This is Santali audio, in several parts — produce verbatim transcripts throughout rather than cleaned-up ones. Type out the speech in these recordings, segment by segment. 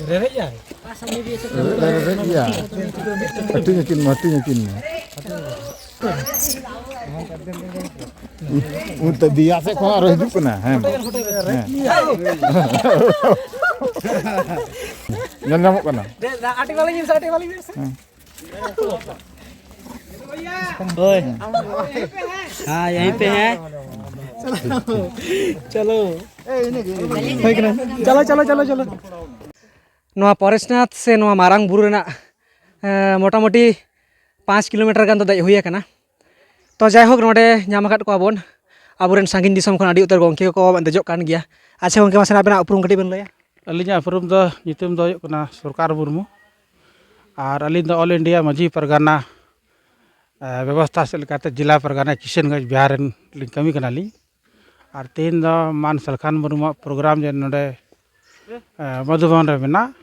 ᱨᱮᱨᱮᱡ ᱟᱭ᱾ ᱨᱮᱨᱮᱡ ᱜᱮᱭᱟ᱾ ᱦᱟᱹᱴᱤᱧ ᱟᱹᱠᱤᱱ ᱢᱟ, ᱦᱟᱹᱴᱤᱧ ᱟᱹᱠᱤᱱ ᱢᱟ᱾ ᱚᱱᱛᱮ ᱫᱮᱭᱟ ᱥᱮᱫ ᱠᱷᱚᱱ ᱟᱨᱚ ᱦᱤᱡᱩᱜ ᱠᱟᱱᱟ᱾ ᱦᱮᱸ᱾ ᱦᱮᱸ᱾ ᱧᱮᱞ ᱧᱟᱢᱚᱜ ᱠᱟᱱᱟ᱾ ᱟᱹᱰᱤ ᱵᱷᱟᱞᱮ ᱧᱮᱞ ᱥᱮ, ᱟᱹᱰᱤ ᱵᱷᱟᱞᱮ ᱧᱮᱞ ᱥᱮ᱾ ᱦᱮᱸ᱾ ᱦᱳᱭ᱾ ᱦᱮᱸ, ᱭᱟᱦᱤ ᱯᱮ ᱦᱮᱸ᱾ ᱪᱚᱞᱚ᱾ ᱦᱩᱭ ᱠᱟᱱᱟ᱾ ᱪᱚᱞᱚ, ᱪᱚᱞᱚ, ᱪᱚᱞᱚ, ᱪᱚᱞᱚ᱾ ᱱᱚᱣᱟ ᱯᱚᱨᱮᱥᱱᱟᱛᱷ ᱥᱮ ᱱᱚᱣᱟ ᱢᱟᱨᱟᱝ ᱵᱩᱨᱩ ᱨᱮᱱᱟᱜ, ᱮᱸ, ᱢᱚᱴᱟᱢᱩᱴᱤ ᱯᱟᱸᱪ ᱠᱤᱞᱳᱢᱤᱴᱟᱨ ᱜᱟᱱ ᱫᱚ ᱫᱮᱡ ᱦᱩᱭ ᱟᱠᱟᱱᱟ᱾ ᱛᱚ, ᱡᱟᱭᱦᱳᱠ, ᱱᱚᱰᱮ ᱧᱟᱢ ᱟᱠᱟᱫ ᱠᱚᱣᱟ ᱵᱚᱱ ᱟᱵᱚᱨᱮᱱ ᱥᱟᱺᱜᱤᱧ ᱫᱤᱥᱚᱢ ᱠᱷᱚᱱ ᱟᱹᱰᱤ ᱩᱛᱟᱹᱨ ᱜᱚᱢᱠᱮ ᱠᱚᱠᱚ ᱫᱮᱡᱚᱜ ᱠᱟᱱ ᱜᱮᱭᱟ᱾ ᱟᱪᱪᱷᱟ ᱜᱚᱢᱠᱮ, ᱢᱟᱥᱮ ᱟᱵᱮᱱᱟᱜ ᱩᱯᱨᱩᱢ ᱠᱟᱹᱴᱤᱡ ᱵᱮᱱ ᱞᱟᱹᱭᱟ? ᱟᱹᱞᱤᱧᱟᱜ ᱩᱯᱨᱩᱢ ᱫᱚ, ᱧᱩᱛᱩᱢ ᱫᱚ ᱦᱩᱭᱩᱜ ᱠᱟᱱᱟ ᱥᱚᱨᱠᱟᱨ ᱢᱩᱨᱢᱩ᱾ ᱟᱨ ᱟᱹᱞᱤᱧ ᱫᱚ ᱚᱞ ᱤᱱᱰᱤᱭᱟ ᱢᱟᱹᱡᱷᱤ ᱯᱟᱨᱜᱟᱱᱟ, ᱮ, ᱵᱮᱵᱚᱥᱛᱷᱟ ᱥᱮᱫ ᱞᱮᱠᱟᱛᱮ ᱡᱮᱞᱟ ᱯᱟᱨᱜᱟᱱᱟ ᱠᱤᱥᱟᱱᱜᱚᱸᱡᱽ ᱵᱤᱦᱟᱨ ᱨᱮᱱ ᱞᱤᱧ ᱠᱟᱹᱢᱤ ᱠᱟᱱᱟᱞᱤᱧ᱾ ᱟᱨ ᱛᱮᱦᱮᱧ ᱫᱚ ᱢᱟᱱ ᱥᱟᱞᱠᱷᱟᱱ ᱢᱩᱨᱢᱩᱣᱟᱜ ᱯᱨᱳᱜᱨᱟᱢ ᱡᱮ ᱱᱚᱰᱮ, ᱮ, ᱢᱚᱫᱷᱩᱵᱚᱱ ᱨᱮ ᱢᱮᱱᱟᱜ,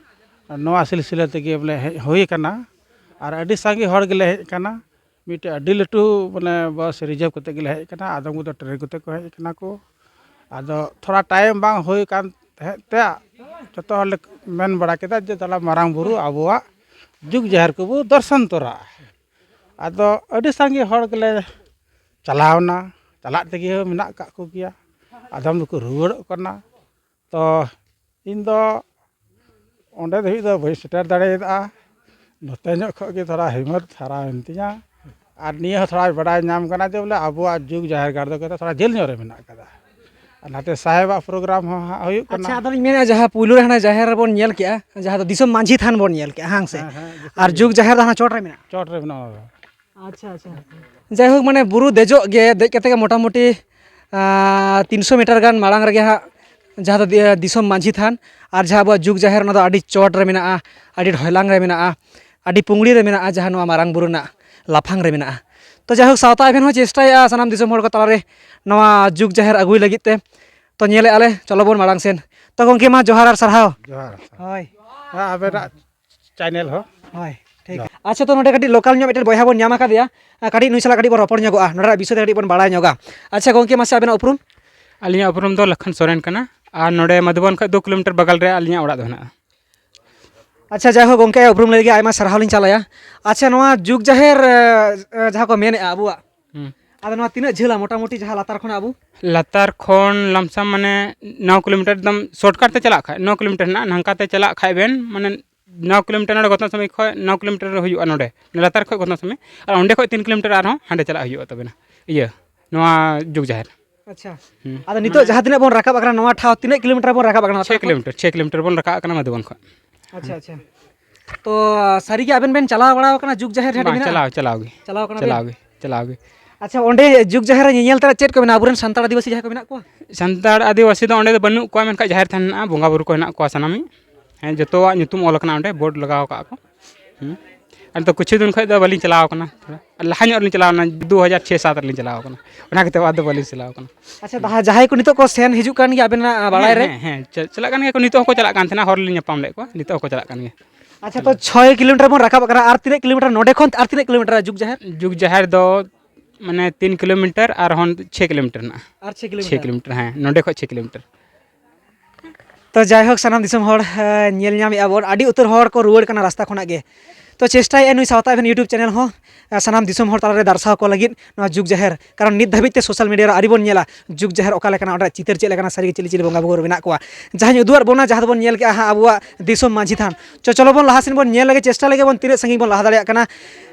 ᱱᱚᱣᱟ ᱥᱤᱞᱥᱤᱞᱟᱹ ᱛᱮᱜᱮ ᱵᱚᱞᱮ ᱦᱮᱡ ᱦᱩᱭ ᱟᱠᱟᱱᱟ᱾ ᱟᱨ ᱟᱹᱰᱤ ᱥᱟᱸᱜᱮ ᱦᱚᱲ ᱜᱮᱞᱮ ᱦᱮᱡ ᱟᱠᱟᱱᱟ᱾ ᱢᱤᱫᱴᱮᱡ ᱟᱹᱰᱤ ᱞᱟᱹᱴᱩ ᱢᱟᱱᱮ ᱵᱟᱥ ᱨᱤᱡᱟᱹᱵᱷ ᱠᱟᱛᱮ ᱜᱮᱞᱮ ᱦᱮᱡ ᱟᱠᱟᱱᱟ᱾ ᱟᱫᱚᱢ ᱠᱚᱫᱚ ᱴᱨᱮᱱ ᱠᱚᱛᱮ ᱠᱚ ᱦᱮᱡ ᱟᱠᱟᱱᱟ ᱠᱚ᱾ ᱟᱫᱚ ᱛᱷᱚᱲᱟ ᱴᱟᱭᱤᱢ ᱵᱟᱝ ᱦᱩᱭ ᱠᱟᱱ ᱛᱟᱦᱮᱸᱫ ᱛᱮ ᱡᱚᱛᱚ ᱦᱚᱲ ᱞᱮ ᱢᱮᱱ ᱵᱟᱲᱟ ᱠᱮᱫᱟ ᱡᱮ ᱫᱮᱞᱟ ᱢᱟᱨᱟᱝ ᱵᱩᱨᱩ ᱟᱵᱚᱣᱟᱜ ᱡᱩᱜᱽ ᱡᱟᱦᱮᱨ ᱠᱚᱵᱚ ᱫᱚᱨᱥᱚᱱ ᱛᱚᱨᱟᱜᱼᱟ᱾ ᱟᱫᱚ ᱟᱹᱰᱤ ᱥᱟᱸᱜᱮ ᱦᱚᱲ ᱜᱮᱞᱮ ᱪᱟᱞᱟᱣᱱᱟ, ᱪᱟᱞᱟᱜ ᱛᱮᱜᱮ ᱢᱮᱱᱟᱜ ᱠᱟᱜ ᱠᱚᱜᱮᱭᱟ, ᱟᱫᱚᱢ ᱫᱚᱠᱚ ᱨᱩᱣᱟᱹᱲᱚᱜ ᱠᱟᱱᱟ᱾ ᱛᱚ ᱤᱧ ᱫᱚ ᱚᱸᱰᱮ ᱫᱷᱟᱹᱵᱤᱡ ᱫᱚ ᱵᱟᱹᱧ ᱥᱮᱴᱮᱨ ᱫᱟᱲᱮᱭᱟᱫᱟ᱾ ᱱᱚᱛᱮ ᱧᱚᱜ ᱠᱷᱚᱱ ᱜᱮ ᱛᱷᱚᱲᱟ ᱦᱤᱢᱢᱚᱛ ᱦᱟᱨᱟᱣᱮᱱ ᱛᱤᱧᱟ᱾ ᱟᱨ ᱱᱤᱭᱟᱹ ᱦᱚᱸ ᱛᱷᱚᱲᱟ ᱵᱟᱰᱟᱭ ᱧᱟᱢ ᱠᱟᱱᱟ ᱡᱮ ᱵᱚᱞᱮ ᱟᱵᱚᱣᱟᱜ ᱡᱩᱜᱽ ᱡᱟᱦᱮᱨ ᱜᱟᱲ ᱫᱚ ᱠᱟᱛᱮ ᱛᱷᱚᱲᱟ ᱡᱷᱟᱹᱞ ᱧᱚᱜ ᱨᱮ ᱢᱮᱱᱟᱜ ᱠᱟᱫᱟ᱾ ᱟᱨ ᱱᱟᱛᱮ ᱥᱟᱦᱮᱵᱟᱜ ᱯᱨᱳᱜᱨᱟᱢ ᱦᱚᱸ ᱦᱟᱸᱜ ᱦᱩᱭᱩᱜ ᱠᱟᱱᱟ᱾ ᱟᱪᱪᱷᱟ, ᱟᱫᱚᱞᱤᱧ ᱢᱮᱱᱮᱫᱼᱟ, ᱡᱟᱦᱟᱸ ᱯᱩᱭᱞᱩ ᱨᱮ ᱦᱟᱱᱟ ᱡᱟᱦᱮᱨ ᱨᱮᱵᱚᱱ ᱧᱮᱞ ᱠᱮᱜᱼᱟ, ᱡᱟᱦᱟᱸ ᱫᱚ ᱫᱤᱥᱚᱢ ᱢᱟᱹᱡᱷᱤ ᱛᱷᱟᱱ ᱵᱚᱱ ᱧᱮᱞ ᱠᱮᱜᱼᱟ, ᱦᱟᱝ ᱥᱮ? ᱦᱮᱸ, ᱦᱮᱸ, ᱫᱤᱥᱚᱢ ᱟᱨ ᱡᱩᱜᱽ ᱡᱟᱦᱮᱨ ᱫᱚ ᱦᱟᱱᱟ ᱪᱚᱴ ᱨᱮ ᱢᱮᱱᱟᱜᱼᱟ? ᱪᱚᱴ ᱨᱮ ᱢᱮᱱᱟᱜᱼᱟ᱾ ᱟᱪᱪᱷᱟ, ᱟᱪᱪᱷᱟ᱾ ᱡᱟᱭᱦᱳᱠ, ᱢᱟᱱᱮ ᱵᱩᱨᱩ ᱫᱮᱡᱚᱜ ᱜᱮ, ᱫᱮᱡ ᱠᱟᱛᱮ ᱜᱮ ᱢᱚᱴᱟᱢᱩᱴᱤ, ᱟᱸ, ᱛᱤᱱᱥᱚ ᱢᱤᱴᱟᱨ ᱜᱟᱱ ᱢᱟᱲᱟᱝ ᱨᱮᱜᱮ ᱦᱟᱸᱜ ᱡᱟᱦᱟᱸ ᱫᱚ ᱫᱤ-, ᱫᱤᱥᱚᱢ ᱢᱟᱹᱡᱷᱤ ᱛᱷᱟᱱ, ᱟᱨ ᱡᱟᱦᱟᱸ ᱟᱵᱚᱣᱟᱜ ᱡᱩᱜᱽ ᱡᱟᱦᱮᱨ, ᱚᱱᱟ ᱫᱚ ᱟᱹᱰᱤ ᱪᱚᱴ ᱨᱮ ᱢᱮᱱᱟᱜᱼᱟ, ᱟᱹᱰᱤ ᱰᱷᱚᱭᱞᱟᱝ ᱨᱮ ᱢᱮᱱᱟᱜᱼᱟ, ᱟᱹᱰᱤ ᱯᱩᱝᱲᱤ ᱨᱮ ᱢᱮᱱᱟᱜᱼᱟ, ᱡᱟᱦᱟᱸ ᱱᱚᱣᱟ ᱢᱟᱨᱟᱝ ᱵᱩᱨᱩ ᱨᱮᱱᱟᱜ ᱞᱟᱯᱷᱟᱝ ᱨᱮ ᱢᱮᱱᱟᱜᱼᱟ᱾ ᱛᱚ ᱡᱟᱭᱦᱳᱠ, ᱥᱟᱶᱛᱟ ᱮᱵᱷᱮᱱ ᱦᱚᱸ ᱪᱮᱥᱴᱟᱭᱮᱫᱼᱟ ᱥᱟᱱᱟᱢ ᱫᱤᱥᱚᱢ ᱦᱚᱲ ᱠᱚ ᱛᱟᱞᱟᱨᱮ ᱱᱚᱣᱟ ᱡᱩᱜᱽ ᱡᱟᱦᱮᱨ ᱟᱹᱜᱩᱭ ᱞᱟᱹᱜᱤᱫ ᱛᱮ᱾ ᱛᱚ ᱧᱮᱞᱮᱫᱼᱟ ᱞᱮ, ᱪᱚᱞᱚ ᱵᱚᱱ ᱢᱟᱲᱟᱝ ᱥᱮᱱ᱾ ᱛᱚ ᱜᱚᱢᱠᱮ, ᱢᱟ ᱡᱚᱦᱟᱨ ᱟᱨ ᱥᱟᱨᱦᱟᱣ᱾ ᱡᱚᱦᱟᱨ᱾ ᱦᱳᱭ᱾ ᱦᱮᱸ, ᱟᱵᱮᱱᱟᱜ ᱪᱮᱱᱮᱞ ᱦᱚᱸ᱾ ᱦᱳᱭ, ᱴᱷᱤᱠ᱾ ᱡᱚᱦᱟᱨ᱾ ᱟᱪᱪᱷᱟ, ᱛᱚ ᱱᱚᱰᱮ ᱠᱟᱹᱴᱤᱡ ᱞᱳᱠᱟᱞ ᱧᱚᱜ ᱢᱤᱫᱴᱮᱱ ᱵᱚᱭᱦᱟ ᱵᱚᱱ ᱧᱟᱢ ᱟᱠᱟᱫᱮᱭᱟ᱾ ᱟᱨ ᱠᱟᱹᱴᱤᱡ ᱱᱩᱭ ᱥᱟᱞᱟᱜ ᱠᱟᱹᱴᱤᱡ ᱵᱚᱱ ᱨᱚᱯᱚᱲ ᱧᱚᱜᱚᱜᱼᱟ, ᱱᱚᱰᱮᱱᱟᱜ ᱵᱤᱥᱚᱭ ᱛᱮ ᱠᱟᱹᱴᱤᱡ ᱵᱚᱱ ᱵᱟᱲᱟᱭ ᱧᱚᱜᱟ᱾ ᱟᱪᱪᱷᱟ ᱜᱚᱢᱠᱮ, ᱢᱟᱥᱮ ᱟᱵᱮᱱᱟᱜ ᱩᱯᱨᱩᱢ? ᱟᱹᱞᱤᱧᱟᱜ ᱩᱯᱨᱩᱢ ᱫᱚ ᱞᱚᱠᱷᱚᱱ ᱥᱚᱨᱮᱱ ᱠᱟᱱᱟ᱾ ᱟᱨ ᱱᱚᱰᱮ ᱢᱟᱫᱷᱩᱵᱚᱱ ᱠᱷᱚᱱ ᱫᱩ ᱠᱤᱞᱳᱢᱤᱴᱟᱨ ᱵᱟᱜᱟᱞ ᱨᱮ ᱟᱹᱞᱤᱧᱟᱜ ᱚᱲᱟᱜ ᱫᱚ ᱦᱮᱱᱟᱜᱼᱟ᱾ ᱟᱪᱪᱷᱟ, ᱡᱟᱭᱦᱳᱠ, ᱜᱚᱢᱠᱮ ᱩᱯᱨᱩᱢ ᱞᱟᱹᱭ ᱞᱟᱹᱜᱤᱫ ᱟᱭᱢᱟ ᱥᱟᱨᱦᱟᱣ ᱞᱤᱧ ᱪᱟᱞᱟᱭᱟ᱾ ᱟᱪᱪᱷᱟ, ᱱᱚᱣᱟ ᱡᱩᱜᱽ ᱡᱟᱦᱮᱨ, ᱮ, ᱮ, ᱡᱟᱦᱟᱸ ᱠᱚ ᱢᱮᱱᱮᱫᱼᱟ ᱟᱵᱚᱣᱟᱜ, ᱦᱩᱸ᱾ ᱟᱫᱚ ᱱᱚᱣᱟ ᱛᱤᱱᱟᱹᱜ ᱡᱷᱟᱹᱞᱟ ᱢᱚᱴᱟᱢᱩᱴᱤ ᱡᱟᱦᱟᱸ ᱞᱟᱛᱟᱨ ᱠᱷᱚᱱᱟᱜ ᱟᱵᱚ? ᱞᱟᱛᱟᱨ ᱠᱷᱚᱱ ᱞᱟᱢᱥᱟᱢ ᱢᱟᱱᱮ ᱱᱚ ᱠᱤᱞᱳᱢᱤᱴᱟᱨ ᱮᱠᱫᱚᱢ shortcut ᱛᱮ ᱪᱟᱞᱟᱜ ᱠᱷᱟᱡ ᱱᱚ ᱠᱤᱞᱳᱢᱤᱴᱟᱨ ᱦᱮᱱᱟᱜᱼᱟ, ᱱᱟᱝᱠᱟ ᱛᱮ ᱪᱟᱞᱟᱜ ᱠᱷᱟᱡ ᱵᱮᱱ ᱢᱟᱱᱮ ᱱᱚ ᱠᱤᱞᱳᱢᱤᱴᱟᱨ ᱱᱚᱰᱮ ᱜᱷᱚᱛᱱᱟ ᱥᱚᱢᱚᱭ ᱠᱷᱚᱱ ᱱᱚ ᱠᱤᱞᱳᱢᱤᱴᱟᱨ ᱦᱩᱭᱩᱜᱼᱟ ᱱᱚᱰᱮ, ᱞᱟᱛᱟᱨ ᱠᱷᱚᱱ ᱜᱷᱚᱛᱱᱟ ᱥᱚᱢᱚᱭ, ᱟᱨ ᱚᱸᱰᱮ ᱠᱷᱚᱱ ᱛᱤᱱ ᱠᱤᱞᱳᱢᱤᱴᱟᱨ ᱟᱨᱦᱚᱸ ᱦᱟᱸᱰᱮ ᱪᱟᱞᱟᱜ ᱦᱩᱭᱩᱜᱼᱟ ᱛᱟᱵᱮᱱᱟ, ᱤᱭᱟᱹ, ᱱᱚᱣᱟ ᱡᱩᱜᱽ ᱡᱟᱦᱮᱨ᱾ ᱟᱪᱪᱷᱟ᱾ ᱦᱩᱸ᱾ ᱟᱫᱚ ᱱᱤᱛᱚᱜ ᱢᱟᱱᱮ ᱡᱟᱦᱟᱸ ᱛᱤᱱᱟᱹᱜ ᱵᱚᱱ ᱨᱟᱠᱟᱵ ᱟᱠᱟᱱᱟ, ᱱᱚᱣᱟ ᱴᱷᱟᱶ ᱛᱤᱱᱟᱹᱜ ᱠᱤᱞᱳᱢᱤᱴᱟᱨ ᱵᱚᱱ ᱨᱟᱠᱟᱵ ᱟᱠᱟᱱᱟ ᱞᱟᱛᱟᱨ ᱪᱷᱚᱭ ᱠᱷᱚᱱ? ᱠᱤᱞᱳᱢᱤᱴᱟᱨ, ᱪᱷᱚᱭ ᱠᱤᱞᱳᱢᱤᱴᱟᱨ ᱵᱚᱱ ᱨᱟᱠᱟᱵ ᱟᱠᱟᱱᱟ ᱢᱟᱫᱷᱩᱵᱚᱱ ᱠᱷᱚᱱ᱾ ᱟᱪᱪᱷᱟ, ᱟᱪᱪᱷᱟ᱾ ᱛᱚ, ᱥᱟᱹᱨᱤᱜᱮ ᱟᱵᱮᱱ ᱵᱮᱱ ᱪᱟᱞᱟᱣ ᱵᱟᱲᱟ ᱟᱠᱟᱱᱟ ᱡᱩᱜᱽ ᱡᱟᱦᱮᱨ ᱡᱟᱦᱟᱸ ᱵᱟᱝ, ᱢᱮᱱᱟᱜᱼᱟ? ᱪᱟᱞᱟᱣ, ᱪᱟᱞᱟᱣ ᱜᱮ᱾ ᱪᱟᱞᱟᱣ ᱠᱟᱱᱟ ᱪᱟᱞᱟᱣ ᱵᱮᱱ? ᱜᱮ, ᱪᱟᱞᱟᱣ ᱜᱮ᱾ ᱟᱪᱪᱷᱟ, ᱚᱸᱰᱮ ᱡᱩᱜᱽ ᱡᱟᱦᱮᱨ ᱨᱮ ᱧᱮᱧᱮᱞ ᱛᱮᱱᱟᱜ ᱪᱮᱫ ᱠᱚ ᱢᱮᱱᱟᱜᱼᱟ? ᱟᱵᱚᱨᱮᱱ ᱥᱟᱱᱛᱟᱲ ᱟᱹᱫᱤᱵᱟᱹᱥᱤ ᱡᱟᱦᱟᱸᱭ ᱠᱚ ᱢᱮᱱᱟᱜ ᱠᱚᱣᱟ? ᱥᱟᱱᱛᱟᱲ ᱟᱹᱫᱤᱵᱟᱹᱥᱤ ᱫᱚ ᱚᱸᱰᱮ ᱫᱚ ᱵᱟᱹᱱᱩᱜ ᱠᱚᱣᱟ, ᱢᱮᱱᱠᱷᱟᱱ ᱡᱟᱦᱮᱨ ᱛᱷᱟᱱ ᱦᱮᱱᱟᱜᱼᱟ, ᱵᱚᱸᱜᱟ ᱵᱩᱨᱩ ᱠᱚ ᱦᱮᱱᱟᱜ ᱠᱚᱣᱟ ᱥᱟᱱᱟᱢᱤᱡ᱾ ᱦᱮᱸ, ᱡᱚᱛᱚᱣᱟᱜ ᱧᱩᱛᱩᱢ ᱚᱞ ᱟᱠᱟᱱᱟ ᱚᱸᱰᱮ, ᱵᱳᱨᱰ ᱞᱟᱜᱟᱣ ᱟᱠᱟᱫᱼᱟ ᱠᱚ᱾ ᱦᱩᱸ᱾ ᱟᱨ ᱱᱤᱛᱚᱜ ᱠᱤᱪᱷᱩ ᱫᱤᱱ ᱠᱷᱚᱱ ᱫᱚ ᱵᱟᱹᱞᱤᱧ ᱪᱟᱞᱟᱣ ᱟᱠᱟᱱᱟ, ᱛᱷᱚᱲᱟ ᱞᱟᱦᱟ ᱧᱚᱜ ᱨᱮᱞᱤᱧ ᱪᱟᱞᱟᱣ ᱮᱱᱟ, ᱫᱩ ᱦᱟᱡᱟᱨ ᱪᱷᱚᱭ ᱥᱟᱛ ᱨᱮᱞᱤᱧ ᱪᱟᱞᱟᱣ ᱟᱠᱟᱱᱟ, ᱚᱱᱟ ᱠᱟᱛᱮ ᱟᱫᱚ ᱵᱟᱹᱞᱤᱧ ᱪᱟᱞᱟᱣ ᱟᱠᱟᱱᱟ᱾ ᱟᱪᱪᱷᱟ, ᱡᱟᱦᱟᱸ, ᱡᱟᱦᱟᱸᱭ ᱠᱚ ᱱᱤᱛᱚᱜ ᱠᱚ ᱥᱮᱱ ᱦᱤᱡᱩᱜ ᱠᱟᱱ ᱜᱮᱭᱟ ᱟᱵᱮᱱᱟᱜ ᱵᱟᱲᱟᱭ ᱦᱮᱸ, ᱨᱮ? ᱦᱮᱸ, ᱦᱮᱸ, ᱪᱟ-, ᱪᱟᱞᱟᱜ ᱠᱟᱱ ᱜᱮᱭᱟ ᱠᱚ, ᱱᱤᱛᱚᱜ ᱦᱚᱸᱠᱚ ᱪᱟᱞᱟᱜ ᱠᱟᱱ ᱛᱟᱦᱮᱱᱟ, ᱦᱚᱨ ᱨᱮᱞᱤᱧ ᱧᱟᱯᱟᱢ ᱞᱮᱫ ᱠᱚᱣᱟ, ᱱᱤᱛᱚᱜ ᱦᱚᱸᱠᱚ ᱪᱟᱞᱟᱜ ᱠᱟᱱ ᱜᱮᱭᱟ᱾ ᱟᱪᱪᱷᱟ, ᱛᱚ ᱪᱷᱚᱭ ᱠᱤᱞᱳᱢᱤᱴᱟᱨ ᱵᱚᱱ ᱨᱟᱠᱟᱵ ᱟᱠᱟᱱᱟ, ᱟᱨ ᱛᱤᱱᱟᱹᱜ ᱠᱤᱞᱳᱢᱤᱴᱟᱨ ᱱᱚᱰᱮ ᱠᱷᱚᱱ ᱟᱨ ᱛᱤᱱᱟᱹᱜ ᱠᱤᱞᱳᱢᱤᱴᱟᱨ ᱡᱩᱜᱽ ᱡᱟᱦᱮᱨ? ᱡᱩᱜᱽ ᱡᱟᱦᱮᱨ ᱫᱚ ᱢᱟᱱᱮ ᱛᱤᱱ ᱠᱤᱞᱳᱢᱤᱴᱟᱨ ᱟᱨ ᱦᱚᱸ ᱪᱷᱚᱭ ᱠᱤᱞᱳᱢᱤᱴᱟᱨ ᱦᱮᱱᱟᱜᱼᱟ᱾ ᱟᱨ ᱪᱷᱚᱭ ᱠᱤᱞᱳᱢᱤᱴᱟᱨ? ᱪᱷᱚᱭ ᱠᱤᱞᱳᱢᱤᱴᱟᱨ, ᱦᱮᱸ, ᱱᱚᱰᱮ ᱠᱷᱚᱱ ᱪᱷᱚᱭ ᱠᱤᱞᱳᱢᱤᱴᱟᱨ᱾ ᱛᱚ ᱡᱟᱭᱦᱳᱠ, ᱥᱟᱱᱟᱢ ᱫᱤᱥᱚᱢ ᱦᱚᱲ, ᱮ, ᱧᱮᱞ ᱧᱟᱢᱮᱫᱼᱟ ᱵᱚᱱ, ᱟᱹᱰᱤ ᱩᱛᱟᱹᱨ ᱦᱚᱲ ᱠᱚ ᱨᱩᱣᱟᱹᱲ ᱠᱟᱱᱟ ᱨᱟᱥᱛᱟ ᱠᱷᱚᱱᱟᱜ ᱜᱮ᱾ ᱛᱚ ᱪᱮᱥᱴᱟᱭᱮᱫᱼᱟ ᱱᱩᱭ ᱥᱟᱶᱛᱟ ᱮᱵᱷᱮᱱ YouTube ᱪᱮᱱᱮᱞ ᱦᱚᱸ, ᱮ, ᱥᱟᱱᱟᱢ ᱫᱤᱥᱚᱢ ᱦᱚᱲ ᱛᱟᱞᱟᱨᱮ ᱫᱟᱨᱥᱟᱣ ᱠᱚ ᱞᱟᱹᱜᱤᱫ ᱱᱚᱣᱟ ᱡᱩᱜᱽ ᱡᱟᱦᱮᱨ, ᱠᱟᱨᱚᱱ ᱱᱤᱛ ᱫᱷᱟᱹᱵᱤᱡ ᱛᱮ ᱥᱳᱥᱟᱞ ᱢᱤᱰᱤᱭᱟ ᱨᱮ ᱟᱹᱣᱨᱤ ᱵᱚᱱ ᱧᱮᱞᱟ ᱡᱩᱜᱽ ᱡᱟᱦᱮᱨ ᱚᱠᱟ ᱞᱮᱠᱟᱱᱟ, ᱚᱸᱰᱮᱱᱟᱜ ᱪᱤᱛᱟᱹᱨ ᱪᱮᱫ ᱞᱮᱠᱟᱱᱟ, ᱥᱟᱹᱨᱤ ᱜᱮ ᱪᱤᱞᱤ ᱪᱤᱞᱤ ᱵᱚᱸᱜᱟ ᱵᱩᱨᱩ ᱢᱮᱱᱟᱜ ᱠᱚᱣᱟ᱾ ᱡᱟᱦᱟᱸᱧ ᱩᱫᱩᱜ ᱟᱫ ᱵᱚᱱᱟ, ᱡᱟᱦᱟᱸ ᱫᱚᱵᱚᱱ ᱧᱮᱞ ᱠᱮᱜᱼᱟ ᱦᱟᱸᱜ ᱟᱵᱚᱣᱟᱜ ᱫᱤᱥᱚᱢ ᱢᱟᱹᱡᱷᱤ ᱛᱷᱟᱱ᱾ ᱪᱚ, ᱪᱚᱞᱚ ᱵᱚᱱ ᱞᱟᱦᱟ ᱥᱮᱱ ᱵᱚᱱ ᱧᱮᱞ ᱞᱮᱜᱮ, ᱪᱮᱥᱴᱟ ᱞᱮᱜᱮ ᱵᱚᱱ ᱛᱤᱱᱟᱹᱜ ᱥᱟᱺᱜᱤᱧ ᱵᱚᱱ ᱞᱟᱦᱟ ᱫᱟᱲᱮᱭᱟᱜ ᱠᱟᱱᱟ᱾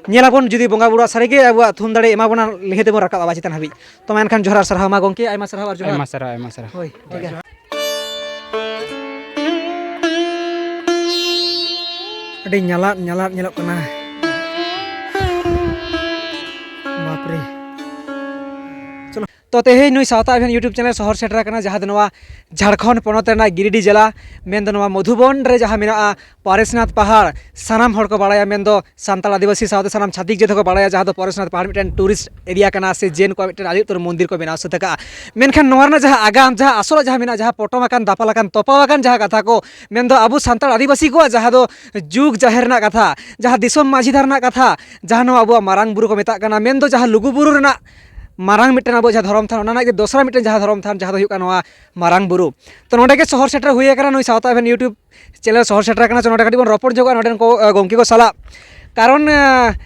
ᱧᱮᱞᱟᱵᱚᱱ ᱡᱩᱫᱤ ᱵᱚᱸᱜᱟ ᱵᱩᱨᱩᱣᱟᱜ ᱥᱟᱹᱨᱤ ᱜᱮ ᱟᱵᱚᱣᱟᱜ ᱛᱷᱩᱢ ᱫᱟᱲᱮ ᱮᱢᱟ ᱵᱚᱱᱟ, ᱞᱮᱦᱮ ᱛᱮᱵᱚᱱ ᱨᱟᱠᱟᱵᱼᱟ ᱪᱮᱛᱟᱱ ᱦᱟᱹᱵᱤᱡ᱾ ᱛᱚ ᱢᱟ ᱮᱱᱠᱷᱟᱱ ᱡᱚᱦᱟᱨ ᱟᱨ ᱥᱟᱨᱦᱟᱣ ᱢᱟ ᱜᱚᱢᱠᱮ, ᱟᱭᱢᱟ ᱥᱟᱨᱦᱟᱣ ᱟᱨ ᱡᱚᱦᱟᱨ᱾ ᱟᱭᱢᱟ ᱥᱟᱨᱦᱟᱣ, ᱟᱭᱢᱟ ᱥᱟᱨᱦᱟᱣ᱾ ᱦᱳᱭ, ᱴᱷᱤᱠ ᱜᱮᱭᱟ᱾ ᱟᱹᱰᱤ ᱧᱟᱞᱟᱫ, ᱧᱟᱞᱟᱫ ᱧᱮᱞᱚᱜ ᱠᱟᱱᱟ᱾ ᱵᱟᱯᱨᱮ᱾ ᱪᱚᱞᱚ᱾ ᱛᱚ, ᱛᱮᱦᱮᱧ ᱱᱩᱭ ᱥᱟᱶᱛᱟ ᱮᱵᱷᱮᱱ YouTube ᱪᱮᱱᱮᱞ ᱥᱚᱦᱚᱨ ᱥᱮᱴᱮᱨ ᱟᱠᱟᱱᱟ, ᱡᱟᱦᱟᱸ ᱫᱚ ᱱᱚᱣᱟ ᱡᱷᱟᱲᱠᱷᱚᱸᱰ ᱯᱚᱱᱚᱛ ᱨᱮᱱᱟᱜ ᱜᱤᱨᱤᱰᱤ ᱡᱮᱞᱟ, ᱢᱮᱱᱫᱚ ᱱᱚᱣᱟ ᱢᱚᱫᱷᱩᱵᱚᱱ ᱨᱮ ᱡᱟᱦᱟᱸ ᱢᱮᱱᱟᱜᱼᱟ ᱯᱚᱨᱮᱥᱱᱟᱛᱷ ᱯᱟᱦᱟᱲ, ᱥᱟᱱᱟᱢ ᱦᱚᱲ ᱠᱚ ᱵᱟᱲᱟᱭᱟ, ᱢᱮᱱᱫᱚ ᱥᱟᱱᱛᱟᱲ ᱟᱹᱫᱤᱵᱟᱹᱥᱤ ᱥᱟᱶᱛᱮ ᱥᱟᱱᱟᱢ ᱪᱷᱟᱹᱛᱤᱠ ᱡᱟᱹᱛ ᱦᱚᱸᱠᱚ ᱵᱟᱲᱟᱭᱟ, ᱡᱟᱦᱟᱸ ᱫᱚ ᱯᱚᱨᱮᱥᱱᱟᱛᱷ ᱯᱟᱦᱟᱲ ᱢᱤᱫᱴᱮᱱ tourist area ᱠᱟᱱᱟ, ᱥᱮ ᱡᱮᱱ ᱠᱚᱣᱟᱜ ᱢᱤᱫᱴᱮᱱ ᱟᱹᱰᱤ ᱩᱛᱟᱹᱨ ᱢᱚᱱᱫᱤᱨ ᱠᱚ ᱵᱮᱱᱟᱣ ᱥᱟᱹᱛ ᱟᱠᱟᱜᱼᱟ᱾ ᱢᱮᱱᱠᱷᱟᱱ ᱱᱚᱣᱟ ᱨᱮᱱᱟᱜ ᱡᱟᱦᱟᱸ ᱟᱜᱟᱢ, ᱡᱟᱦᱟᱸ ᱟᱥᱚᱞᱟᱜ ᱡᱟᱦᱟᱸ ᱢᱮᱱᱟᱜᱼᱟ, ᱡᱟᱦᱟᱸ ᱯᱚᱴᱚᱢ ᱟᱠᱟᱱ, ᱫᱟᱯᱟᱞ ᱟᱠᱟᱱ, ᱛᱚᱯᱟᱣ ᱟᱠᱟᱱ ᱡᱟᱦᱟᱸ ᱠᱟᱛᱷᱟ ᱠᱚ, ᱢᱮᱱᱫᱚ ᱟᱵᱚ ᱥᱟᱱᱛᱟᱲ ᱟᱹᱫᱤᱵᱟᱹᱥᱤ ᱠᱚᱣᱟᱜ ᱡᱟᱦᱟᱸ ᱫᱚ ᱡᱩᱜᱽ ᱡᱟᱦᱮᱨ ᱨᱮᱱᱟᱜ ᱠᱟᱛᱷᱟ, ᱡᱟᱦᱟᱸ ᱫᱤᱥᱚᱢ ᱢᱟᱹᱡᱷᱤ ᱛᱷᱟᱱ ᱨᱮᱱᱟᱜ ᱠᱟᱛᱷᱟ, ᱡᱟᱦᱟᱸ ᱱᱚᱣᱟ ᱟᱵᱚᱣᱟᱜ ᱢᱟᱨᱟᱝ ᱵᱩᱨᱩ ᱠᱚ ᱢᱮᱛᱟᱜ ᱠᱟᱱᱟ, ᱢᱮᱱᱫᱚ ᱡᱟᱦᱟᱸ ᱞᱩᱜᱩ ᱵᱩᱨᱩ ᱨᱮᱱᱟᱜ ᱢᱟᱨᱟᱝ ᱢᱤᱫᱴᱮᱱ ᱟᱵᱚ ᱡᱟᱦᱟᱸ ᱫᱷᱚᱨᱚᱢ ᱛᱷᱟᱱ, ᱚᱱᱟ ᱨᱮᱱᱟᱜ ᱜᱮ ᱫᱚᱥᱨᱟ ᱢᱤᱫᱴᱮᱱ ᱡᱟᱦᱟᱸ ᱫᱷᱚᱨᱚᱢ ᱛᱷᱟᱱ, ᱡᱟᱦᱟᱸ ᱫᱚ ᱦᱩᱭᱩᱜ ᱠᱟᱱᱟ ᱱᱚᱣᱟ ᱢᱟᱨᱟᱝ ᱵᱩᱨᱩ᱾ ᱛᱚ ᱱᱚᱰᱮ ᱜᱮ ᱥᱚᱦᱚᱨ ᱥᱮᱴᱮᱨ ᱦᱩᱭ ᱟᱠᱟᱱᱟ, ᱱᱩᱭ ᱥᱟᱶᱛᱟ ᱮᱵᱷᱮᱱ YouTube ᱪᱮᱱᱮᱞ ᱥᱚᱦᱚᱨ ᱥᱮᱴᱮᱨ ᱟᱠᱟᱱᱟ᱾ ᱪᱚ ᱱᱚᱰᱮ ᱠᱟᱹᱴᱤᱡ ᱵᱚᱱ ᱨᱚᱯᱚᱲ ᱧᱚᱜᱚᱜᱼᱟ ᱱᱚᱰᱮᱱ ᱠᱚ, ᱟᱸ, ᱜᱚᱢᱠᱮ ᱠᱚ ᱥᱟᱞᱟᱜ᱾ ᱠᱟᱨᱚᱱ, ᱟᱸ,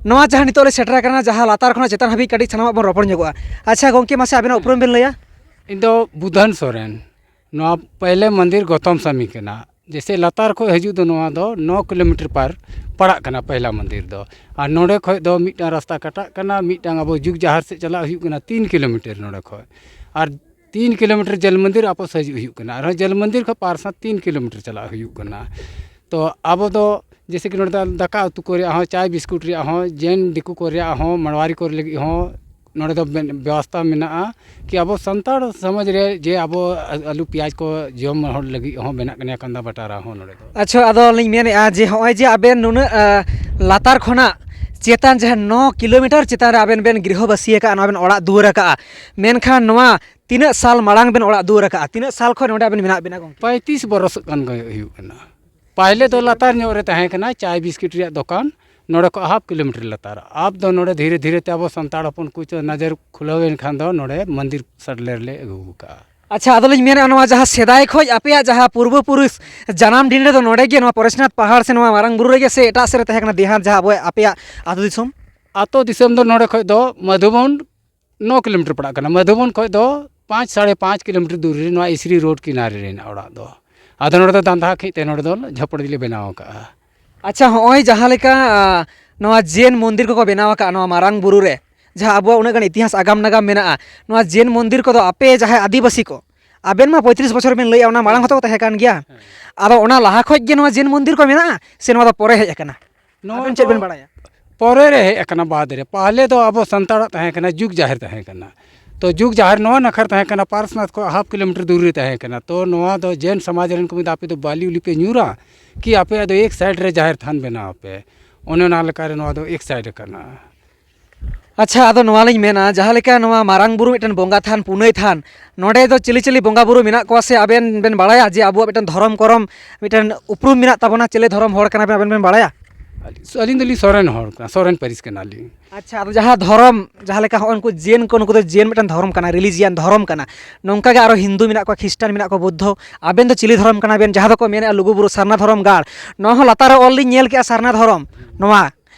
ᱱᱚᱣᱟ ᱡᱟᱦᱟᱸ ᱱᱤᱛᱚᱜ ᱞᱮ ᱥᱮᱴᱮᱨ ᱟᱠᱟᱱᱟ, ᱡᱟᱦᱟᱸ ᱞᱟᱛᱟᱨ ᱠᱷᱚᱱᱟᱜ ᱪᱮᱛᱟᱱ ᱦᱟᱹᱵᱤᱡ ᱠᱟᱹᱴᱤᱡ ᱥᱟᱱᱟᱢᱟᱜ ᱵᱚᱱ ᱨᱚᱯᱚᱲ ᱧᱚᱜᱚᱜᱼᱟ᱾ ᱟᱪᱪᱷᱟ ᱜᱚᱢᱠᱮ, ᱢᱟᱥᱮ ᱟᱵᱮᱱᱟᱜ ᱩᱯᱨᱩᱢ ᱵᱮᱱ ᱞᱟᱹᱭᱟ? ᱤᱧ ᱫᱚ ᱵᱩᱫᱷᱟᱱ ᱥᱚᱨᱮᱱ᱾ ᱱᱚᱣᱟ ᱯᱮᱦᱞᱮ ᱢᱚᱱᱫᱤᱨ ᱜᱚᱛᱚᱢ ᱥᱟᱢᱤ ᱠᱟᱱᱟ᱾ ᱡᱮᱭᱥᱮ ᱞᱟᱛᱟᱨ ᱠᱷᱚᱱ ᱦᱤᱡᱩᱜ ᱫᱚ ᱱᱚᱣᱟ ᱫᱚ ᱱᱚ ᱠᱤᱞᱳᱢᱤᱴᱟᱨ ᱯᱟᱨ ᱯᱟᱲᱟᱜ ᱠᱟᱱᱟ ᱯᱮᱦᱞᱟ ᱢᱚᱱᱫᱤᱨ ᱫᱚ᱾ ᱟᱨ ᱱᱚᱰᱮ ᱠᱷᱚᱱ ᱫᱚ ᱢᱤᱫᱴᱟᱝ ᱨᱟᱥᱛᱟ ᱠᱟᱴᱟᱜ ᱠᱟᱱᱟ, ᱢᱤᱫᱴᱟᱝ ᱟᱵᱚ ᱡᱩᱜᱽ ᱡᱟᱦᱮᱨ ᱥᱮᱫ ᱪᱟᱞᱟᱜ ᱦᱩᱭᱩᱜ ᱠᱟᱱᱟ ᱛᱤᱱ ᱠᱤᱞᱳᱢᱤᱴᱟᱨ ᱱᱚᱰᱮ ᱠᱷᱚᱱ᱾ ᱟᱨ ᱛᱤᱱ ᱠᱤᱞᱳᱢᱤᱴᱟᱨ ᱡᱚᱞ ᱢᱚᱱᱫᱤᱨ ᱟᱯᱚᱥ ᱦᱤᱡᱩᱜ ᱦᱩᱭᱩᱜ ᱠᱟᱱᱟ, ᱟᱨᱦᱚᱸ ᱡᱚᱞ ᱢᱚᱱᱫᱤᱨ ᱠᱷᱚᱱ ᱯᱟᱨᱥᱟ ᱛᱤᱱ ᱠᱤᱞᱳᱢᱤᱴᱟᱨ ᱪᱟᱞᱟᱜ ᱦᱩᱭᱩᱜ ᱠᱟᱱᱟ᱾ ᱛᱚ ᱟᱵᱚ ᱫᱚ ᱡᱮᱭᱥᱮ ᱠᱤ ᱱᱚᱰᱮ ᱫᱚ ᱫᱟᱠᱟ ᱩᱛᱩ ᱠᱚ ᱨᱮᱭᱟᱜ ᱦᱚᱸ, ᱪᱟᱭ ᱵᱤᱥᱠᱩᱴ ᱨᱮᱭᱟᱜ ᱦᱚᱸ, ᱡᱮᱱ ᱫᱤᱠᱩ ᱠᱚ ᱨᱮᱭᱟᱜ ᱦᱚᱸ, ᱢᱟᱲᱣᱟᱨᱤ ᱠᱚ ᱞᱟᱹᱜᱤᱫ ᱦᱚᱸ ᱱᱚᱰᱮ ᱫᱚ ᱵᱮᱱ-, ᱵᱮᱵᱚᱥᱛᱷᱟ ᱢᱮᱱᱟᱜᱼᱟ᱾ ᱠᱤ ᱟᱵᱚ ᱥᱟᱱᱛᱟᱲ ᱥᱚᱢᱟᱡᱽ ᱨᱮ ᱡᱮ ᱟᱵᱚ ᱟᱹᱞᱩ ᱯᱮᱸᱭᱟᱡᱽ ᱠᱚ ᱡᱚᱢ ᱦᱚᱲ ᱞᱟᱹᱜᱤᱫ ᱦᱚᱸ ᱵᱮᱱᱟᱜ ᱠᱟᱱᱟ ᱠᱟᱸᱫᱟ ᱵᱟᱴᱟᱨᱟ ᱦᱚᱸ ᱱᱚᱰᱮ ᱫᱚ᱾ ᱟᱪᱪᱷᱟ, ᱟᱫᱚ ᱞᱤᱧ ᱢᱮᱱᱮᱫᱼᱟ ᱡᱮ ᱦᱚᱸᱜᱼᱚᱭ ᱡᱮ ᱟᱵᱮᱱ ᱱᱩᱱᱟᱹᱜ, ᱟ, ᱞᱟᱛᱟᱨ ᱠᱷᱚᱱᱟᱜ ᱪᱮᱛᱟᱱ ᱡᱟᱦᱟᱸ ᱱᱚ ᱠᱤᱞᱳᱢᱤᱴᱟᱨ ᱪᱮᱛᱟᱱ ᱨᱮ ᱟᱵᱮᱱ ᱵᱮᱱ ᱜᱨᱤᱦᱚᱵᱟᱥᱤ ᱟᱠᱟᱫᱼᱟ, ᱱᱚᱣᱟ ᱵᱮᱱ ᱚᱲᱟᱜ ᱫᱩᱣᱟᱹᱨ ᱟᱠᱟᱫᱼᱟ, ᱢᱮᱱᱠᱷᱟᱱ ᱱᱚᱣᱟ ᱛᱤᱱᱟᱹᱜ ᱥᱟᱞ ᱢᱟᱲᱟᱝ ᱵᱮᱱ ᱚᱲᱟᱜ ᱫᱩᱣᱟᱹᱨ ᱟᱠᱟᱫᱼᱟ? ᱛᱤᱱᱟᱹᱜ ᱥᱟᱞ ᱠᱷᱚᱱ ᱱᱚᱰᱮ ᱟᱵᱮᱱ ᱢᱮᱱᱟᱜ ᱵᱮᱱᱟ ᱜᱚᱢᱠᱮ? ᱯᱚᱸᱭᱛᱨᱤᱥ ᱵᱚᱨᱚᱥ ᱜᱟᱱ ᱜᱮ ᱦᱩᱭᱩᱜ ᱠᱟᱱᱟ᱾ ᱯᱟᱦᱞᱮ ᱫᱚ ᱞᱟᱛᱟᱨ ᱧᱚᱜ ᱨᱮ ᱛᱟᱦᱮᱸ ᱠᱟᱱᱟ, ᱪᱟᱭ ᱵᱤᱥᱠᱤᱴ ᱨᱮᱭᱟᱜ ᱫᱚᱠᱟᱱ, ᱱᱚᱰᱮ ᱠᱷᱚᱱ ᱦᱟᱯ ᱠᱤᱞᱳᱢᱤᱴᱟᱨ ᱞᱟᱛᱟᱨ᱾ ᱟᱵ ᱫᱚ ᱱᱚᱰᱮ ᱫᱷᱤᱨᱮ ᱫᱷᱤᱨᱮ ᱛᱮ ᱟᱵᱚ ᱥᱟᱱᱛᱟᱲ ᱦᱚᱯᱚᱱ ᱠᱚ ᱪᱚ ᱱᱚᱡᱚᱨ ᱠᱷᱩᱞᱟᱹᱣ ᱮᱱ ᱠᱷᱟᱱ ᱫᱚ ᱱᱚᱰᱮ ᱢᱚᱱᱫᱤᱨ ᱥᱟᱰᱞᱮ ᱨᱮᱞᱮ ᱟᱹᱜᱩ ᱟᱠᱟᱜᱼᱟ᱾ ᱟᱪᱪᱷᱟ, ᱟᱫᱚ ᱞᱤᱧ ᱢᱮᱱᱮᱫᱼᱟ, ᱱᱚᱣᱟ ᱡᱟᱦᱟᱸ ᱥᱮᱫᱟᱭ ᱠᱷᱚᱱ ᱟᱯᱮᱭᱟᱜ ᱡᱟᱦᱟᱸ ᱯᱩᱨᱵᱚ ᱯᱩᱨᱩᱥ ᱡᱟᱱᱟᱢ ᱰᱤᱱ ᱨᱮᱫᱚ ᱱᱚᱰᱮ ᱜᱮ ᱱᱚᱣᱟ ᱯᱚᱨᱮᱥᱱᱟᱛᱷ ᱯᱟᱦᱟᱲ ᱥᱮ ᱱᱚᱣᱟ ᱢᱟᱨᱟᱝ ᱵᱩᱨᱩ ᱨᱮᱜᱮ ᱥᱮ ᱮᱴᱟᱜ ᱥᱮᱫ ᱨᱮ ᱛᱟᱦᱮᱸ ᱠᱟᱱᱟ ᱫᱮᱦᱟᱸᱛ, ᱡᱟᱦᱟᱸ ᱟᱵᱚᱣᱟᱜ ᱟᱯᱮᱭᱟᱜ ᱟᱹᱛᱩ ᱫᱤᱥᱚᱢ? ᱟᱛᱳ ᱫᱤᱥᱚᱢ ᱫᱚ ᱱᱚᱰᱮ ᱠᱷᱚᱱ ᱫᱚ ᱢᱟᱫᱷᱩᱵᱚᱱ ᱱᱚ ᱠᱤᱞᱳᱢᱤᱴᱟᱨ ᱯᱟᱲᱟᱜ ᱠᱟᱱᱟ᱾ ᱢᱟᱫᱷᱩᱵᱚᱱ ᱠᱷᱚᱱ ᱫᱚ ᱯᱟᱸᱪ, ᱥᱟᱲᱮ ᱯᱟᱸᱪ ᱠᱤᱞᱳᱢᱤᱴᱟᱨ ᱫᱩᱨ ᱨᱮ ᱱᱚᱣᱟ ᱤᱥᱨᱤ ᱨᱳᱰ ᱠᱤᱱᱟᱨᱮ ᱨᱮ ᱦᱮᱱᱟᱜ ᱚᱲᱟᱜ ᱫᱚ᱾ ᱟᱫᱚ ᱱᱚᱰᱮ ᱫᱚ ᱫᱟᱸᱫᱷᱟ ᱠᱷᱮᱡ ᱛᱮ ᱱᱚᱰᱮ ᱫᱚ ᱡᱷᱚᱯᱲᱤ ᱞᱮ ᱵᱮᱱᱟᱣ ᱟᱠᱟᱜᱼᱟ᱾ ᱟᱪᱪᱷᱟ, ᱦᱚᱸᱜᱼᱚᱭ ᱡᱟᱦᱟᱸ ᱞᱮᱠᱟ, ᱟ, ᱱᱚᱣᱟ ᱡᱮᱱ ᱢᱚᱱᱫᱤᱨ ᱠᱚᱠᱚ ᱵᱮᱱᱟᱣ ᱟᱠᱟᱫ ᱱᱚᱣᱟ ᱢᱟᱨᱟᱝ ᱵᱩᱨᱩ ᱨᱮ, ᱡᱟᱦᱟᱸ ᱟᱵᱚᱣᱟᱜ ᱩᱱᱟᱹᱜ ᱜᱟᱱ ᱤᱛᱤᱦᱟᱥ ᱟᱜᱟᱢ ᱱᱟᱜᱟᱢ ᱢᱮᱱᱟᱜᱼᱟ, ᱱᱚᱣᱟ ᱡᱮᱱ ᱢᱚᱱᱫᱤᱨ ᱠᱚᱫᱚ ᱟᱯᱮ ᱡᱟᱦᱟᱸᱭ ᱟᱹᱫᱤᱵᱟᱹᱥᱤ ᱠᱚ, ᱟᱵᱮᱱ ᱢᱟ ᱯᱚᱸᱭᱛᱨᱤᱥ ᱵᱚᱪᱷᱚᱨ ᱵᱮᱱ ᱞᱟᱹᱭᱮᱫᱼᱟ, ᱚᱱᱟ ᱢᱟᱲᱟᱝ ᱦᱚᱸᱛᱚ ᱛᱟᱦᱮᱸ ᱠᱟᱱ ᱜᱮᱭᱟ᱾ ᱦᱮᱸ᱾ ᱟᱫᱚ ᱚᱱᱟ ᱞᱟᱦᱟ ᱠᱷᱚᱡ ᱜᱮ ᱱᱚᱣᱟ ᱡᱮᱱ ᱢᱚᱱᱫᱤᱨ ᱠᱚ ᱢᱮᱱᱟᱜᱼᱟ ᱥᱮ ᱱᱚᱣᱟ ᱫᱚ ᱯᱚᱨᱮ ᱦᱮᱡ ᱟᱠᱟᱱᱟ? ᱱᱚᱣᱟ ᱟᱵᱮᱱ ᱪᱮᱫ ᱫᱚ ᱵᱮᱱ ᱵᱟᱲᱟᱭᱟ? ᱯᱚᱨᱮ ᱨᱮ ᱦᱮᱡ ᱟᱠᱟᱱᱟ, ᱵᱟᱫᱽ ᱨᱮ᱾ ᱯᱟᱦᱞᱮ ᱫᱚ ᱟᱵᱚ ᱥᱟᱱᱛᱟᱲᱟᱜ ᱛᱟᱦᱮᱸ ᱠᱟᱱᱟ, ᱡᱩᱜᱽ ᱡᱟᱦᱮᱨ ᱛᱟᱦᱮᱸ ᱠᱟᱱᱟ᱾ ᱛᱚ ᱡᱩᱜᱽ ᱡᱟᱦᱮᱨ ᱱᱚᱣᱟ ᱱᱟᱠᱷᱟᱨ ᱛᱟᱦᱮᱸ ᱠᱟᱱᱟ, ᱯᱟᱨᱥᱱᱟᱛᱷ ᱠᱷᱚᱱ ᱦᱟᱯ ᱠᱤᱞᱳᱢᱤᱴᱟᱨ ᱫᱩᱨ ᱨᱮ ᱛᱟᱦᱮᱸ ᱠᱟᱱᱟ᱾ ᱛᱚ ᱱᱚᱣᱟ ᱫᱚ ᱡᱮᱱ ᱥᱚᱢᱟᱡᱽ ᱨᱮᱱ ᱠᱚ ᱢᱮᱱᱫᱟ, "ᱟᱯᱮ ᱫᱚ ᱵᱟᱹᱞᱤ ᱩᱞᱤ ᱯᱮ ᱧᱩᱨᱟ, ᱠᱤ ᱟᱯᱮᱭᱟᱜ ᱫᱚ ᱮᱠ ᱥᱟᱭᱤᱰ ᱨᱮ ᱡᱟᱦᱮᱨ ᱛᱷᱟᱱ ᱵᱮᱱᱟᱣ ᱯᱮ᱾" ᱚᱱᱮ ᱚᱱᱟ ᱞᱮᱠᱟᱨᱮ ᱱᱚᱣᱟ ᱫᱚ ᱮᱠ ᱥᱟᱭᱤᱰ ᱟᱠᱟᱱᱟ᱾ ᱟᱪᱪᱷᱟ, ᱟᱫᱚ ᱱᱚᱣᱟ ᱞᱤᱧ ᱢᱮᱱᱟ, ᱡᱟᱦᱟᱸ ᱞᱮᱠᱟ ᱱᱚᱣᱟ ᱢᱟᱨᱟᱝ ᱵᱩᱨᱩ ᱢᱤᱫᱴᱮᱱ ᱵᱚᱸᱜᱟ ᱛᱷᱟᱱ, ᱯᱩᱱᱟᱹᱭ ᱛᱷᱟᱱ, ᱱᱚᱰᱮ ᱫᱚ ᱪᱤᱞᱤ ᱪᱤᱞᱤ ᱵᱚᱸᱜᱟ ᱵᱩᱨᱩ ᱢᱮᱱᱟᱜ ᱠᱚᱣᱟ ᱥᱮ ᱟᱵᱮᱱ ᱵᱮᱱ ᱵᱟᱲᱟᱭᱟ ᱡᱮ ᱟᱵᱚᱣᱟᱜ ᱢᱤᱫᱴᱮᱱ ᱫᱷᱚᱨᱚᱢ ᱠᱚᱨᱚᱢ ᱢᱤᱫᱴᱮᱱ ᱩᱯᱨᱩᱢ ᱢᱮᱱᱟᱜ ᱛᱟᱵᱚᱱᱟ, ᱪᱤᱞᱤ ᱫᱷᱚᱨᱚᱢ ᱦᱚᱲ ᱠᱟᱱᱟ ᱵᱮᱱ, ᱟᱵᱮᱱ ᱵᱮᱱ ᱵᱟᱲᱟᱭᱟ? ᱟᱹᱞᱤᱧ ᱫᱚᱞᱤᱧ ᱥᱚᱨᱮᱱ ᱦᱚᱲ ᱠᱟᱱᱟ, ᱥᱚᱨᱮᱱ ᱯᱟᱹᱨᱤᱥ ᱠᱟᱱᱟᱞᱤᱧ᱾ ᱟᱪᱪᱷᱟ, ᱟᱫᱚ ᱡᱟᱦᱟᱸ ᱫᱷᱚᱨᱚᱢ, ᱡᱟᱦᱟᱸ ᱞᱮᱠᱟ ᱦᱚᱸᱜᱼᱚᱭ ᱱᱩᱠᱩ ᱡᱮᱱ ᱠᱚ, ᱱᱩᱠᱩ ᱫᱚ ᱡᱮᱱ ᱢᱤᱫᱴᱟᱝ ᱫᱷᱚᱨᱚᱢ ᱠᱟᱱᱟ, ᱨᱤᱞᱤᱡᱤᱭᱟᱱ ᱫᱷᱚᱨᱚᱢ ᱠᱟᱱᱟ, ᱱᱚᱝᱠᱟ ᱜᱮ ᱟᱨᱚ ᱦᱤᱱᱫᱩ ᱢᱮᱱᱟᱜ ᱠᱚᱣᱟ, ᱠᱷᱨᱤᱥᱴᱟᱱ ᱢᱮᱱᱟᱜ ᱠᱚᱣᱟ, ᱵᱩᱫᱽᱫᱷᱚ, ᱟᱵᱮᱱ ᱫᱚ ᱪᱤᱞᱤ ᱫᱷᱚᱨᱚᱢ ᱠᱟᱱᱟ ᱵᱮᱱ? ᱡᱟᱦᱟᱸ ᱫᱚᱠᱚ ᱢᱮᱱᱮᱫᱼᱟ ᱞᱩᱜᱩᱵᱩᱨᱩ ᱥᱟᱨᱱᱟ ᱫᱷᱚᱨᱚᱢ ᱜᱟᱲ, ᱱᱚᱣᱟ ᱦᱚᱸ ᱞᱟᱛᱟᱨ ᱨᱮ ᱚᱞ ᱞᱤᱧ ᱧᱮᱞ ᱠᱮᱜᱼᱟ ᱥᱟᱨᱱᱟ ᱫᱷᱚᱨᱚᱢ᱾ ᱱᱚᱣᱟ,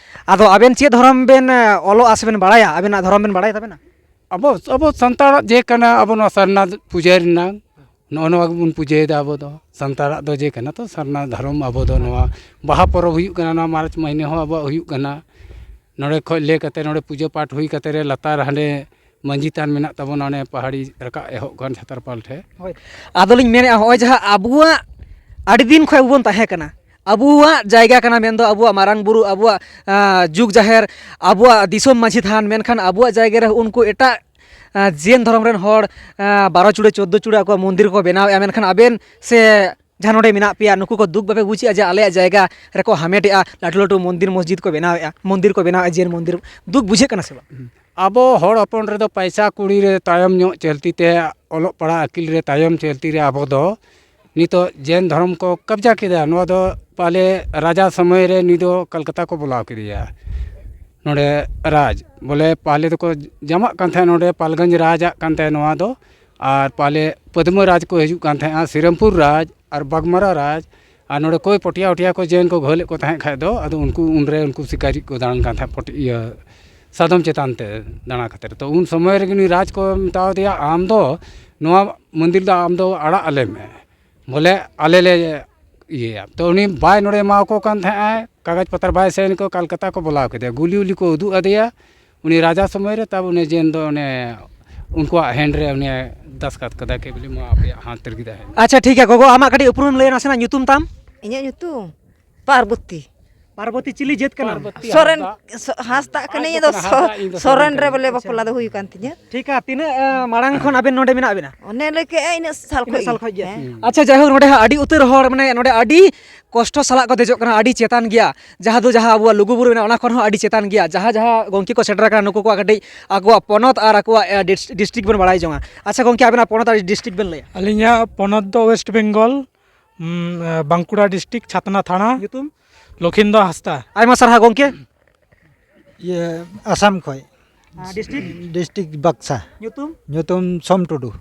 ᱟᱫᱚ ᱟᱵᱮᱱ ᱪᱮᱫ ᱫᱷᱚᱨᱚᱢ ᱵᱮᱱ, ᱮ, ᱚᱞᱚᱜᱼᱟ ᱥᱮ ᱵᱮᱱ ᱵᱟᱲᱟᱭᱟ? ᱟᱵᱮᱱᱟᱜ ᱫᱷᱚᱨᱚᱢ ᱵᱮᱱ ᱵᱟᱲᱟᱭ ᱛᱟᱵᱮᱱᱟ? ᱟᱵᱚ, ᱟᱵᱚ ᱥᱟᱱᱛᱟᱲᱟᱜ ᱡᱮ ᱠᱟᱱᱟ, ᱟᱵᱚ ᱱᱚᱣᱟ ᱥᱟᱨᱱᱟ ᱯᱩᱡᱟᱹ ᱨᱮᱱᱟᱜ, ᱱᱚᱜᱼᱚ ᱱᱚᱣᱟ ᱜᱮᱵᱚᱱ ᱯᱩᱡᱟᱹᱭᱮᱫᱟ ᱟᱵᱚ ᱫᱚ᱾ ᱥᱟᱱᱛᱟᱲᱟᱜ ᱫᱚ ᱡᱮ ᱠᱟᱱᱟ ᱛᱚ ᱥᱟᱨᱱᱟ ᱫᱷᱚᱨᱚᱢ, ᱟᱵᱚ ᱫᱚ ᱱᱚᱣᱟ ᱵᱟᱦᱟ ᱯᱚᱨᱚᱵᱽ ᱦᱩᱭᱩᱜ ᱠᱟᱱᱟ, ᱱᱚᱣᱟ ᱢᱟᱨᱪ ᱢᱟᱹᱦᱱᱟᱹ ᱦᱚᱸ ᱟᱵᱚᱣᱟᱜ ᱦᱩᱭᱩᱜ ᱠᱟᱱᱟ᱾ ᱱᱚᱰᱮ ᱠᱷᱚᱡ ᱞᱟᱹᱭ ᱠᱟᱛᱮ, ᱱᱚᱰᱮ ᱯᱩᱡᱟᱹ ᱯᱟᱴ ᱦᱩᱭ ᱠᱟᱛᱮ ᱨᱮ ᱞᱟᱛᱟᱨ ᱦᱟᱸᱰᱮ ᱢᱟᱹᱡᱷᱤ ᱛᱷᱟᱱ ᱢᱮᱱᱟᱜ ᱛᱟᱵᱚᱱᱟ, ᱚᱱᱮ ᱯᱟᱦᱟᱲᱤ ᱨᱟᱠᱟᱵ ᱮᱦᱚᱵ ᱠᱟᱱ ᱪᱷᱟᱛᱟᱨᱯᱟᱞ ᱴᱷᱮᱡ᱾ ᱦᱳᱭ, ᱟᱫᱚᱞᱤᱧ ᱢᱮᱱᱮᱫᱼᱟ, ᱦᱚᱸᱜᱼᱚᱭ ᱡᱟᱦᱟᱸ ᱟᱵᱚᱣᱟᱜ ᱟᱹᱰᱤ ᱫᱤᱱ ᱠᱷᱚᱱ ᱟᱵᱚ ᱵᱚᱱ ᱛᱟᱦᱮᱸ ᱠᱟᱱᱟ, ᱟᱵᱚᱣᱟᱜ ᱡᱟᱭᱜᱟ ᱠᱟᱱᱟ, ᱢᱮᱱᱫᱚ ᱟᱵᱚᱣᱟᱜ ᱢᱟᱨᱟᱝ ᱵᱩᱨᱩ, ᱟᱵᱚᱣᱟᱜ, ᱟ, ᱡᱩᱜᱽ ᱡᱟᱦᱮᱨ, ᱟᱵᱚᱣᱟᱜ ᱫᱤᱥᱚᱢ ᱢᱟᱹᱡᱷᱤ ᱛᱷᱟᱱ, ᱢᱮᱱᱠᱷᱟᱱ ᱟᱵᱚᱣᱟᱜ ᱡᱟᱭᱜᱟ ᱨᱮ ᱩᱱᱠᱩ ᱮᱴᱟᱜ, ᱟ, ᱡᱮᱱ ᱫᱷᱚᱨᱚᱢ ᱨᱮᱱ ᱦᱚᱲ, ᱟ, ᱵᱟᱨᱚ ᱪᱩᱲᱟᱹ ᱪᱳᱫᱽᱫᱳ ᱪᱩᱲᱟᱹ ᱟᱠᱚᱣᱟᱜ ᱢᱚᱱᱫᱤᱨ ᱠᱚ ᱵᱮᱱᱟᱣᱮᱫᱼᱟ, ᱢᱮᱱᱠᱷᱟᱱ ᱟᱵᱮᱱ ᱥᱮ ᱡᱟᱦᱟᱸ ᱱᱚᱰᱮ ᱢᱮᱱᱟᱜ ᱯᱮᱭᱟ, ᱱᱩᱠᱩ ᱠᱚ ᱫᱩᱠ ᱵᱟᱯᱮ ᱵᱩᱡᱮᱜᱼᱟ ᱡᱮ ᱟᱞᱮᱭᱟᱜ ᱡᱟᱭᱜᱟ ᱨᱮᱠᱚ ᱦᱟᱢᱮᱴᱮᱜᱼᱟ, ᱞᱟᱹᱴᱩ ᱞᱟᱹᱴᱩ ᱢᱚᱱᱫᱤᱨ ᱢᱚᱥᱡᱤᱫ ᱠᱚ ᱵᱮᱱᱟᱣᱮᱫᱼᱟ, ᱢᱚᱱᱫᱤᱨ ᱠᱚ ᱵᱮᱱᱟᱣᱮᱫᱼᱟ, ᱡᱮᱱ ᱢᱚᱱᱫᱤᱨ, ᱫᱩᱠ ᱵᱩᱡᱷᱟᱹᱜ ᱠᱟᱱᱟ ᱥᱮ ᱵᱟᱝ? ᱟᱵᱚ ᱦᱚᱲ ᱦᱚᱯᱚᱱ ᱨᱮᱫᱚ ᱯᱟᱭᱥᱟ ᱠᱩᱲᱤ ᱨᱮ ᱛᱟᱭᱚᱢ ᱧᱚᱜ ᱪᱟᱹᱞᱛᱤ ᱛᱮ, ᱚᱞᱚᱜ ᱯᱟᱲᱦᱟᱜ ᱟᱹᱠᱤᱞ ᱨᱮ ᱛᱟᱭᱚᱢ ᱪᱟᱹᱞᱛᱤ ᱨᱮ ᱟᱵᱚ ᱫᱚ ᱱᱤᱛᱚᱜ ᱡᱮᱱ ᱫᱷᱚᱨᱚᱢ ᱠᱚ ᱠᱟᱵᱽᱡᱟ ᱠᱮᱫᱟ᱾ ᱱᱚᱣᱟ ᱫᱚ ᱯᱟᱞᱮ ᱨᱟᱡᱟ ᱥᱚᱢᱚᱭ ᱨᱮ ᱱᱩᱭ ᱫᱚ ᱠᱟᱞᱠᱟᱛᱟ ᱠᱚ ᱵᱩᱞᱟᱣ ᱠᱮᱫᱮᱭᱟ᱾ ᱱᱚᱰᱮ ᱨᱟᱡᱽ ᱵᱚᱞᱮ ᱯᱟᱦᱞᱮ ᱫᱚᱠᱚ ᱡᱟᱢᱟᱜ ᱠᱟᱱ ᱛᱟᱦᱮᱸᱫ, ᱱᱚᱰᱮ ᱯᱟᱞᱜᱚᱸᱡᱽ ᱨᱟᱡᱽ ᱟᱜ ᱠᱟᱱ ᱛᱟᱦᱮᱸᱫ ᱱᱚᱣᱟ ᱫᱚ, ᱟᱨ ᱯᱟᱞᱮ ᱯᱟᱹᱫᱽᱢᱟᱹ ᱨᱟᱡᱽ ᱠᱚ ᱦᱤᱡᱩᱜ ᱠᱟᱱ ᱛᱟᱦᱮᱸᱫᱼᱟ, ᱥᱤᱨᱟᱢᱯᱩᱨ ᱨᱟᱡᱽ ᱟᱨ ᱵᱟᱜᱽᱢᱟᱨᱟ ᱨᱟᱡᱽ, ᱟᱨ ᱱᱚᱰᱮ ᱠᱚᱭ ᱯᱚᱴᱤᱭᱟ ᱩᱴᱤᱭᱟ ᱠᱚ ᱡᱮᱱ ᱠᱚ ᱜᱷᱟᱹᱞᱮᱫ ᱠᱚ ᱛᱟᱦᱮᱸᱫ ᱠᱷᱟᱡ ᱫᱚ, ᱟᱫᱚ ᱩᱱᱠᱩ ᱩᱱᱨᱮ ᱩᱱᱠᱩ ᱥᱤᱠᱟᱨᱤ ᱠᱚ ᱫᱟᱬᱟᱱ ᱠᱟᱱ ᱛᱟᱦᱮᱸᱫ ᱯᱚᱴᱤ-, ᱤᱭᱟᱹ, ᱥᱟᱫᱚᱢ ᱪᱮᱛᱟᱱ ᱛᱮ ᱫᱟᱬᱟ ᱠᱟᱛᱮ᱾ ᱛᱚ ᱩᱱ ᱥᱚᱢᱚᱭ ᱨᱮᱜᱮ ᱱᱩᱭ ᱨᱟᱡᱽ ᱠᱚ ᱢᱮᱛᱟᱣ ᱫᱮᱭᱟ, "ᱟᱢ ᱫᱚ ᱱᱚᱣᱟ ᱢᱚᱱᱫᱤᱨ ᱫᱚ ᱟᱢ ᱫᱚ ᱟᱲᱟᱜ ᱟᱞᱮ ᱢᱮ, ᱵᱚᱞᱮ ᱟᱞᱮ ᱞᱮ ᱤᱭᱟᱹᱭᱟ᱾" ᱛᱚ ᱩᱱᱤ ᱵᱟᱭ ᱱᱚᱰᱮ ᱮᱢᱟᱣᱟᱠᱚ ᱠᱟᱱ ᱛᱟᱦᱮᱸᱫ ᱟᱭ ᱠᱟᱜᱚᱡᱽ ᱯᱚᱛᱨᱚ, ᱵᱟᱭ ᱥᱟᱭᱤᱱ ᱠᱚ, ᱠᱟᱞᱠᱟᱛᱟ ᱠᱚ ᱵᱩᱞᱟᱣ ᱠᱮᱫᱮᱭᱟ, ᱜᱩᱞᱤ ᱩᱞᱤ ᱠᱚ ᱩᱫᱩᱜ ᱟᱫᱮᱭᱟ᱾ ᱩᱱᱤ ᱨᱟᱡᱟ ᱥᱚᱢᱚᱭ ᱨᱮ ᱛᱟᱵ ᱩᱱᱤ ᱡᱮᱱ ᱫᱚ ᱚᱱᱮ ᱩᱱᱠᱩᱣᱟᱜ ᱦᱮᱱᱰ ᱨᱮ ᱩᱱᱤ ᱫᱟᱥᱠᱟᱛ ᱠᱟᱫᱟ ᱠᱮ ᱵᱚᱞᱮ ᱢᱟ ᱟᱯᱮᱭᱟᱜ ᱦᱟᱛ ᱨᱮᱜᱮ ᱛᱟᱦᱮᱱ᱾ ᱟᱪᱪᱷᱟ, ᱴᱷᱤᱠ ᱜᱮᱭᱟ ᱜᱚᱜᱚ, ᱟᱢᱟᱜ ᱠᱟᱹᱴᱤᱡ ᱩᱯᱨᱩᱢ ᱞᱟᱹᱭ ᱱᱟᱥᱮᱱᱟᱜ, ᱧᱩᱛᱩᱢ ᱛᱟᱢ? ᱤᱧᱟᱹᱜ ᱧᱩᱛᱩᱢ ᱯᱟᱨᱵᱚᱛᱤ᱾ ᱯᱟᱨᱵᱚᱛᱤ ᱪᱤᱞᱤ ᱡᱟᱹᱛ ᱠᱟᱱᱟᱢ? ᱯᱟᱨᱵᱚᱛᱤ ᱥᱚᱨᱮᱱ᱾ ᱦᱟᱸᱥᱫᱟ᱾ ᱥᱚ-, ᱦᱟᱸᱥᱫᱟ ᱠᱟᱹᱱᱟᱹᱧ, ᱤᱧ ᱫᱚ ᱥᱚ-, ᱥᱚᱨᱮᱱ ᱨᱮ ᱵᱚᱞᱮ ᱵᱟᱯᱞᱟ ᱫᱚ ᱦᱩᱭ ᱠᱟᱱ ᱛᱤᱧᱟᱹ᱾ ᱴᱷᱤᱠᱟ, ᱛᱤᱱᱟᱹᱜ, ᱮ, ᱢᱟᱲᱟᱝ ᱠᱷᱚᱱ ᱟᱵᱮᱱ ᱱᱚᱰᱮ ᱢᱮᱱᱟᱜ ᱵᱮᱱᱟ? ᱚᱱᱮ ᱞᱟᱹᱭ ᱠᱮᱜᱼᱟ, ᱤᱱᱟᱹᱜ ᱥᱟᱞ ᱤᱱᱟᱹᱜ ᱠᱷᱚᱱ ᱥᱟᱞ ᱜᱮ᱾ ᱠᱷᱚᱱ ᱜᱮ? ᱦᱮᱸ᱾ ᱟᱪᱪᱷᱟ, ᱡᱟᱭᱦᱳᱠ, ᱱᱚᱰᱮ ᱦᱟᱸᱜ ᱟᱹᱰᱤ ᱩᱛᱟᱹᱨ ᱦᱚᱲ, ᱢᱟᱱᱮ, ᱱᱚᱰᱮ ᱟᱹᱰᱤ ᱠᱚᱥᱴᱚ ᱥᱟᱞᱟᱜ ᱠᱚ ᱫᱮᱡᱚᱜ ᱠᱟᱱᱟ, ᱟᱹᱰᱤ ᱪᱮᱛᱟᱱ ᱜᱮᱭᱟ᱾ ᱡᱟᱦᱟᱸ ᱫᱚ, ᱡᱟᱦᱟᱸ ᱟᱵᱚᱣᱟᱜ ᱞᱩᱜᱩᱵᱩᱨᱩ ᱢᱮᱱᱟᱜᱼᱟ, ᱚᱱᱟ ᱠᱷᱚᱱ ᱦᱚᱸ ᱟᱹᱰᱤ ᱪᱮᱛᱟᱱ ᱜᱮᱭᱟ᱾ ᱡᱟᱦᱟᱸ, ᱡᱟᱦᱟᱸ ᱜᱚᱢᱠᱮ ᱠᱚ ᱥᱮᱴᱮᱨ ᱟᱠᱟᱱᱟ, ᱱᱩᱠᱩ ᱠᱚᱣᱟᱜ ᱠᱟᱹᱴᱤᱡ ᱟᱠᱚᱣᱟᱜ ᱯᱚᱱᱚᱛ ᱟᱨ ᱟᱠᱚᱣᱟᱜ, ᱮ, ᱰᱤᱥ-, ᱰᱤᱥᱴᱨᱤᱠᱴ ᱵᱚᱱ ᱵᱟᱲᱟᱭ ᱡᱚᱝᱟ᱾ ᱟᱪᱪᱷᱟ ᱜᱚᱢᱠᱮ, ᱟᱵᱮᱱᱟᱜ ᱯᱚᱱᱚᱛ ᱟᱨ ᱰᱤᱥᱴᱨᱤᱠᱴ ᱵᱮᱱ ᱞᱟᱹᱭᱟ? ᱟᱹᱞᱤᱧᱟᱜ ᱯᱚᱱᱚᱛ ᱫᱚ ᱳᱭᱮᱥᱴ ᱵᱮᱝᱜᱚᱞ, ᱩᱢ, ᱮ, ᱵᱟᱸᱠᱩᱲᱟ ᱰᱤᱥᱴᱨᱤᱠᱴ, ᱪᱷᱟᱛᱱᱟ ᱛᱷᱟᱱᱟ᱾ ᱧᱩᱛᱩᱢ? ᱞᱚᱠᱷᱤᱱᱫᱚᱨ ᱦᱟᱸᱥᱫᱟ᱾ ᱟᱭᱢᱟ ᱥᱟᱨᱦᱟᱣ ᱜᱚᱢᱠᱮ᱾ ᱤᱭᱟᱹ, ᱟᱥᱟᱢ ᱠᱷᱚᱱ᱾ ᱟᱨ district? District ᱵᱟᱠᱥᱟ᱾ ᱧᱩᱛᱩᱢ? ᱧᱩᱛᱩᱢ ᱥᱚᱢ ᱴᱩᱰᱩ᱾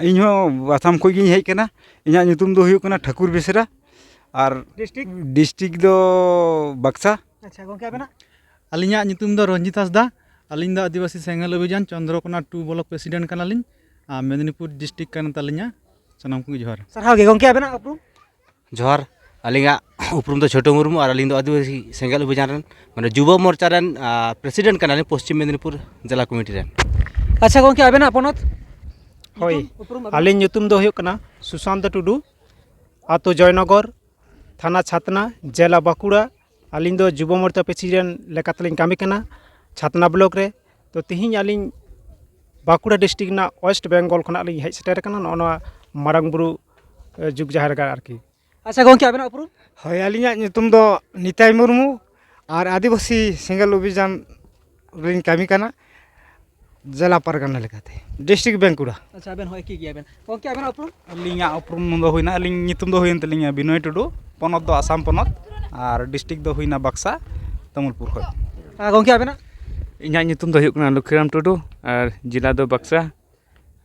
ᱤᱧ ᱦᱚᱸ ᱟᱥᱟᱢ ᱠᱷᱚᱱ ᱜᱤᱧ ᱦᱮᱡ ᱟᱠᱟᱱᱟ᱾ ᱤᱧᱟᱹᱜ ᱧᱩᱛᱩᱢ ᱫᱚ ᱦᱩᱭᱩᱜ ᱠᱟᱱᱟ ᱴᱷᱟᱹᱠᱩᱨ ᱵᱮᱥᱨᱟ᱾ ᱟᱨ district? District ᱫᱚ ᱵᱟᱠᱥᱟ᱾ ᱟᱪᱪᱷᱟ ᱜᱚᱢᱠᱮ, ᱟᱵᱮᱱᱟᱜ? ᱟᱹᱞᱤᱧᱟᱜ ᱧᱩᱛᱩᱢ ᱫᱚ ᱨᱚᱧᱡᱤᱛ ᱦᱟᱸᱥᱫᱟ᱾ ᱟᱹᱞᱤᱧ ᱫᱚ ᱟᱹᱫᱤᱵᱟᱹᱥᱤ ᱥᱮᱸᱜᱮᱞ ᱚᱵᱷᱤᱡᱟᱱ ᱪᱚᱱᱫᱨᱚᱠᱳᱱᱟ two block president ᱠᱟᱱᱟᱞᱤᱧ᱾ ᱟᱨ ᱢᱮᱫᱽᱱᱤᱯᱩᱨ district ᱠᱟᱱ ᱛᱟᱹᱞᱤᱧᱟ᱾ ᱥᱟᱱᱟᱢ ᱠᱚᱜᱮ ᱡᱚᱦᱟᱨ᱾ ᱥᱟᱨᱦᱟᱣ ᱜᱮ ᱜᱚᱢᱠᱮ, ᱟᱵᱮᱱᱟᱜ ᱩᱯᱨᱩᱢ? ᱡᱚᱦᱟᱨ, ᱟᱹᱞᱤᱧᱟᱜ ᱩᱯᱨᱩᱢ ᱫᱚ ᱪᱷᱳᱴᱳ ᱢᱩᱨᱢᱩ ᱟᱨ ᱟᱹᱞᱤᱧ ᱫᱚ ᱟᱹᱫᱤᱵᱟᱹᱥᱤ ᱥᱮᱸᱜᱮᱞ ᱚᱵᱷᱤᱡᱟᱱ ᱨᱮᱱ, ᱢᱟᱱᱮ, ᱡᱩᱵᱚ ᱢᱳᱨᱪᱟ ᱨᱮᱱ, ᱟ, president ᱠᱟᱱᱟᱞᱤᱧ ᱯᱚᱥᱪᱤᱢ ᱢᱮᱫᱽᱱᱤᱯᱩᱨ ᱡᱮᱞᱟ ᱠᱚᱢᱤᱴᱤ ᱨᱮᱱ᱾ ᱟᱪᱪᱷᱟ ᱜᱚᱢᱠᱮ, ᱟᱵᱮᱱᱟᱜ ᱯᱚᱱᱚᱛ? ᱦᱳᱭ, ᱧᱩᱛᱩᱢ, ᱩᱯᱨᱩᱢ, ᱟᱵᱮᱱᱟᱜ? ᱟᱹᱞᱤᱧ ᱧᱩᱛᱩᱢ ᱫᱚ ᱦᱩᱭᱩᱜ ᱠᱟᱱᱟ ᱥᱩᱥᱟᱱᱛ ᱴᱩᱰᱩ, ᱟᱛᱳ ᱡᱚᱭᱱᱚᱜᱚᱨ, ᱛᱷᱟᱱᱟ ᱪᱷᱟᱛᱱᱟ, ᱡᱮᱞᱟ ᱵᱟᱸᱠᱩᱲᱟ᱾ ᱟᱹᱞᱤᱧ ᱫᱚ ᱡᱩᱵᱚ ᱢᱳᱨᱪᱟ president ᱞᱮᱠᱟᱛᱮᱞᱤᱧ ᱠᱟᱹᱢᱤ ᱠᱟᱱᱟ ᱪᱷᱟᱛᱱᱟ block ᱨᱮ᱾ ᱛᱚ, ᱛᱮᱦᱮᱧ ᱟᱹᱞᱤᱧ ᱵᱟᱸᱠᱩᱲᱟ district ᱨᱮᱱᱟᱜ West Bengal ᱠᱷᱚᱱᱟᱜ ᱞᱤᱧ ᱦᱮᱡ ᱥᱮᱴᱮᱨ ᱟᱠᱟᱱᱟ ᱱᱚᱜᱼᱚ ᱱᱚᱣᱟ ᱢᱟᱨᱟᱝ ᱵᱩᱨᱩ, ᱮ, ᱡᱩᱜᱽ ᱡᱟᱦᱮᱨ ᱜᱟᱲ ᱟᱨᱠᱤ᱾ ᱟᱪᱪᱷᱟ ᱜᱚᱢᱠᱮ, ᱟᱵᱮᱱᱟᱜ ᱩᱯᱨᱩᱢ? ᱦᱳᱭ, ᱟᱹᱞᱤᱧᱟᱜ ᱧᱩᱛᱩᱢ ᱫᱚ ᱱᱤᱛᱟᱭ ᱢᱩᱨᱢᱩ ᱟᱨ ᱟᱹᱫᱤᱵᱟᱹᱥᱤ ᱥᱮᱸᱜᱮᱞ ᱚᱵᱷᱤᱡᱟᱱ ᱨᱮᱞᱤᱧ ᱠᱟᱹᱢᱤ ᱠᱟᱱᱟ ᱡᱮᱞᱟ ᱯᱟᱨᱜᱟᱱᱟ ᱞᱮᱠᱟᱛᱮ, district ᱵᱟᱸᱠᱩᱲᱟ᱾ ᱟᱪᱪᱷᱟ, ᱟᱵᱮᱱ ᱦᱚᱸ ᱮᱠᱤ ᱜᱮᱭᱟ ᱵᱮᱱ᱾ ᱜᱚᱢᱠᱮ, ᱟᱵᱮᱱᱟᱜ ᱩᱯᱨᱩᱢ? ᱟᱹᱞᱤᱧᱟᱜ ᱩᱯᱨᱩᱢ ᱫᱚ ᱦᱩᱭᱱᱟ, ᱟᱹᱞᱤᱧ ᱧᱩᱛᱩᱢ ᱫᱚ ᱦᱩᱭᱮᱱ ᱛᱟᱹᱞᱤᱧᱟ ᱵᱤᱱᱚᱭ ᱴᱩᱰᱩ, ᱯᱚᱱᱚᱛ ᱫᱚ ᱟᱥᱟᱢ ᱯᱚᱱᱚᱛ, ᱟᱨ district ᱫᱚ ᱦᱩᱭᱱᱟ ᱵᱟᱠᱥᱟ, ᱛᱟᱢᱩᱞᱯᱩᱨ ᱠᱷᱚᱱ᱾ ᱟᱨ ᱜᱚᱢᱠᱮ, ᱟᱵᱮᱱᱟᱜ? ᱤᱧᱟᱹᱜ ᱧᱩᱛᱩᱢ ᱫᱚ ᱦᱩᱭᱩᱜ ᱠᱟᱱᱟ ᱞᱚᱠᱠᱷᱤᱨᱟᱢ ᱴᱩᱰᱩ ᱟᱨ ᱡᱮᱞᱟ ᱫᱚ ᱵᱟᱠᱥᱟ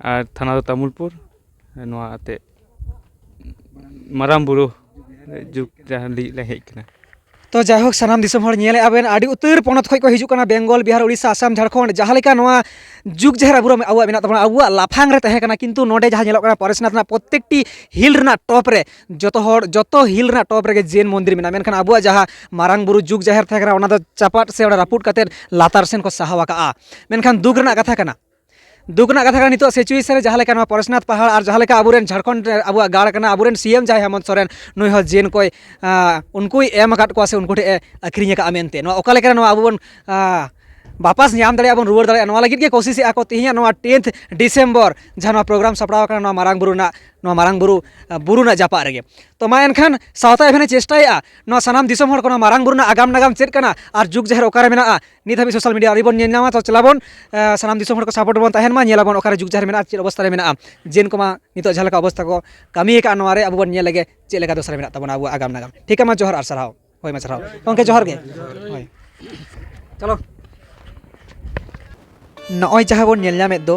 ᱟᱨ ᱛᱷᱟᱱᱟ ᱫᱚ ᱛᱟᱢᱩᱞᱯᱩᱨ᱾ ᱱᱚᱣᱟ ᱟᱛᱮ ᱢᱟᱨᱟᱝ ᱵᱩᱨᱩ ᱡᱩᱜᱽ ᱡᱟᱦᱮᱨ ᱞᱟᱹᱜᱤᱫ ᱞᱮ ᱦᱮᱡ ᱠᱟᱱᱟ᱾ ᱛᱚ ᱡᱟᱭᱦᱳᱠ, ᱥᱟᱱᱟᱢ ᱫᱤᱥᱚᱢ ᱦᱚᱲ ᱧᱮᱞᱮᱫᱼᱟ ᱵᱮᱱ, ᱟᱹᱰᱤ ᱩᱛᱟᱹᱨ ᱯᱚᱱᱚᱛ ᱠᱷᱚᱱ ᱠᱚ ᱦᱤᱡᱩᱜ ᱠᱟᱱᱟ, ᱵᱮᱝᱜᱚᱞ, ᱵᱤᱦᱟᱨ, ᱩᱲᱤᱥᱥᱟ, ᱟᱥᱟᱢ, ᱡᱷᱟᱲᱠᱷᱚᱸᱰ, ᱡᱟᱦᱟᱸ ᱞᱮᱠᱟ ᱱᱚᱣᱟ ᱡᱩᱜᱽ ᱡᱟᱦᱮᱨ ᱟᱵᱚ, ᱟᱵᱚᱣᱟᱜ ᱢᱮᱱᱟᱜ ᱛᱟᱵᱚᱱᱟ, ᱟᱵᱚᱣᱟᱜ ᱞᱟᱯᱷᱟᱝ ᱨᱮ ᱛᱟᱦᱮᱸ ᱠᱟᱱᱟ, ᱠᱤᱱᱛᱩ ᱱᱚᱰᱮ ᱡᱟᱦᱟᱸ ᱧᱮᱞᱚᱜ ᱠᱟᱱᱟ ᱯᱚᱨᱮᱥᱱᱟᱛᱷ ᱨᱮᱱᱟᱜ ᱯᱨᱚᱛᱮᱠᱴᱤ hill ᱨᱮᱱᱟᱜ top ᱨᱮ, ᱡᱚᱛᱚ ᱦᱚᱲ, ᱡᱚᱛᱚ hill ᱨᱮᱱᱟᱜ top ᱨᱮᱜᱮ ᱡᱮᱱ ᱢᱚᱱᱫᱤᱨ ᱢᱮᱱᱟᱜᱼᱟ, ᱢᱮᱱᱠᱷᱟᱱ ᱟᱵᱚᱣᱟᱜ ᱡᱟᱦᱟᱸ ᱢᱟᱨᱟᱝ ᱵᱩᱨᱩ ᱡᱩᱜᱽ ᱡᱟᱦᱮᱨ ᱛᱟᱦᱮᱸ ᱠᱟᱱᱟ, ᱚᱱᱟ ᱫᱚ ᱪᱟᱯᱟᱫ ᱥᱮ ᱚᱸᱰᱮ ᱨᱟᱹᱯᱩᱫ ᱠᱟᱛᱮᱫ ᱞᱟᱛᱟᱨ ᱥᱮᱱ ᱠᱚ ᱥᱟᱦᱟᱣ ᱟᱠᱟᱜᱼᱟ᱾ ᱢᱮᱱᱠᱷᱟᱱ ᱫᱩᱠ ᱨᱮᱱᱟᱜ ᱠᱟᱛᱷᱟ ᱠᱟᱱᱟ, ᱫᱩᱠ ᱨᱮᱱᱟᱜ ᱠᱟᱛᱷᱟ ᱠᱟᱱᱟ, ᱱᱤᱛᱚᱜ situation ᱨᱮ ᱡᱟᱦᱟᱸ ᱞᱮᱠᱟ ᱱᱚᱣᱟ ᱯᱚᱨᱮᱥᱱᱟᱛᱷ ᱯᱟᱦᱟᱲ ᱟᱨ ᱡᱟᱦᱟᱸ ᱞᱮᱠᱟ ᱟᱵᱚᱨᱮᱱ ᱡᱷᱟᱲᱠᱷᱚᱸᱰ ᱨᱮ ᱟᱵᱚᱣᱟᱜ ᱜᱟᱲ ᱠᱟᱱᱟ, ᱟᱵᱚᱨᱮᱱ CM ᱡᱟᱦᱟᱸᱭ ᱦᱮᱢᱚᱱᱛ ᱥᱚᱨᱮᱱ, ᱱᱩᱭ ᱦᱚᱸ ᱡᱮᱱ ᱠᱚᱭ, ᱟᱸ, ᱩᱱᱠᱩᱭ ᱮᱢ ᱟᱠᱟᱫ ᱠᱚᱣᱟ ᱥᱮ ᱩᱱᱠᱩ ᱴᱷᱮᱱ ᱮ ᱟᱹᱠᱷᱨᱤᱧ ᱟᱠᱟᱫᱼᱟ ᱢᱮᱱᱛᱮ᱾ ᱱᱚᱣᱟ ᱚᱠᱟ ᱞᱮᱠᱟᱨᱮ ᱱᱚᱣᱟ ᱟᱵᱚ ᱵᱚᱱ, ᱟᱸ, ᱵᱟᱯᱟᱥ ᱧᱟᱢ ᱫᱟᱲᱮᱭᱟᱜᱼᱟ, ᱵᱚᱱ ᱨᱩᱣᱟᱹᱲ ᱫᱟᱲᱮᱭᱟᱜᱼᱟ, ᱱᱚᱣᱟ ᱞᱟᱹᱜᱤᱫ ᱜᱮ ᱠᱳᱥᱤᱥᱮᱜᱼᱟ ᱠᱚ ᱛᱮᱦᱮᱧᱟᱜ ᱱᱚᱣᱟ tenth December ᱡᱟᱦᱟᱸ ᱱᱚᱣᱟ program ᱥᱟᱯᱲᱟᱣ ᱟᱠᱟᱱᱟ ᱱᱚᱣᱟ ᱢᱟᱨᱟᱝ ᱵᱩᱨᱩ ᱨᱮᱱᱟᱜ, ᱱᱚᱣᱟ ᱢᱟᱨᱟᱝ ᱵᱩᱨᱩ, ᱟᱸ, ᱵᱩᱨᱩ ᱨᱮᱱᱟᱜ ᱡᱟᱯᱟᱜ ᱨᱮᱜᱮ᱾ ᱛᱚ ᱢᱟ ᱮᱱᱠᱷᱟᱱ ᱥᱟᱶᱛᱟ ᱮᱵᱷᱮᱱᱮ ᱪᱮᱥᱴᱟᱭᱮᱫᱼᱟ ᱱᱚᱣᱟ ᱥᱟᱱᱟᱢ ᱫᱤᱥᱚᱢ ᱦᱚᱲ ᱠᱚ ᱱᱚᱣᱟ ᱢᱟᱨᱟᱝ ᱵᱩᱨᱩ ᱨᱮᱱᱟᱜ ᱟᱜᱟᱢ ᱱᱟᱜᱟᱢ ᱪᱮᱫ ᱠᱟᱱᱟ ᱟᱨ ᱡᱩᱜᱽ ᱡᱟᱦᱮᱨ ᱚᱠᱟᱨᱮ ᱢᱮᱱᱟᱜᱼᱟ, ᱱᱤᱛ ᱦᱟᱹᱵᱤᱡ social media ᱟᱹᱣᱨᱤ ᱵᱚᱱ ᱧᱮᱞ ᱧᱟᱢᱟ᱾ ᱛᱚ ᱪᱟᱞᱟᱣ ᱵᱚᱱ, ᱮ, ᱥᱟᱱᱟᱢ ᱫᱤᱥᱚᱢ ᱦᱚᱲ ᱠᱚ support ᱨᱮᱵᱚᱱ ᱛᱟᱦᱮᱱ ᱢᱟ, ᱧᱮᱞ ᱟᱵᱚᱱ ᱚᱠᱟᱨᱮ ᱡᱩᱜᱽ ᱡᱟᱦᱮᱨ ᱢᱮᱱᱟᱜᱼᱟ, ᱪᱮᱫ ᱚᱵᱚᱥᱛᱟ ᱨᱮ ᱢᱮᱱᱟᱜᱼᱟ᱾ ᱡᱮᱱ ᱠᱚᱢᱟ ᱱᱤᱛᱚᱜ ᱡᱟᱦᱟᱸ ᱞᱮᱠᱟ ᱚᱵᱚᱥᱛᱟ ᱠᱚ ᱠᱟᱹᱢᱤ ᱟᱠᱟᱫᱼᱟ, ᱱᱚᱣᱟ ᱨᱮ ᱟᱵᱚ ᱵᱚᱱ ᱧᱮᱞ ᱞᱮᱜᱮ ᱪᱮᱫ ᱞᱮᱠᱟ ᱫᱚᱥᱟ ᱨᱮ ᱢᱮᱱᱟᱜ ᱛᱟᱵᱚᱱᱟ ᱟᱵᱚᱣᱟᱜ ᱟᱜᱟᱢ ᱱᱟᱜᱟᱢ᱾ ᱴᱷᱤᱠ ᱢᱟ, ᱡᱚᱦᱟᱨ ᱟᱨ ᱥᱟᱨᱦᱟᱣ᱾ ᱦᱳᱭ, ᱢᱟ ᱥᱟᱨᱦᱟᱣ᱾ ᱜᱚᱢᱠᱮ, ᱡᱚᱦᱟᱨ ᱜᱮ᱾ ᱦᱳᱭ, ᱪᱚᱞᱚ᱾ ᱱᱚᱜᱼᱚᱭ ᱡᱟᱦᱟᱸ ᱵᱚᱱ ᱧᱮᱞ ᱧᱟᱢᱮᱫ ᱫᱚ,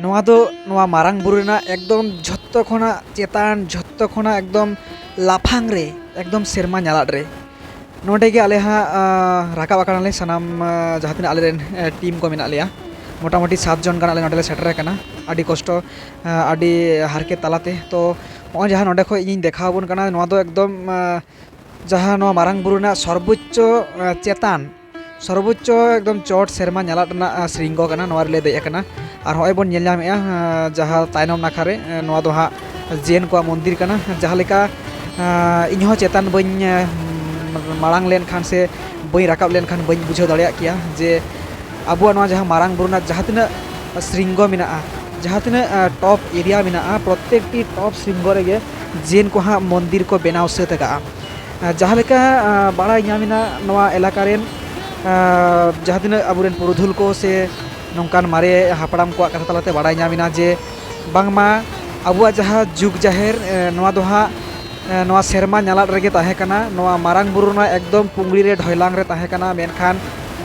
ᱱᱚᱣᱟ ᱫᱚ ᱱᱚᱣᱟ ᱢᱟᱨᱟᱝ ᱵᱩᱨᱩ ᱨᱮᱱᱟᱜ ᱮᱠᱫᱚᱢ ᱡᱷᱚᱛᱚ ᱠᱷᱚᱱᱟᱜ ᱪᱮᱛᱟᱱ, ᱡᱷᱚᱛᱚ ᱠᱷᱚᱱᱟᱜ ᱮᱠᱫᱚᱢ ᱞᱟᱯᱷᱟᱝ ᱨᱮ, ᱮᱠᱫᱚᱢ ᱥᱮᱨᱢᱟ ᱧᱟᱞᱟᱫ ᱨᱮ᱾ ᱱᱚᱸᱰᱮ ᱜᱮ ᱟᱞᱮ ᱦᱟᱸᱜ, ᱟᱸ, ᱨᱟᱠᱟᱵ ᱟᱠᱟᱱᱟᱞᱮ ᱥᱟᱱᱟᱢ, ᱟᱸ, ᱡᱟᱦᱟᱸ ᱛᱤᱱᱟᱹᱜ ᱟᱞᱮᱨᱮᱱ, ᱟᱸ, ᱴᱤᱢ ᱠᱚ ᱢᱮᱱᱟᱜ ᱞᱮᱭᱟ᱾ ᱢᱚᱴᱟᱢᱩᱴᱤ ᱥᱟᱛ ᱡᱚᱱ ᱜᱟᱱ ᱟᱞᱮ ᱱᱚᱸᱰᱮ ᱞᱮ ᱥᱮᱴᱮᱨ ᱟᱠᱟᱱᱟ᱾ ᱟᱹᱰᱤ ᱠᱚᱥᱴᱚ, ᱟᱸ, ᱟᱹᱰᱤ ᱦᱟᱨᱠᱮᱛ ᱛᱟᱞᱟᱛᱮ᱾ ᱛᱚ, ᱱᱚᱜᱼᱚᱭ ᱡᱟᱦᱟᱸ ᱱᱚᱸᱰᱮ ᱠᱷᱚᱡ ᱤᱧ ᱫᱮᱠᱷᱟᱣ ᱟᱵᱚᱱ ᱠᱟᱱᱟ, ᱱᱚᱣᱟ ᱫᱚ ᱮᱠᱫᱚᱢ, ᱟᱸ, ᱡᱟᱦᱟᱸ ᱱᱚᱣᱟ ᱢᱟᱨᱟᱝ ᱵᱩᱨᱩ ᱨᱮᱱᱟᱜ ᱥᱚᱨᱵᱳᱪᱪᱚ, ᱟᱸ, ᱪᱮᱛᱟᱱ, ᱥᱚᱨᱵᱳᱪᱪᱚ ᱮᱠᱫᱚᱢ ᱪᱚᱴ ᱥᱮᱨᱢᱟ ᱧᱟᱞᱟᱫ ᱨᱮᱱᱟᱜ, ᱟᱸ, ᱥᱨᱤᱝᱜᱚ ᱠᱟᱱᱟ, ᱱᱚᱣᱟ ᱨᱮᱞᱮ ᱫᱮᱡ ᱟᱠᱟᱱᱟ᱾ ᱟᱨ ᱦᱚᱸᱜᱼᱚᱭ ᱵᱚᱱ ᱧᱮᱞ ᱧᱟᱢᱮᱫᱼᱟ, ᱟᱸ, ᱡᱟᱦᱟᱸ ᱛᱟᱭᱱᱚᱢ ᱱᱟᱠᱷᱟ ᱨᱮ, ᱟᱸ, ᱱᱚᱣᱟ ᱫᱚ ᱦᱟᱸᱜ ᱡᱮᱱ ᱠᱚᱣᱟᱜ ᱢᱚᱱᱫᱤᱨ ᱠᱟᱱᱟ᱾ ᱡᱟᱦᱟᱸ ᱞᱮᱠᱟ, ᱟᱸ, ᱤᱧ ᱦᱚᱸ ᱪᱮᱛᱟᱱ ᱵᱟᱹᱧ, ᱟᱸ, ᱢᱟᱲᱟᱝ ᱞᱮᱱᱠᱷᱟᱱ ᱥᱮ ᱵᱟᱹᱧ ᱨᱟᱠᱟᱵ ᱞᱮᱱᱠᱷᱟᱱ ᱵᱟᱹᱧ ᱵᱩᱡᱷᱟᱹᱣ ᱫᱟᱲᱮᱭᱟᱜ ᱠᱮᱭᱟ ᱡᱮ ᱟᱵᱚᱣᱟᱜ ᱱᱚᱣᱟ ᱡᱟᱦᱟᱸ ᱢᱟᱨᱟᱝ ᱵᱩᱨᱩ ᱨᱮᱱᱟᱜ ᱡᱟᱦᱟᱸ ᱛᱤᱱᱟᱹᱜ ᱥᱨᱤᱝᱜᱚ ᱢᱮᱱᱟᱜᱼᱟ, ᱡᱟᱦᱟᱸ ᱛᱤᱱᱟᱹᱜ, ᱟᱸ, ᱴᱚᱯ ᱮᱨᱤᱭᱟ ᱢᱮᱱᱟᱜᱼᱟ, ᱯᱨᱚᱛᱮᱠᱴᱤ ᱴᱚᱯ ᱥᱨᱤᱝᱜᱚ ᱨᱮᱜᱮ ᱡᱮᱱ ᱠᱚ ᱦᱟᱸᱜ ᱢᱚᱱᱫᱤᱨ ᱠᱚ ᱵᱮᱱᱟᱣ ᱥᱟᱹᱛ ᱟᱠᱟᱜᱼᱟ᱾ ᱟᱸ, ᱡᱟᱦᱟᱸ ᱞᱮᱠᱟ, ᱟᱸ, ᱵᱟᱲᱟᱭ ᱧᱟᱢ ᱮᱱᱟ, ᱱᱚᱣᱟ ᱮᱞᱟᱠᱟ ᱨᱮᱱ, ᱟᱸ, ᱡᱟᱦᱟᱸ ᱛᱤᱱᱟᱹᱜ ᱟᱵᱚᱨᱮᱱ ᱯᱩᱨᱩᱫᱷᱩᱞ ᱠᱚ ᱥᱮ ᱱᱚᱝᱠᱟᱱ ᱢᱟᱨᱮ ᱦᱟᱯᱲᱟᱢ ᱠᱚᱣᱟᱜ ᱠᱟᱛᱷᱟ ᱛᱟᱞᱟᱛᱮ ᱵᱟᱲᱟᱭ ᱧᱟᱢ ᱮᱱᱟ ᱡᱮ ᱵᱟᱝᱢᱟ ᱟᱵᱚᱣᱟᱜ ᱡᱟᱦᱟᱸ ᱡᱩᱜᱽ ᱡᱟᱦᱮᱨ, ᱮ, ᱱᱚᱣᱟ ᱫᱚ ᱦᱟᱸᱜ, ᱮ, ᱱᱚᱣᱟ ᱥᱮᱨᱢᱟ ᱧᱟᱞᱟᱫ ᱨᱮᱜᱮ ᱛᱟᱦᱮᱸ ᱠᱟᱱᱟ, ᱱᱚᱣᱟ ᱢᱟᱨᱟᱝ ᱵᱩᱨᱩ ᱨᱮᱱᱟᱜ ᱮᱠᱫᱚᱢ ᱯᱩᱝᱲᱤ ᱨᱮ ᱰᱷᱚᱭᱞᱟᱝ ᱨᱮ ᱛᱟᱦᱮᱸ ᱠᱟᱱᱟ᱾ ᱢᱮᱱᱠᱷᱟᱱ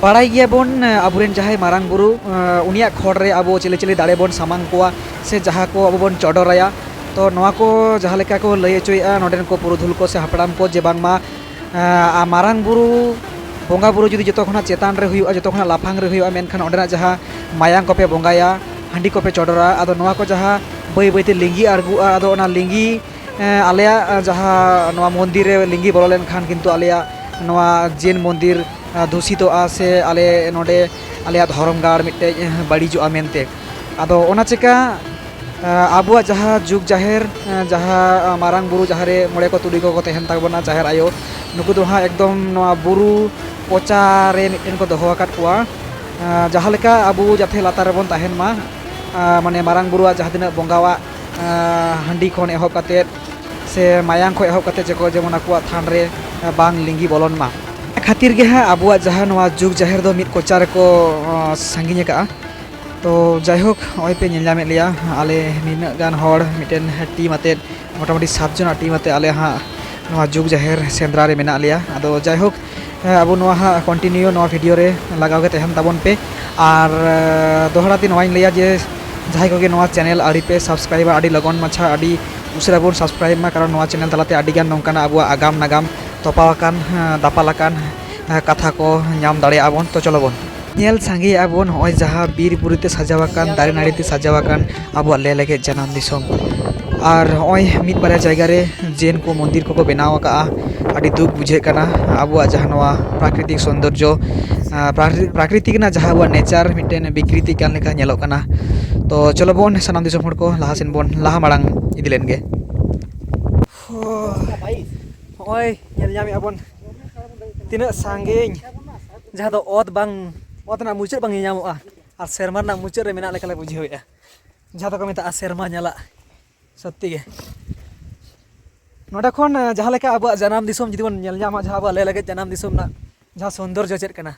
ᱵᱟᱲᱟᱭ ᱜᱮᱭᱟᱵᱚᱱ, ᱮ, ᱟᱵᱚᱨᱮᱱ ᱡᱟᱦᱟᱸᱭ ᱢᱟᱨᱟᱝ ᱵᱩᱨᱩ, ᱮ, ᱩᱱᱤᱭᱟᱜ ᱠᱷᱚᱲ ᱨᱮ ᱟᱵᱚ ᱪᱤᱞᱤ ᱪᱤᱞᱤ ᱫᱟᱲᱮ ᱵᱚᱱ ᱥᱟᱢᱟᱝ ᱠᱚᱣᱟ ᱥᱮ ᱡᱟᱦᱟᱸ ᱠᱚ ᱟᱵᱚ ᱵᱚᱱ ᱪᱚᱰᱚᱨᱟᱭᱟ᱾ ᱛᱚ, ᱱᱚᱣᱟ ᱠᱚ ᱡᱟᱦᱟᱸ ᱞᱮᱠᱟ ᱠᱚ ᱞᱟᱹᱭ ᱦᱚᱪᱚᱭᱮᱫᱼᱟ ᱱᱚᱰᱮᱱ ᱠᱚ ᱯᱩᱨᱩᱫᱷᱩᱞ ᱠᱚ ᱥᱮ ᱦᱟᱯᱲᱟᱢ ᱠᱚ ᱡᱮ ᱵᱟᱝᱢᱟ, ᱮ, ᱢᱟᱨᱟᱝ ᱵᱩᱨᱩ ᱵᱚᱸᱜᱟ ᱵᱩᱨᱩ ᱡᱩᱫᱤ ᱡᱚᱛᱚ ᱠᱷᱚᱱᱟᱜ ᱪᱮᱛᱟᱱ ᱨᱮ ᱦᱩᱭᱩᱜᱼᱟ, ᱡᱚᱛᱚ ᱠᱷᱚᱱᱟᱜ ᱞᱟᱯᱷᱟᱝ ᱨᱮ ᱦᱩᱭᱩᱜᱼᱟ, ᱢᱮᱱᱠᱷᱟᱱ ᱚᱸᱰᱮᱱᱟᱜ ᱡᱟᱦᱟᱸ ᱢᱟᱭᱟᱝ ᱠᱚᱯᱮ ᱵᱚᱸᱜᱟᱭᱟ, ᱦᱟᱺᱰᱤ ᱠᱚᱯᱮ ᱪᱚᱰᱚᱨᱟ, ᱟᱫᱚ ᱱᱚᱣᱟ ᱠᱚ ᱡᱟᱦᱟᱸ ᱵᱟᱹᱭ ᱵᱟᱹᱭᱛᱮ ᱞᱤᱸᱜᱤ ᱟᱬᱜᱚᱜᱼᱟ᱾ ᱟᱫᱚ ᱚᱱᱟ ᱞᱤᱸᱜᱤ, ᱮ, ᱟᱞᱮᱭᱟᱜ, ᱮ, ᱡᱟᱦᱟᱸ ᱱᱚᱣᱟ ᱢᱚᱱᱫᱤᱨ ᱨᱮ ᱞᱤᱸᱜᱤ ᱵᱚᱞᱚ ᱞᱮᱱᱠᱷᱟᱱ ᱠᱤᱱᱛᱩ ᱟᱞᱮᱭᱟᱜ ᱱᱚᱣᱟ ᱡᱮᱱ ᱢᱚᱱᱫᱤᱨ, ᱮ, ᱫᱩᱥᱤᱛᱚᱜᱼᱟ ᱥᱮ ᱟᱞᱮ ᱱᱚᱰᱮ ᱟᱞᱮᱭᱟᱜ ᱫᱷᱚᱨᱚᱢ ᱜᱟᱲ ᱢᱤᱫᱴᱮᱡ, ᱮ, ᱵᱟᱹᱲᱤᱡᱚᱜᱼᱟ ᱢᱮᱱᱛᱮ᱾ ᱟᱫᱚ ᱚᱱᱟ ᱪᱮᱠᱟ, ᱮ, ᱟᱵᱚᱣᱟᱜ ᱡᱟᱦᱟᱸ ᱡᱩᱜᱽ ᱡᱟᱦᱮᱨ, ᱮ, ᱡᱟᱦᱟᱸ, ᱮ, ᱢᱟᱨᱟᱝ ᱵᱩᱨᱩ ᱡᱟᱦᱟᱸ ᱨᱮ ᱢᱚᱬᱮ ᱠᱚ ᱛᱩᱨᱩᱭ ᱠᱚᱠᱚ ᱛᱟᱦᱮᱱ ᱛᱟᱵᱚᱱᱟ, ᱡᱟᱦᱮᱨ ᱟᱭᱳ, ᱱᱩᱠᱩ ᱫᱚ ᱦᱟᱸᱜ ᱮᱠᱫᱚᱢ ᱱᱚᱣᱟ ᱵᱩᱨᱩ ᱠᱚᱪᱟ ᱨᱮ ᱢᱤᱫᱴᱮᱱ ᱠᱚ ᱫᱚᱦᱚ ᱟᱠᱟᱫ ᱠᱚᱣᱟ᱾ ᱮ, ᱡᱟᱦᱟᱸ ᱞᱮᱠᱟ ᱟᱵᱚ ᱡᱟᱛᱮ ᱞᱟᱛᱟᱨ ᱨᱮᱵᱚᱱ ᱛᱟᱦᱮᱱ ᱢᱟ, ᱮ, ᱢᱟᱱᱮ ᱢᱟᱨᱟᱝ ᱵᱩᱨᱩᱣᱟᱜ ᱡᱟᱦᱟᱸ ᱛᱤᱱᱟᱹᱜ ᱵᱚᱸᱜᱟᱣᱟᱜ, ᱮ, ᱦᱟᱺᱰᱤ ᱠᱷᱚᱱ ᱮᱦᱚᱵ ᱠᱟᱛᱮᱫ ᱥᱮ ᱢᱟᱭᱟᱝ ᱠᱷᱚᱱ ᱮᱦᱚᱵ ᱠᱟᱛᱮᱫ ᱡᱮᱠᱚ ᱡᱮᱢᱚᱱ ᱟᱠᱚᱣᱟᱜ ᱛᱷᱟᱱ ᱨᱮ, ᱮ, ᱵᱟᱝ ᱞᱤᱸᱜᱤ ᱵᱚᱞᱚᱱ ᱢᱟ᱾ ᱚᱱᱟ ᱠᱷᱟᱹᱛᱤᱨ ᱜᱮ ᱦᱟᱸᱜ ᱟᱵᱚᱣᱟᱜ ᱡᱟᱦᱟᱸ ᱱᱚᱣᱟ ᱡᱩᱜᱽ ᱡᱟᱦᱮᱨ ᱫᱚ ᱢᱤᱫ ᱠᱚᱪᱟ ᱨᱮᱠᱚ, ᱮ, ᱥᱟᱺᱜᱤᱧ ᱟᱠᱟᱜᱼᱟ᱾ ᱛᱚ ᱡᱟᱭᱦᱳᱠ, ᱱᱚᱜᱼᱚᱭ ᱯᱮ ᱧᱮᱞ ᱧᱟᱢᱮᱫ ᱞᱮᱭᱟ, ᱟᱞᱮ ᱱᱤᱱᱟᱹᱜ ᱜᱟᱱ ᱦᱚᱲ ᱢᱤᱫᱴᱮᱱ ᱴᱤᱢ ᱟᱛᱮᱫ, ᱢᱚᱴᱟᱢᱩᱴᱤ ᱥᱟᱛ ᱡᱚᱱᱟᱜ ᱴᱤᱢ ᱟᱛᱮᱫ ᱟᱞᱮ ᱦᱟᱸᱜ ᱱᱚᱣᱟ ᱡᱩᱜᱽ ᱡᱟᱦᱮᱨ ᱥᱮᱸᱫᱽᱨᱟ ᱨᱮ ᱢᱮᱱᱟᱜ ᱞᱮᱭᱟ᱾ ᱟᱫᱚ ᱡᱟᱭᱦᱳᱠ, ᱟᱵᱚ ᱱᱚᱣᱟ ᱦᱟᱸᱜ continue ᱱᱚᱣᱟ video ᱨᱮ ᱞᱟᱜᱟᱣ ᱜᱮ ᱛᱟᱦᱮᱱ ᱛᱟᱵᱚᱱ ᱯᱮ᱾ ᱟᱨ ᱫᱚᱦᱲᱟ ᱛᱮ ᱱᱚᱣᱟᱧ ᱞᱟᱹᱭᱟ ᱡᱮ, ᱡᱟᱦᱟᱸᱭ ᱠᱚᱜᱮ ᱱᱚᱣᱟ channel ᱟᱹᱣᱨᱤ ᱯᱮ subscribeᱟ, ᱟᱹᱰᱤ ᱞᱚᱜᱚᱱ ᱢᱟᱪᱷᱟ ᱟᱹᱰᱤ ᱩᱥᱟᱹᱨᱟ ᱵᱚᱱ subscribe ᱢᱟ, ᱠᱟᱨᱚᱱ ᱱᱚᱣᱟ channel ᱛᱟᱞᱟᱛᱮ ᱟᱹᱰᱤᱜᱟᱱ ᱱᱚᱝᱠᱟᱱᱟᱜ ᱟᱵᱚᱣᱟᱜ ᱟᱜᱟᱢ ᱱᱟᱜᱟᱢ ᱛᱚᱯᱟᱣ ᱟᱠᱟᱱ, ᱫᱟᱯᱟᱞ ᱟᱠᱟᱱ ᱠᱟᱛᱷᱟ ᱠᱚ ᱧᱟᱢ ᱫᱟᱲᱮᱭᱟᱜᱼᱟ ᱵᱚᱱ᱾ ᱛᱚ ᱪᱚᱞᱚ ᱵᱚᱱ ᱧᱮᱞ ᱥᱟᱸᱜᱮᱭᱮᱫᱼᱟ ᱵᱚᱱ ᱱᱚᱜᱼᱚᱭ ᱡᱟᱦᱟᱸ ᱵᱤᱨ ᱵᱩᱨᱩ ᱛᱮ ᱥᱟᱡᱟᱣ ᱟᱠᱟᱱ, ᱫᱟᱨᱮ ᱱᱟᱹᱲᱤ ᱛᱮ ᱥᱟᱡᱟᱣ ᱟᱠᱟᱱ ᱟᱵᱚᱣᱟᱜ ᱞᱮ ᱞᱮᱜᱮᱡ ᱡᱟᱱᱟᱢ ᱫᱤᱥᱚᱢ᱾ ᱟᱨ ᱱᱚᱜᱼᱚᱭ ᱢᱤᱫ ᱵᱟᱨᱭᱟ ᱡᱟᱭᱜᱟ ᱨᱮ ᱡᱮᱱ ᱠᱚ ᱢᱚᱱᱫᱤᱨ ᱠᱚᱠᱚ ᱵᱮᱱᱟᱣ ᱟᱠᱟᱫᱼᱟ᱾ ᱟᱹᱰᱤ ᱫᱩᱠ ᱵᱩᱡᱷᱟᱹᱜ ᱠᱟᱱᱟ ᱟᱵᱚᱣᱟᱜ ᱡᱟᱦᱟᱸ ᱱᱚᱣᱟ ᱯᱨᱟᱠᱨᱤᱛᱤᱠ ᱥᱚᱱᱫᱚᱨᱡᱚ, ᱟᱨ ᱯᱨᱟᱠᱨᱤ- ᱯᱨᱟᱠᱨᱤᱛᱤᱠ ᱨᱮᱱᱟᱜ ᱡᱟᱦᱟᱸ ᱟᱵᱚᱣᱟᱜ nature ᱢᱤᱫᱴᱮᱱ ᱵᱤᱠᱨᱤᱛᱤ ᱠᱟᱱ ᱞᱮᱠᱟ ᱧᱮᱞᱚᱜ ᱠᱟᱱᱟ᱾ ᱛᱚ ᱪᱚᱞᱚ ᱵᱚᱱ ᱥᱟᱱᱟᱢ ᱫᱤᱥᱚᱢ ᱦᱚᱲ ᱠᱚ ᱞᱟᱦᱟ ᱥᱮᱱ ᱵᱚᱱ ᱞᱟᱦᱟ ᱢᱟᱲᱟᱝ ᱤᱫᱤ ᱞᱮᱱ ᱜᱮ᱾ ᱦᱚᱸᱜᱼᱚᱭ ᱧᱮᱞ ᱧᱟᱢᱮᱫᱼᱟ ᱵᱚᱱ ᱛᱤᱱᱟᱹᱜ ᱥᱟᱺᱜᱤᱧ, ᱡᱟᱦᱟᱸ ᱫᱚ ᱚᱛ ᱵᱟᱝ, ᱚᱛ ᱨᱮᱱᱟᱜ ᱢᱩᱪᱟᱹᱫ ᱵᱟᱝ ᱧᱮᱞ ᱧᱟᱢᱚᱜᱼᱟ, ᱟᱨ ᱥᱮᱨᱢᱟ ᱨᱮᱱᱟᱜ ᱢᱩᱪᱟᱹᱫ ᱨᱮ ᱢᱮᱱᱟᱜ ᱞᱮᱠᱟᱞᱮ ᱵᱩᱡᱷᱟᱹᱣᱮᱫᱼᱟ, ᱡᱟᱦᱟᱸ ᱫᱚᱠᱚ ᱢᱮᱛᱟᱜᱼᱟ ᱥᱮᱨᱢᱟ ᱧᱟᱞᱟᱜ᱾ ᱥᱚᱛᱛᱤ ᱜᱮ ᱱᱚᱸᱰᱮ ᱠᱷᱚᱱ, ᱟᱸ, ᱡᱟᱦᱟᱸ ᱞᱮᱠᱟ ᱟᱵᱚᱣᱟᱜ ᱡᱟᱱᱟᱢ ᱫᱤᱥᱚᱢ ᱡᱩᱫᱤ ᱵᱚᱱ ᱧᱮᱞ ᱧᱟᱢᱟ, ᱡᱟᱦᱟᱸ ᱟᱵᱚᱣᱟᱜ ᱞᱮ ᱞᱮᱜᱮᱡ ᱡᱟᱱᱟᱢ ᱫᱤᱥᱚᱢ ᱨᱮᱱᱟᱜ ᱡᱟᱦᱟᱸ ᱥᱚᱱᱫᱚᱨᱡᱚ ᱪᱮᱫ ᱠᱟᱱᱟ,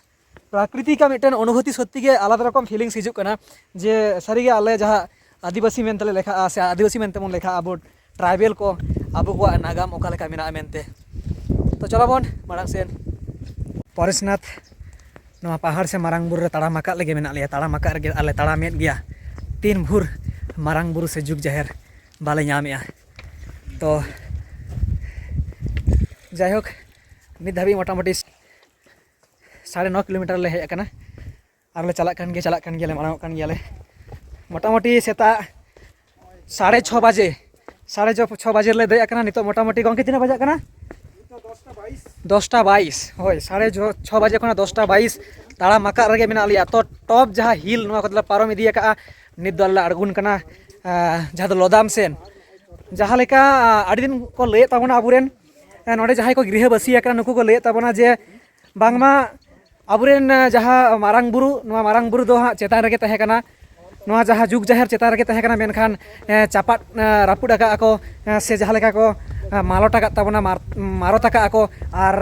ᱯᱨᱟᱠᱨᱤᱛᱤᱠ ᱟᱜ ᱢᱤᱫᱴᱮᱱ ᱚᱱᱩᱵᱷᱩᱛᱤ ᱥᱚᱛᱛᱤ ᱜᱮ ᱟᱞᱟᱫᱟ ᱨᱚᱠᱚᱢ feelings ᱦᱤᱡᱩᱜ ᱠᱟᱱᱟ᱾ ᱡᱮ ᱥᱟᱹᱨᱤᱜᱮ ᱟᱞᱮ ᱡᱟᱦᱟᱸ ᱟᱹᱫᱤᱵᱟᱹᱥᱤ ᱢᱮᱱᱛᱮᱞᱮ ᱞᱮᱠᱷᱟᱜᱼᱟ, ᱥᱮ ᱟᱹᱫᱤᱵᱟᱹᱥᱤ ᱢᱮᱱᱛᱮ ᱵᱚᱱ ᱞᱮᱠᱷᱟᱜᱼᱟ, ᱟᱵᱚ tribal ᱠᱚ, ᱟᱵᱚ ᱠᱚᱣᱟᱜ ᱱᱟᱜᱟᱢ ᱚᱠᱟ ᱞᱮᱠᱟ ᱢᱮᱱᱟᱜᱼᱟ ᱢᱮᱱᱛᱮ᱾ ᱛᱚ ᱪᱚᱞᱚ ᱵᱚᱱ ᱢᱟᱲᱟᱝ ᱥᱮᱫ᱾ ᱯᱚᱨᱮᱥᱱᱟᱛᱷ ᱱᱚᱣᱟ ᱯᱟᱦᱟᱲ ᱥᱮ ᱢᱟᱨᱟᱝ ᱵᱩᱨᱩ ᱨᱮ ᱛᱟᱲᱟᱢ ᱟᱠᱟᱫ ᱞᱮᱜᱮ ᱢᱮᱱᱟᱜ ᱞᱮᱭᱟ, ᱛᱟᱲᱟᱢ ᱟᱠᱟᱫ ᱨᱮᱜᱮ ᱟᱞᱮ ᱛᱟᱲᱟᱢᱮᱫ ᱜᱮᱭᱟ᱾ ᱛᱤᱱ ᱵᱷᱳᱨ ᱢᱟᱨᱟᱝ ᱵᱩᱨᱩ ᱥᱮ ᱡᱩᱜᱽ ᱡᱟᱦᱮᱨ ᱵᱟᱞᱮ ᱧᱟᱢᱮᱜᱼᱟ᱾ ᱛᱚ ᱡᱟᱭᱦᱳᱠ, ᱱᱤᱛ ᱫᱷᱟᱹᱵᱤᱡ ᱢᱚᱴᱟᱢᱩᱴᱤ ᱥᱟᱲᱮ ᱱᱚ ᱠᱤᱞᱳᱢᱤᱴᱟᱨ ᱞᱮ ᱦᱮᱡ ᱟᱠᱟᱱᱟ᱾ ᱟᱨᱞᱮ ᱪᱟᱞᱟᱜ ᱠᱟᱱ ᱜᱮᱭᱟ, ᱪᱟᱞᱟᱜ ᱠᱟᱱ ᱜᱮᱭᱟᱞᱮ, ᱢᱟᱲᱟᱝᱚᱜ ᱠᱟᱱ ᱜᱮᱭᱟᱞᱮ᱾ ᱢᱚᱴᱟᱢᱩᱴᱤ ᱥᱮᱛᱟᱜ ᱥᱟᱲᱮ ᱪᱷᱚ ᱵᱟᱡᱮ, ᱥᱟᱲᱮ ᱪᱷᱚ, ᱪᱷᱚ ᱵᱟᱡᱮ ᱨᱮᱞᱮ ᱫᱮᱡ ᱟᱠᱟᱱᱟ᱾ ᱱᱤᱛᱚᱜ ᱢᱚᱴᱟᱢᱩᱴᱤ ᱜᱚᱢᱠᱮ ᱛᱤᱱᱟᱹᱜ ᱵᱟᱡᱟᱜ ᱠᱟᱱᱟ? ᱫᱚᱥᱴᱟ ᱵᱟᱭᱤᱥ᱾ ᱦᱳᱭ, ᱥᱟᱲᱮ ᱪᱷᱚ, ᱪᱷᱚ ᱵᱟᱡᱮ ᱠᱷᱚᱱᱟᱜ ᱫᱚᱥᱴᱟ ᱵᱟᱭᱤᱥ ᱛᱟᱲᱟᱢ ᱟᱠᱟᱫ ᱨᱮᱜᱮ ᱢᱮᱱᱟᱜ ᱞᱮᱭᱟ᱾ ᱛᱚ top ᱡᱟᱦᱟᱸ hill, ᱱᱚᱣᱟ ᱠᱚᱫᱚᱞᱮ ᱯᱟᱨᱚᱢ ᱤᱫᱤ ᱟᱠᱟᱫᱼᱟ᱾ ᱱᱤᱛ ᱫᱚ ᱟᱞᱮ ᱞᱮ ᱟᱬᱜᱚᱱ ᱠᱟᱱᱟ, ᱟᱸ, ᱡᱟᱦᱟᱸ ᱫᱚ ᱞᱚᱫᱟᱢ ᱥᱮᱱ᱾ ᱡᱟᱦᱟᱸ ᱞᱮᱠᱟ, ᱟᱸ, ᱟᱹᱰᱤ ᱫᱤᱱ ᱠᱚ ᱞᱟᱹᱭᱮᱫ ᱛᱟᱵᱚᱱᱟ ᱟᱵᱚᱨᱮᱱ, ᱟᱸ, ᱱᱚᱰᱮ ᱡᱟᱦᱟᱸᱭ ᱠᱚ ᱜᱨᱤᱦᱚᱵᱟᱹᱥᱤ ᱟᱠᱟᱱᱟ, ᱱᱩᱠᱩ ᱠᱚ ᱞᱟᱹᱭᱮᱫ ᱛᱟᱵᱚᱱᱟ ᱡᱮ ᱵᱟᱝᱢᱟ ᱟᱵᱚᱨᱮᱱ, ᱟᱸ, ᱡᱟᱦᱟᱸ ᱢᱟᱨᱟᱝ ᱵᱩᱨᱩ, ᱱᱚᱣᱟ ᱢᱟᱨᱟᱝ ᱵᱩᱨᱩ ᱫᱚ ᱦᱟᱸᱜ ᱪᱮᱛᱟᱱ ᱨᱮᱜᱮ ᱛᱟᱦᱮᱸ ᱠᱟᱱᱟ, ᱱᱚᱣᱟ ᱡᱟᱦᱟᱸ ᱡᱩᱜᱽ ᱡᱟᱦᱮᱨ ᱪᱮᱛᱟᱱ ᱨᱮᱜᱮ ᱛᱟᱦᱮᱸ ᱠᱟᱱᱟ, ᱢᱮᱱᱠᱷᱟᱱ, ᱮᱸ, ᱪᱟᱯᱟᱫ, ᱮᱸ, ᱨᱟᱹᱯᱩᱫ ᱟᱠᱟᱫᱼᱟ ᱠᱚ, ᱮᱸ, ᱥᱮ ᱡᱟᱦᱟᱸ ᱞᱮᱠᱟ ᱠᱚ, ᱮᱸ, ᱢᱟᱞᱚᱴ ᱟᱠᱟᱫ ᱛᱟᱵᱚᱱᱟ, ᱢᱟᱨ-, ᱢᱟᱨᱚᱛ ᱟᱠᱟᱫᱼᱟ ᱠᱚ ᱟᱨ,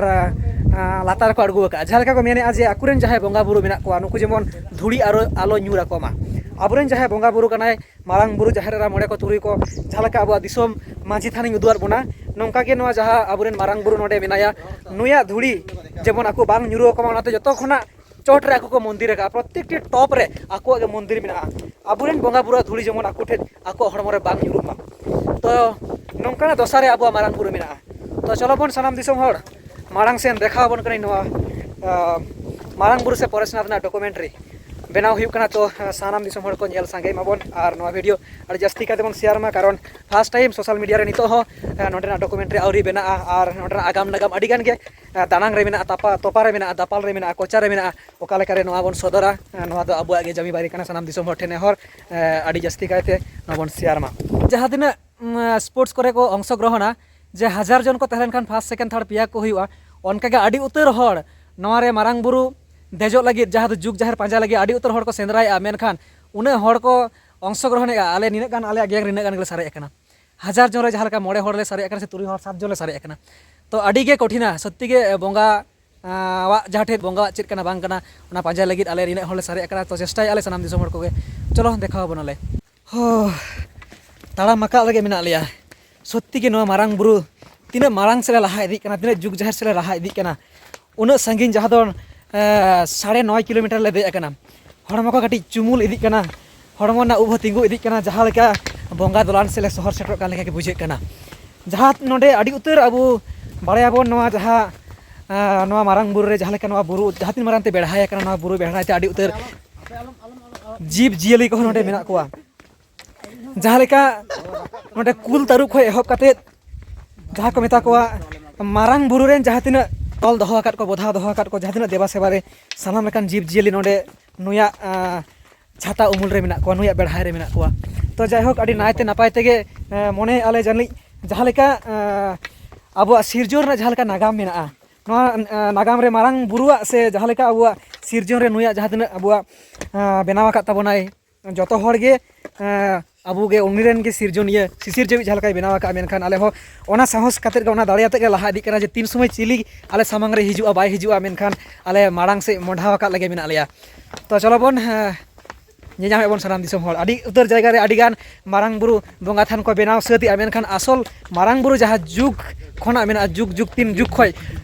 ᱮᱸ, ᱞᱟᱛᱟᱨ ᱨᱮᱠᱚ ᱟᱬᱜᱚ ᱟᱠᱟᱫᱼᱟ᱾ ᱡᱟᱦᱟᱸ ᱞᱮᱠᱟ ᱠᱚ ᱢᱮᱱᱮᱫᱼᱟ ᱡᱮ ᱟᱠᱚᱨᱮᱱ ᱡᱟᱦᱟᱸᱭ ᱵᱚᱸᱜᱟ ᱵᱩᱨᱩ ᱢᱮᱱᱟᱜ ᱠᱚᱣᱟ, ᱱᱩᱠᱩ ᱡᱮᱢᱚᱱ ᱫᱷᱩᱲᱤ ᱟᱨᱚ ᱟᱞᱚ ᱧᱩᱨ ᱟᱠᱚ ᱢᱟ᱾ ᱟᱵᱚᱨᱮᱱ ᱡᱟᱦᱟᱸᱭ ᱵᱚᱸᱜᱟ ᱵᱩᱨᱩ ᱠᱟᱱᱟᱭ, ᱢᱟᱨᱟᱝ ᱵᱩᱨᱩ, ᱡᱟᱦᱮᱨ ᱮᱨᱟ, ᱢᱚᱬᱮ ᱠᱚ ᱛᱩᱨᱩᱭ ᱠᱚ, ᱡᱟᱦᱟᱸ ᱞᱮᱠᱟ ᱟᱵᱚᱣᱟᱜ ᱫᱤᱥᱚᱢ ᱢᱟᱹᱡᱷᱤ ᱛᱷᱟᱱᱤᱧ ᱩᱫᱩᱜ ᱟᱫ ᱵᱚᱱᱟ, ᱱᱚᱝᱠᱟ ᱜᱮ ᱱᱚᱣᱟ ᱡᱟᱦᱟᱸ ᱟᱵᱚᱨᱮᱱ ᱢᱟᱨᱟᱝ ᱵᱩᱨᱩ ᱱᱚᱰᱮ ᱢᱮᱱᱟᱭᱟ, ᱱᱩᱭᱟᱜ ᱫᱷᱩᱲᱤ ᱡᱮᱢᱚᱱ ᱟᱠᱚ ᱵᱟᱝ ᱧᱩᱨᱩ ᱟᱠᱚ ᱢᱟ, ᱚᱱᱟᱛᱮ ᱡᱚᱛᱚ ᱠᱷᱚᱱᱟᱜ ᱪᱚᱴ ᱨᱮ ᱟᱠᱚ ᱠᱚ ᱢᱚᱱᱫᱤᱨ ᱟᱠᱟᱫᱼᱟ, ᱯᱨᱚᱛᱮᱠᱴᱤ ᱴᱚᱯ ᱨᱮ ᱟᱠᱚᱣᱟᱜ ᱜᱮ ᱢᱚᱱᱫᱤᱨ ᱢᱮᱱᱟᱜᱼᱟ᱾ ᱟᱵᱚᱨᱮᱱ ᱵᱚᱸᱜᱟ ᱵᱩᱨᱩᱣᱟᱜ ᱫᱷᱩᱲᱤ ᱡᱮᱢᱚᱱ ᱟᱠᱚ ᱴᱷᱮᱱ ᱟᱠᱚᱣᱟᱜ ᱦᱚᱲᱢᱚ ᱨᱮ ᱵᱟᱝ ᱧᱩᱨᱩᱜ ᱢᱟ᱾ ᱛᱚ ᱱᱚᱝᱠᱟᱱᱟᱜ ᱫᱚᱥᱟ ᱨᱮ ᱟᱵᱚᱣᱟᱜ ᱢᱟᱨᱟᱝ ᱵᱩᱨᱩ ᱢᱮᱱᱟᱜᱼᱟ᱾ ᱛᱚ ᱪᱚᱞᱚ ᱵᱚᱱ ᱥᱟᱱᱟᱢ ᱫᱤᱥᱚᱢ ᱦᱚᱲ ᱢᱟᱲᱟᱝ ᱥᱮᱱ ᱫᱮᱠᱷᱟᱣ ᱟᱵᱚᱱ ᱠᱟᱹᱱᱟᱹᱧ ᱱᱚᱣᱟ, ᱟᱸ, ᱢᱟᱨᱟᱝ ᱵᱩᱨᱩ ᱥᱮ ᱯᱚᱨᱮᱥᱱᱟᱛᱷ ᱨᱮᱱᱟᱜ ᱰᱚᱠᱩᱢᱮᱱᱴᱟᱨᱤ ᱵᱮᱱᱟᱣ ᱦᱩᱭᱩᱜ ᱠᱟᱱᱟ᱾ ᱛᱚ, ᱟᱸ, ᱥᱟᱱᱟᱢ ᱫᱤᱥᱚᱢ ᱦᱚᱲ ᱠᱚ ᱧᱮᱞ ᱥᱟᱸᱜᱮ ᱢᱟᱵᱚᱱ ᱟᱨ ᱱᱚᱣᱟ ᱵᱷᱤᱰᱤᱭᱳ ᱟᱹᱰᱤ ᱡᱟᱹᱥᱛᱤ ᱠᱟᱭ ᱛᱮᱵᱚᱱ ᱥᱮᱭᱟᱨ ᱢᱟ, ᱠᱟᱨᱚᱱ ᱯᱷᱟᱥᱴ ᱴᱟᱭᱤᱢ ᱥᱳᱥᱟᱞ ᱢᱤᱰᱤᱭᱟ ᱨᱮ ᱱᱤᱛᱚᱜ ᱦᱚᱸ, ᱟᱸ, ᱱᱚᱸᱰᱮᱱᱟᱜ ᱰᱚᱠᱩᱢᱮᱱᱴᱟᱨᱤ ᱟᱹᱣᱨᱤ ᱵᱮᱱᱟᱜᱼᱟ ᱟᱨ ᱱᱚᱸᱰᱮᱱᱟᱜ ᱟᱜᱟᱢ ᱱᱟᱜᱟᱢ ᱟᱹᱰᱤ ᱜᱟᱱ ᱜᱮ, ᱟᱸ, ᱫᱟᱱᱟᱝ ᱨᱮ ᱢᱮᱱᱟᱜᱼᱟ, ᱛᱟᱯᱟ-, ᱛᱚᱯᱟ ᱨᱮ ᱢᱮᱱᱟᱜᱼᱟ, ᱫᱟᱯᱟᱞ ᱨᱮ ᱢᱮᱱᱟᱜᱼᱟ, ᱠᱚᱪᱟ ᱨᱮ ᱢᱮᱱᱟᱜᱼᱟ, ᱚᱠᱟ ᱞᱮᱠᱟᱨᱮ ᱱᱚᱣᱟ ᱵᱚᱱ ᱥᱚᱫᱚᱨᱟ, ᱟᱸ, ᱱᱚᱣᱟ ᱫᱚ ᱟᱵᱚᱣᱟᱜ ᱜᱮ ᱡᱟᱹᱢᱤ ᱵᱟᱨᱤ ᱠᱟᱱᱟ᱾ ᱥᱟᱱᱟᱢ ᱫᱤᱥᱚᱢ ᱦᱚᱲ ᱴᱷᱮᱱ ᱱᱮᱦᱚᱨ, ᱟᱸ, ᱟᱹᱰᱤ ᱡᱟᱹᱥᱛᱤ ᱠᱟᱭᱛᱮ ᱱᱚᱣᱟ ᱵᱚᱱ ᱥᱮᱭᱟᱨ ᱢᱟ᱾ ᱡᱟᱦᱟᱸ ᱛᱤᱱᱟᱹᱜ ᱩᱢ, ᱥᱯᱳᱨᱴᱥ ᱠᱚᱨᱮ ᱠᱚ ᱚᱝᱥᱚᱜᱨᱚᱦᱚᱱᱟ, ᱡᱮ ᱦᱟᱡᱟᱨ ᱡᱚᱱ ᱠᱚ ᱛᱟᱦᱮᱸ ᱞᱮᱱᱠᱷᱟᱱ ᱯᱷᱟᱥᱴ, ᱥᱮᱠᱮᱱᱰ, ᱛᱷᱟᱨᱰ ᱯᱮᱭᱟ ᱠᱚ ᱦᱩᱭᱩᱜᱼᱟ, ᱚᱱᱠᱟᱜᱮ ᱟᱹᱰᱤ ᱩᱛᱟᱹᱨ ᱦᱚᱲ ᱱᱚᱣᱟ ᱨᱮ ᱢᱟᱨᱟᱝ ᱵᱩᱨᱩ ᱫᱮᱡᱚᱜ ᱞᱟᱹᱜᱤᱫ, ᱡᱟᱦᱟᱸ ᱫᱚ ᱡᱩᱜᱽ ᱡᱟᱦᱮᱨ ᱯᱟᱸᱡᱟ ᱞᱟᱹᱜᱤᱫ ᱟᱹᱰᱤ ᱩᱛᱟᱹᱨ ᱦᱚᱲ ᱠᱚ ᱥᱮᱸᱫᱽᱨᱟᱭᱮᱫᱼᱟ, ᱢᱮᱱᱠᱷᱟᱱ ᱩᱱᱟᱹᱜ ᱦᱚᱲ ᱠᱚ ᱚᱝᱥᱚᱜᱨᱚᱦᱚᱱᱮᱫᱼᱟ, ᱟᱞᱮ ᱱᱤᱱᱟᱹᱜ ᱜᱟᱱ, ᱟᱞᱮᱭᱟᱜ ᱜᱮᱝ ᱨᱮ ᱱᱤᱱᱟᱹᱜ ᱜᱟᱱ ᱜᱮᱞᱮ ᱥᱟᱨᱮᱡ ᱟᱠᱟᱱᱟ᱾ ᱦᱟᱡᱟᱨ ᱡᱚᱱ ᱨᱮ ᱡᱟᱦᱟᱸ ᱞᱮᱠᱟ ᱢᱚᱬᱮ ᱦᱚᱲ ᱞᱮ ᱥᱟᱨᱮᱡ ᱟᱠᱟᱱᱟ ᱥᱮ ᱛᱩᱨᱩᱭ ᱦᱚᱲ, ᱥᱟᱛ ᱡᱚᱱ ᱞᱮ ᱥᱟᱨᱮᱡ ᱟᱠᱟᱱᱟ᱾ ᱛᱚ ᱟᱹᱰᱤ ᱜᱮ ᱠᱚᱴᱷᱤᱱᱟ ᱥᱚᱛᱛᱤ ᱜᱮ ᱵᱚᱸᱜᱟ ᱟᱜ ᱡᱟᱦᱟᱸ ᱴᱷᱮᱱ ᱵᱚᱸᱜᱟᱣᱟᱜ ᱪᱮᱫ ᱠᱟᱱᱟ ᱵᱟᱝ ᱠᱟᱱᱟ, ᱚᱱᱟ ᱯᱟᱸᱡᱟ ᱞᱟᱹᱜᱤᱫ ᱟᱞᱮ ᱱᱤᱱᱟᱹᱜ ᱦᱚᱲᱞᱮ ᱥᱟᱨᱮᱡ ᱟᱠᱟᱱᱟ᱾ ᱛᱚ ᱪᱮᱥᱴᱟᱭᱮᱫᱼᱟ ᱞᱮ ᱥᱟᱱᱟᱢ ᱫᱤᱥᱚᱢ ᱦᱚᱲ ᱠᱚᱜᱮ᱾ ᱪᱚᱞᱚ ᱫᱮᱠᱷᱟᱣ ᱟᱵᱚᱱᱟᱞᱮ᱾ ᱦᱳ, ᱛᱟᱲᱟᱢ ᱟᱠᱟᱫ ᱨᱮᱜᱮ ᱢᱮᱱᱟᱜ ᱞᱮᱭᱟ᱾ ᱥᱚᱛᱛᱤ ᱜᱮ ᱱᱚᱣᱟ ᱢᱟᱨᱟᱝ ᱵᱩᱨᱩ ᱛᱤᱱᱟᱹᱜ ᱢᱟᱲᱟᱝ ᱥᱮᱫ ᱞᱮ ᱞᱟᱦᱟ ᱤᱫᱤᱜ ᱠᱟᱱᱟ, ᱛᱤᱱᱟᱹᱜ ᱡᱩᱜᱽ ᱡᱟᱦᱮᱨ ᱥᱮᱫ ᱞᱮ ᱞᱟᱦᱟ ᱤᱫᱤᱜ ᱠᱟᱱᱟ, ᱩᱱᱟᱹᱜ ᱥᱟᱺᱜᱤᱧ, ᱡᱟᱦᱟᱸ ᱫᱚ, ᱮ, ᱥᱟᱲᱮ ᱱᱚᱭ ᱠᱤᱞᱳᱢᱤᱴᱟᱨ ᱞᱮ ᱫᱮᱡ ᱟᱠᱟᱱᱟ᱾ ᱦᱚᱲᱢᱚ ᱠᱚ ᱠᱟᱹᱴᱤᱡ ᱪᱩᱢᱩᱞ ᱤᱫᱤᱜ ᱠᱟᱱᱟ, ᱦᱚᱲᱢᱚ ᱨᱮᱱᱟᱜ ᱩᱵ ᱦᱚᱸ ᱛᱤᱸᱜᱩ ᱤᱫᱤᱜ ᱠᱟᱱᱟ, ᱡᱟᱦᱟᱸ ᱞᱮᱠᱟ ᱵᱚᱸᱜᱟ ᱫᱚᱞᱟᱱ ᱥᱮᱫ ᱞᱮ ᱥᱚᱦᱚᱨ ᱥᱮᱴᱮᱨᱚᱜ ᱠᱟᱱ ᱞᱮᱠᱟ ᱜᱮ ᱵᱩᱡᱷᱟᱹᱜ ᱠᱟᱱᱟ᱾ ᱡᱟᱦᱟᱸ ᱱᱚᱰᱮ ᱟᱹᱰᱤ ᱩᱛᱟᱹᱨ ᱟᱵᱚ ᱵᱟᱲᱟᱭᱟᱵᱚᱱ, ᱱᱚᱣᱟ ᱡᱟᱦᱟᱸ, ᱮ, ᱱᱚᱣᱟ ᱢᱟᱨᱟᱝ ᱵᱩᱨᱩ ᱨᱮ ᱡᱟᱦᱟᱸ ᱞᱮᱠᱟ ᱱᱚᱣᱟ ᱵᱩᱨᱩ ᱡᱟᱦᱟᱸ ᱛᱤᱱ ᱢᱟᱨᱟᱝ ᱛᱮ ᱵᱮᱲᱦᱟᱭ ᱟᱠᱟᱱᱟ, ᱱᱚᱣᱟ ᱵᱩᱨᱩ ᱵᱮᱲᱦᱟᱭ ᱛᱮ ᱟᱹᱰᱤ ᱩᱛᱟᱹᱨ ᱡᱤᱵᱽ ᱡᱤᱭᱟᱹᱞᱤ ᱠᱚᱦᱚᱸ ᱱᱚᱰᱮ ᱢᱮᱱᱟᱜ ᱠᱚᱣᱟ᱾ ᱡᱟᱦᱟᱸ ᱞᱮᱠᱟ ᱱᱚᱰᱮ ᱠᱩᱞ ᱛᱟᱹᱨᱩᱵ ᱠᱷᱚᱱ ᱮᱦᱚᱵ ᱠᱟᱛᱮᱫ, ᱡᱟᱦᱟᱸ ᱠᱚ ᱢᱮᱛᱟ ᱠᱚᱣᱟ ᱢᱟᱨᱟᱝ ᱵᱩᱨᱩ ᱨᱮᱱ ᱡᱟᱦᱟᱸ ᱛᱤᱱᱟᱹᱜ ᱛᱚᱞ ᱫᱚᱦᱚ ᱟᱠᱟᱫ ᱠᱚ, ᱵᱚᱫᱷᱟᱣ ᱫᱚᱦᱚ ᱟᱠᱟᱫ ᱠᱚ, ᱡᱟᱦᱟᱸ ᱛᱤᱱᱟᱹᱜ ᱫᱮᱵᱟ ᱥᱮᱵᱟ ᱨᱮ, ᱥᱟᱱᱟᱢ ᱞᱮᱠᱟᱱ ᱡᱤᱵᱽ ᱡᱤᱭᱟᱹᱞᱤ ᱱᱚᱰᱮ ᱱᱩᱭᱟᱜ, ᱟᱸ, ᱪᱷᱟᱛᱟ ᱩᱢᱩᱞ ᱨᱮ ᱢᱮᱱᱟᱜ ᱠᱚᱣᱟ, ᱱᱩᱭᱟᱜ ᱵᱮᱲᱦᱟᱭ ᱨᱮ ᱢᱮᱱᱟᱜ ᱠᱚᱣᱟ᱾ ᱛᱚ ᱡᱟᱭᱦᱳᱠ, ᱟᱹᱰᱤ ᱱᱟᱭᱛᱮ ᱱᱟᱯᱟᱭ ᱛᱮᱜᱮ, ᱮᱸ, ᱢᱚᱱᱮᱭᱮᱫᱼᱟ ᱞᱮ ᱡᱟᱹᱱᱤᱡ ᱡᱟᱦᱟᱸ ᱞᱮᱠᱟ, ᱮᱸ, ᱟᱵᱚᱣᱟᱜ ᱥᱤᱨᱡᱚᱱ ᱨᱮᱱᱟᱜ ᱡᱟᱦᱟᱸ ᱞᱮᱠᱟ ᱱᱟᱜᱟᱢ ᱢᱮᱱᱟᱜᱼᱟ, ᱱᱚᱣᱟ, ᱮᱸ, ᱱᱟᱜᱟᱢ ᱨᱮ ᱢᱟᱨᱟᱝ ᱵᱩᱨᱩᱣᱟᱜ ᱥᱮ ᱡᱟᱦᱟᱸ ᱞᱮᱠᱟ ᱟᱵᱚᱣᱟᱜ ᱥᱤᱨᱡᱚᱱ ᱨᱮ ᱱᱩᱭᱟᱜ ᱡᱟᱦᱟᱸ ᱛᱤᱱᱟᱹᱜ ᱟᱵᱚᱣᱟᱜ, ᱮᱸ, ᱵᱮᱱᱟᱣ ᱟᱠᱟᱫ ᱛᱟᱵᱚᱱᱟᱭ, ᱡᱚᱛᱚ ᱦᱚᱲ ᱜᱮ, ᱮᱸ, ᱟᱵᱚ ᱜᱮ ᱩᱱᱤ ᱨᱮᱱ ᱜᱮ ᱥᱤᱨᱡᱚᱱᱤᱭᱟᱹ, ᱥᱤᱥᱤᱨ ᱡᱟᱹᱣᱤᱡ ᱡᱟᱦᱟᱸ ᱞᱮᱠᱟᱭ ᱵᱮᱱᱟᱣ ᱟᱠᱟᱫᱼᱟ, ᱢᱮᱱᱠᱷᱟᱱ ᱟᱞᱮ ᱦᱚᱸ ᱚᱱᱟ ᱥᱟᱦᱚᱥ ᱠᱟᱛᱮᱫ ᱜᱮ, ᱚᱱᱟ ᱫᱟᱲᱮ ᱟᱛᱮᱫ ᱜᱮ ᱞᱟᱦᱟ ᱤᱫᱤᱜ ᱠᱟᱱᱟ ᱡᱮ ᱛᱤᱱ ᱥᱚᱢᱚᱭ ᱪᱤᱞᱤ ᱟᱞᱮ ᱥᱟᱢᱟᱝ ᱨᱮ ᱦᱤᱡᱩᱜᱼᱟ, ᱵᱟᱭ ᱦᱤᱡᱩᱜᱼᱟ, ᱢᱮᱱᱠᱷᱟᱱ ᱟᱞᱮ ᱢᱟᱲᱟᱝ ᱥᱮᱫ ᱢᱚᱦᱰᱟᱣ ᱟᱠᱟᱫ ᱞᱮᱜᱮ ᱢᱮᱱᱟᱜ ᱞᱮᱭᱟ᱾ ᱛᱚ ᱪᱚᱞᱚ ᱵᱚᱱ, ᱮᱸ, ᱧᱮᱧᱟᱢᱮᱫ ᱵᱚᱱ ᱥᱟᱱᱟᱢ ᱫᱤᱥᱚᱢ ᱦᱚᱲ, ᱟᱹᱰᱤ ᱩᱛᱟᱹᱨ ᱡᱟᱭᱜᱟ ᱨᱮ ᱟᱹᱰᱤ ᱜᱟᱱ ᱢᱟᱨᱟᱝ ᱵᱩᱨᱩ ᱵᱚᱸᱜᱟ ᱛᱷᱟᱱ ᱠᱚ ᱵᱮᱱᱟᱣ ᱥᱟᱹᱛ ᱮᱜᱼᱟ, ᱢᱮᱱᱠᱷᱟᱱ ᱟᱥᱚᱞ ᱢᱟᱨᱟᱝ ᱵᱩᱨᱩ ᱡᱟᱦᱟᱸ ᱡᱩᱜᱽ ᱠᱷᱚᱱᱟᱜ ᱢᱮᱱᱟᱜᱼᱟ, ᱡᱩᱜᱽ ᱡᱩᱜᱽ ᱛᱤᱱ ᱡᱩᱜᱽ ᱠᱷᱚᱱ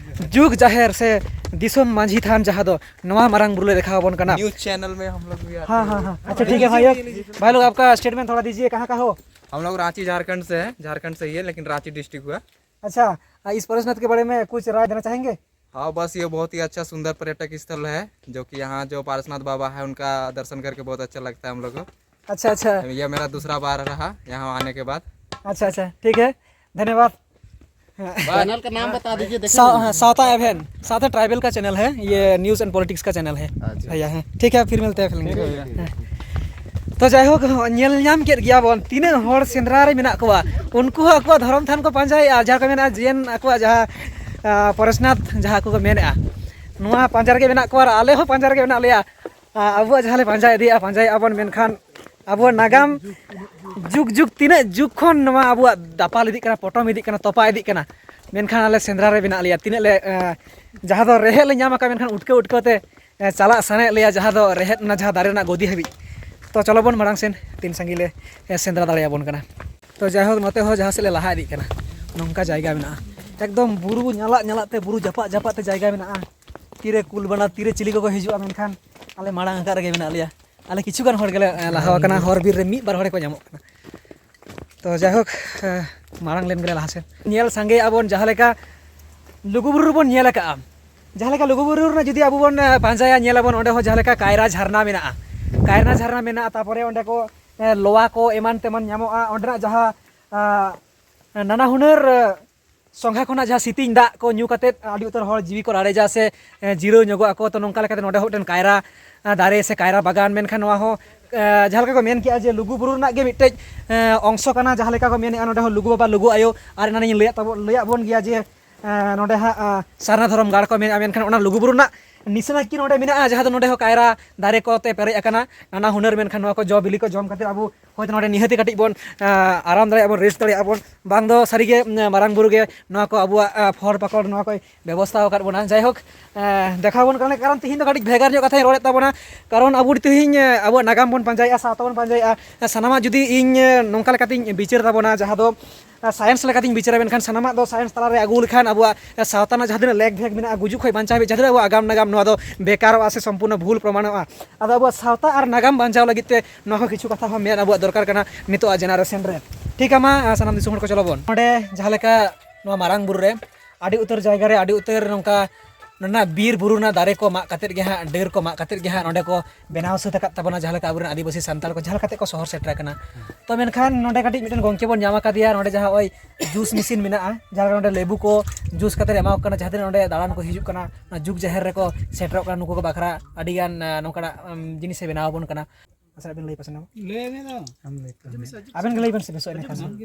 ᱡᱩᱜᱽ ᱡᱟᱦᱮᱨ ᱥᱮ ᱫᱤᱥᱚᱢ ᱢᱟᱹᱡᱷᱤ ᱛᱷᱟᱱ, ᱡᱟᱦᱟᱸ ᱫᱚ ᱱᱚᱣᱟ ᱢᱟᱨᱟᱝ ᱵᱩᱨᱩ ᱞᱮ ᱫᱮᱠᱷᱟᱣ ᱟᱵᱚᱱ ᱠᱟᱱᱟ᱾ न्यूज़ चैनल में हम लोग भी आते हाँ, हैं। हाँ, हाँ। अच्छा, ठीक है भाई लोग। भाई लोग, आपका स्टेटमेंट थोड़ा दीजिए, कहाँ का हो? हम लोग रांची झारखंड से हैं, झारखंड से ही है, लेकिन रांची डिस्ट्रिक्ट हुआ। अच्छा, आ, इस पारसनाथ के बारे में कुछ राय देना चाहेंगे? हाँ, बस ये बहुत ही अच्छा सुंदर पर्यटक स्थल है, जो कि यहाँ जो पारसनाथ बाबा है उनका दर्शन करके बहुत अच्छा लगता है हम लोग को। अच्छा, अच्छा। यह मेरा दूसरा बार रहा यहाँ आने के बाद। अच्छा, अच्छा, ठीक है, धन्यवाद। चैनल का नाम बता दीजिए, देखिए। सा-, हाँ, सावता एवेन, सावता ट्राइबल का चैनल है, ये न्यूज़ एंड पॉलिटिक्स का चैनल है। अच्छा। भैया, हाँ, ठीक है, फिर मिलते हैं, फिर मिलते हैं। हाँ। तो ᱡᱟᱭᱦᱳᱠ, ᱧᱮᱞ ᱧᱟᱢ ᱠᱮᱫ ᱜᱮᱭᱟ ᱵᱚᱱ ᱛᱤᱱᱟᱹᱜ ᱦᱚᱲ ᱥᱮᱸᱫᱽᱨᱟ ᱨᱮ ᱢᱮᱱᱟᱜ ᱠᱚᱣᱟ, ᱩᱱᱠᱩ ᱦᱚᱸ ᱟᱠᱚᱣᱟᱜ ᱫᱷᱚᱨᱚᱢ ᱛᱷᱟᱱ ᱠᱚ ᱯᱟᱸᱡᱟᱭᱮᱫᱼᱟ, ᱡᱟᱦᱟᱸ ᱠᱚ ᱢᱮᱱᱟ ᱡᱮᱱ ᱟᱠᱚᱣᱟᱜ ᱡᱟᱦᱟᱸ, ᱟ, ᱯᱚᱨᱮᱥᱱᱟᱛᱷ ᱡᱟᱦᱟᱸ ᱠᱚ ᱢᱮᱱᱮᱫᱼᱟ, ᱱᱚᱣᱟ ᱯᱟᱸᱡᱟ ᱨᱮᱜᱮ ᱢᱮᱱᱟᱜ ᱠᱚᱣᱟ ᱟᱨ ᱟᱞᱮ ᱦᱚᱸ ᱯᱟᱸᱡᱟ ᱨᱮᱜᱮ ᱢᱮᱱᱟᱜ ᱞᱮᱭᱟ᱾ ᱟ, ᱟᱵᱚᱣᱟᱜ ᱡᱟᱦᱟᱸ ᱞᱮ ᱯᱟᱸᱡᱟ ᱤᱫᱤᱭᱮᱫᱼᱟ, ᱯᱟᱸᱡᱟᱭᱮᱫᱼᱟ ᱵᱚᱱ, ᱢᱮᱱᱠᱷᱟᱱ ᱟᱵᱚᱣᱟᱜ ᱱᱟᱜᱟᱢ ᱡᱩᱜᱽ ᱡᱩᱜᱽ ᱛᱤᱱᱟᱹᱜ ᱡᱩᱜᱽ ᱠᱷᱚᱱ ᱱᱚᱣᱟ ᱟᱵᱚᱣᱟᱜ ᱫᱟᱯᱟᱞ ᱤᱫᱤᱜ ᱠᱟᱱᱟ, ᱯᱚᱴᱚᱢ ᱤᱫᱤᱜ ᱠᱟᱱᱟ, ᱛᱚᱯᱟ ᱤᱫᱤᱜ ᱠᱟᱱᱟ, ᱢᱮᱱᱠᱷᱟᱱ ᱟᱞᱮ ᱥᱮᱸᱫᱽᱨᱟ ᱨᱮ ᱢᱮᱱᱟᱜ ᱞᱮᱭᱟ᱾ ᱛᱤᱱᱟᱹᱜ ᱞᱮ, ᱮ, ᱡᱟᱦᱟᱸ ᱫᱚ ᱨᱮᱦᱮᱫ ᱞᱮ ᱧᱟᱢ ᱟᱠᱟᱫ, ᱢᱮᱱᱠᱷᱟᱱ ᱩᱴᱠᱟᱹᱣ ᱩᱴᱠᱟᱹᱣ ᱛᱮ, ᱮ, ᱪᱟᱞᱟᱜ ᱥᱟᱱᱟᱭᱮᱫ ᱞᱮᱭᱟ, ᱡᱟᱦᱟᱸ ᱫᱚ ᱨᱮᱦᱮᱫ ᱚᱱᱟ ᱡᱟᱦᱟᱸ ᱫᱟᱨᱮ ᱨᱮᱱᱟᱜ ᱜᱚᱫᱤ ᱦᱟᱹᱵᱤᱡ᱾ ᱛᱚ ᱪᱚᱞᱚ ᱵᱚᱱ ᱢᱟᱲᱟᱝ ᱥᱮᱱ, ᱛᱤᱱ ᱥᱟᱺᱜᱤᱧ ᱞᱮ, ᱮ, ᱥᱮᱸᱫᱽᱨᱟ ᱫᱟᱲᱮᱭᱟᱵᱚᱱ ᱠᱟᱱᱟ᱾ ᱛᱚ ᱡᱟᱭᱦᱳᱠ, ᱱᱚᱛᱮ ᱦᱚᱸ ᱡᱟᱦᱟᱸ ᱥᱮᱫ ᱞᱮ ᱞᱟᱦᱟ ᱤᱫᱤᱜ ᱠᱟᱱᱟ, ᱱᱚᱝᱠᱟ ᱡᱟᱭᱜᱟ ᱢᱮᱱᱟᱜᱼᱟ, ᱮᱠᱫᱚᱢ ᱵᱩᱨᱩ ᱧᱟᱞᱟᱜ ᱧᱟᱞᱟᱜ ᱛᱮ, ᱵᱩᱨᱩ ᱡᱟᱯᱟᱜ ᱡᱟᱯᱟᱜ ᱛᱮ ᱡᱟᱭᱜᱟ ᱢᱮᱱᱟᱜᱼᱟ᱾ ᱛᱤᱨᱮ ᱠᱩᱞ ᱵᱟᱱᱟ, ᱛᱤᱨᱮ ᱪᱤᱞᱤ ᱠᱚᱠᱚ ᱦᱤᱡᱩᱜᱼᱟ, ᱢᱮᱱᱠᱷᱟᱱ ᱟᱞᱮ ᱢᱟᱲᱟᱝ ᱟᱠᱟᱫ ᱨᱮᱜᱮ ᱢᱮᱱᱟᱜ ᱞᱮᱭᱟ᱾ ᱟᱞᱮ ᱠᱤᱪᱷᱩ ᱜᱟᱱ ᱦᱚᱲ ᱜᱮᱞᱮ, ᱮ, ᱞᱟᱦᱟ ᱟᱠᱟᱱᱟ, ᱦᱚᱨ ᱵᱤᱨ ᱨᱮ ᱢᱤᱫ ᱵᱟᱨ ᱦᱚᱲ ᱜᱮᱠᱚ ᱧᱟᱢᱚᱜ ᱠᱟᱱᱟ᱾ ᱛᱚ ᱡᱟᱭᱦᱳᱠ, ᱮ, ᱢᱟᱲᱟᱝ ᱞᱮᱱ ᱜᱮᱞᱮ ᱞᱟᱦᱟ ᱥᱮᱫ᱾ ᱧᱮᱞ ᱥᱟᱸᱜᱮᱭᱮᱫᱼᱟ ᱵᱚᱱ, ᱡᱟᱦᱟᱸ ᱞᱮᱠᱟ ᱞᱩᱜᱩᱵᱩᱨᱩ ᱨᱮᱵᱚᱱ ᱧᱮᱞ ᱟᱠᱟᱫᱼᱟ, ᱡᱟᱦᱟᱸ ᱞᱮᱠᱟ ᱞᱩᱜᱩᱵᱩᱨᱩ ᱨᱮᱱᱟᱜ ᱡᱩᱫᱤ ᱟᱵᱚ ᱵᱚᱱ, ᱮ, ᱯᱟᱸᱡᱟᱭᱟ, ᱧᱮᱞ ᱟᱵᱚᱱ, ᱚᱸᱰᱮ ᱦᱚᱸ ᱡᱟᱦᱟᱸ ᱞᱮᱠᱟ ᱠᱟᱭᱨᱟ ᱡᱷᱟᱨᱱᱟ ᱢᱮᱱᱟᱜᱼᱟ, ᱠᱟᱭᱨᱟ ᱡᱷᱟᱨᱱᱟ ᱢᱮᱱᱟᱜᱼᱟ, ᱛᱟᱨᱯᱚᱨᱮ ᱚᱸᱰᱮ ᱠᱚ, ᱮ, ᱞᱚᱣᱟ ᱠᱚ ᱮᱢᱟᱱ ᱛᱮᱢᱟᱱ ᱧᱟᱢᱚᱜᱼᱟ, ᱚᱸᱰᱮᱱᱟᱜ ᱡᱟᱦᱟᱸ, ᱟ, ᱱᱟᱱᱟ ᱦᱩᱱᱟᱹᱨ, ᱮ, ᱥᱚᱸᱜᱷᱟ ᱠᱷᱚᱱᱟᱜ ᱡᱟᱦᱟᱸ ᱥᱤᱛᱤᱧ ᱫᱟᱜ ᱠᱚ ᱧᱩ ᱠᱟᱛᱮᱫ ᱟᱹᱰᱤ ᱩᱛᱟᱹᱨ ᱦᱚᱲ ᱡᱤᱣᱤ ᱠᱚ ᱨᱟᱲᱮᱡᱟ ᱥᱮ, ᱮ, ᱡᱤᱨᱟᱹᱣ ᱧᱚᱜᱚᱜ ᱟᱠᱚ᱾ ᱛᱚ ᱱᱚᱝᱠᱟ ᱞᱮᱠᱟᱛᱮ ᱱᱚᱰᱮ ᱦᱚᱸ ᱢᱤᱫᱴᱮᱱ ᱠᱟᱭᱨᱟ, ᱮ, ᱫᱟᱨᱮ ᱥᱮ ᱠᱟᱭᱨᱟ ᱵᱟᱜᱟᱱ, ᱢᱮᱱᱠᱷᱟᱱ ᱱᱚᱣᱟ ᱦᱚᱸ, ᱮ, ᱡᱟᱦᱟᱸ ᱞᱮᱠᱟ ᱠᱚ ᱢᱮᱱ ᱠᱮᱜᱼᱟ ᱡᱮ ᱞᱩᱜᱩ ᱵᱩᱨᱩ ᱨᱮᱱᱟᱜ ᱜᱮ ᱢᱤᱫᱴᱮᱡ, ᱮ, ᱚᱝᱥᱚ ᱠᱟᱱᱟ, ᱡᱟᱦᱟᱸ ᱞᱮᱠᱟ ᱠᱚ ᱢᱮᱱᱮᱜᱼᱟ ᱱᱚᱰᱮ ᱦᱚᱸ ᱞᱩᱜᱩ ᱵᱟᱵᱟ ᱞᱩᱜᱩ ᱟᱭᱳ, ᱟᱨ ᱮᱱᱟᱱᱤᱧ ᱞᱟᱹᱭᱟᱫ ᱛᱟᱵᱚ-, ᱞᱟᱹᱭᱟᱫ ᱵᱚᱱ ᱜᱮᱭᱟ ᱡᱮ, ᱮ, ᱱᱚᱰᱮ ᱦᱟᱸᱜ, ᱮ, ᱥᱟᱨᱱᱟ ᱫᱷᱚᱨᱚᱢ ᱜᱟᱲ ᱠᱚ ᱢᱮᱱᱮᱜᱼᱟ, ᱢᱮᱱᱠᱷᱟᱱ ᱚᱱᱟ ᱞᱩᱜᱩ ᱵᱩᱨᱩ ᱨᱮᱱᱟᱜ ᱱᱤᱥᱟᱹᱱᱟ ᱠᱤ ᱱᱚᱰᱮ ᱢᱮᱱᱟᱜᱼᱟ, ᱡᱟᱦᱟᱸ ᱫᱚ ᱱᱚᱰᱮ ᱦᱚᱸ ᱠᱟᱭᱨᱟ ᱫᱟᱨᱮ ᱠᱚᱛᱮ ᱯᱮᱨᱮᱡ ᱟᱠᱟᱱᱟ ᱱᱟᱱᱟ ᱦᱩᱱᱟᱹᱨ, ᱢᱮᱱᱠᱷᱟᱱ ᱱᱚᱣᱟ ᱠᱚ ᱡᱚ ᱵᱤᱞᱤ ᱠᱚ ᱡᱚᱢ ᱠᱟᱛᱮ ᱟᱵᱚ ᱦᱚᱭᱛᱳ ᱱᱚᱰᱮ ᱱᱤᱦᱟᱹᱛᱤ ᱠᱟᱹᱴᱤᱡ ᱵᱚᱱ ᱟᱨᱟᱢ ᱫᱟᱲᱮᱭᱟᱜᱼᱟ ᱵᱚᱱ, ᱨᱮᱥᱴ ᱫᱟᱲᱮᱭᱟᱜᱼᱟ ᱵᱚᱱ᱾ ᱵᱟᱝ ᱫᱚ ᱥᱟᱹᱨᱤᱜᱮ ᱢᱟᱨᱟᱝ ᱵᱩᱨᱩ ᱜᱮ ᱱᱚᱣᱟ ᱠᱚ ᱟᱵᱚᱣᱟᱜ ᱯᱷᱚᱞ ᱯᱟᱠᱚᱲ ᱱᱚᱣᱟ ᱠᱚᱭ ᱵᱮᱵᱚᱥᱛᱷᱟ ᱟᱠᱟᱫ ᱵᱚᱱᱟ᱾ ᱡᱟᱭᱦᱳᱠ, ᱫᱮᱠᱷᱟᱣ ᱵᱚᱱ ᱠᱟᱱᱟ᱾ ᱠᱟᱨᱚᱱ ᱛᱤᱦᱤᱧ ᱫᱚ ᱠᱟᱹᱴᱤᱡ ᱵᱷᱮᱜᱟᱨ ᱧᱚᱜ ᱠᱟᱛᱷᱟᱧ ᱨᱚᱲᱮᱫ ᱛᱟᱵᱚᱱᱟ, ᱠᱟᱨᱚᱱ ᱟᱵᱚ ᱛᱤᱦᱤᱧ ᱟᱵᱚᱣᱟᱜ ᱱᱟᱜᱟᱢ ᱵᱚᱱ ᱯᱟᱸᱡᱟᱭᱮᱫᱼᱟ, ᱥᱟᱶᱛᱟ ᱵᱚᱱ ᱯᱟᱸᱡᱟᱭᱮᱫᱼᱟ᱾ ᱥᱟᱱᱟᱢᱟᱜ ᱡᱩᱫᱤ ᱤᱧ ᱱᱚᱝᱠᱟ ᱞᱮᱠᱟᱛᱤᱧ ᱵᱤᱪᱟᱹᱨ ᱛᱟᱵᱚᱱᱟ, ᱡᱟᱦᱟᱸ ᱫᱚ ᱥᱟᱭᱮᱱᱥ ᱞᱮᱠᱟᱛᱤᱧ ᱵᱤᱪᱟᱹᱨᱟ, ᱢᱮᱱᱠᱷᱟᱱ ᱥᱟᱱᱟᱢᱟᱜ ᱫᱚ ᱥᱟᱭᱮᱱᱥ ᱛᱟᱞᱟᱨᱮ ᱟᱹᱜᱩ ᱞᱮᱠᱷᱟᱱ ᱟᱵᱚᱣᱟᱜ ᱥᱟᱶᱛᱟ ᱨᱮᱱᱟᱜ ᱡᱟᱦᱟᱸ ᱛᱤᱱᱟᱹᱜ ᱞᱮᱠ ᱵᱷᱮᱠ ᱢᱮᱱᱟᱜᱼᱟ, ᱜᱩᱡᱩᱜ ᱠᱷᱚᱱ ᱵᱟᱧᱪᱟᱣ ᱦᱟᱹᱵᱤᱡ ᱡᱟᱦᱟᱸ ᱛᱤᱱᱟᱹᱜ ᱟᱵᱚᱣᱟᱜ ᱟᱜᱟᱢ ᱱᱟᱜᱟᱢ, ᱱᱚᱣᱟ ᱫᱚ ᱵᱮᱠᱟᱨᱚᱜᱼᱟ ᱥᱮ ᱥᱚᱢᱯᱩᱨᱱᱚ ᱵᱷᱩᱞ ᱯᱨᱚᱢᱟᱱᱚᱜᱼᱟ᱾ ᱟᱫᱚ ᱟᱵᱚᱣᱟᱜ ᱥᱟᱶᱛᱟ ᱟᱨ ᱱᱟᱜᱟᱢ ᱵᱟᱧᱪᱟᱣ ᱞᱟᱹᱜᱤᱫ ᱛᱮ ᱱᱚᱣᱟ ᱠᱚ ᱠᱤᱪᱷᱩ ᱠᱟᱛᱷᱟ ᱦᱚᱸ ᱢᱮᱱ ᱟᱵᱚᱣᱟᱜ ᱫᱚᱨᱠᱟᱨ ᱠᱟᱱᱟ ᱱᱤᱛᱚᱜ ᱡᱮᱱᱟᱨᱮᱥᱚᱱ ᱨᱮ᱾ ᱴᱷᱤᱠ ᱟ, ᱢᱟ ᱥᱟᱱᱟᱢ ᱫᱤᱥᱚᱢ ᱦᱚᱲ ᱠᱚ ᱪᱚᱞᱚ ᱵᱚᱱ᱾ ᱱᱚᱰᱮ ᱡᱟᱦᱟᱸ ᱞᱮᱠᱟ ᱱᱚᱣᱟ ᱢᱟᱨᱟᱝ ᱵᱩᱨᱩ ᱨᱮ ᱟᱹᱰᱤ ᱩᱛᱟᱹᱨ ᱡᱟᱭᱜᱟ ᱨᱮ ᱟᱹᱰᱤ ᱩᱛᱟᱹᱨ ᱱᱚᱝᱠᱟ ᱱᱚᱰᱮᱱᱟᱜ ᱵᱤᱨ ᱵᱩᱨᱩ ᱨᱮᱱᱟᱜ ᱫᱟᱨᱮ ᱠᱚ ᱢᱟᱜ ᱠᱟᱛᱮᱫ ᱜᱮ ᱦᱟᱸᱜ, ᱰᱟᱹᱨ ᱠᱚ ᱢᱟᱜ ᱠᱟᱛᱮᱫ ᱜᱮ ᱦᱟᱸᱜ ᱱᱚᱰᱮ ᱠᱚ ᱵᱮᱱᱟᱣ ᱥᱟᱹᱛ ᱟᱠᱟᱫ ᱛᱟᱵᱚᱱᱟ, ᱡᱟᱦᱟᱸ ᱞᱮᱠᱟ ᱟᱵᱚᱨᱮᱱ ᱟᱹᱫᱤᱵᱟᱹᱥᱤ ᱥᱟᱱᱛᱟᱲ ᱠᱚ ᱡᱟᱦᱟᱸ ᱞᱮᱠᱟᱛᱮ ᱠᱚ ᱥᱚᱦᱚᱨ ᱥᱮᱴᱮᱨ ᱟᱠᱟᱱᱟ᱾ ᱛᱚ ᱢᱮᱱᱠᱷᱟᱱ ᱱᱚᱰᱮ ᱠᱟᱹᱴᱤᱡ ᱢᱤᱫᱴᱮᱱ ᱜᱚᱢᱠᱮ ᱵᱚᱱ ᱧᱟᱢ ᱟᱠᱟᱫᱮᱭᱟ, ᱱᱚᱰᱮ ᱡᱟᱦᱟᱸ ᱱᱚᱜᱼᱚᱭ ᱡᱩᱥ ᱢᱮᱥᱤᱱ ᱢᱮᱱᱟᱜᱼᱟ, ᱡᱟᱦᱟᱸ ᱞᱮᱠᱟ ᱱᱚᱰᱮ ᱞᱮᱵᱩ ᱠᱚ ᱡᱩᱥ ᱠᱟᱛᱮᱫ ᱮᱢᱟ ᱠᱚ ᱠᱟᱱᱟ, ᱡᱟᱦᱟᱸ ᱛᱤᱱᱟᱹᱜ ᱱᱚᱰᱮ ᱫᱟᱬᱟᱱ ᱠᱚ ᱦᱤᱡᱩᱜ ᱠᱟᱱᱟ, ᱚᱱᱟ ᱡᱩᱜᱽ ᱡᱟᱦᱮᱨ ᱨᱮᱠᱚ ᱥᱮᱴᱮᱨᱚᱜ ᱠᱟᱱᱟ, ᱱᱩᱠᱩ ᱠᱚ ᱵᱟᱠᱷᱨᱟ ᱟᱹᱰᱤᱜᱟᱱ ᱱᱚᱝᱠᱟᱱᱟᱜ ᱡᱤᱱᱤᱥᱮ ᱵᱮᱱᱟᱣ ᱟᱵᱚᱱ ᱠᱟᱱᱟ᱾ ᱟᱪᱪᱷᱟ, ᱟᱵᱮᱱ ᱞᱟᱹᱭ ᱯᱟᱥᱱᱟᱣ᱾ ᱞᱟᱹᱭ ᱢᱮ ᱫᱚ᱾ ᱟᱵᱮᱱ ᱜᱮ ᱞᱟᱹᱭ ᱵᱮᱱ ᱥᱮ ᱵᱮᱥᱚᱜ ᱮᱱᱟ ᱠᱷᱟᱱ᱾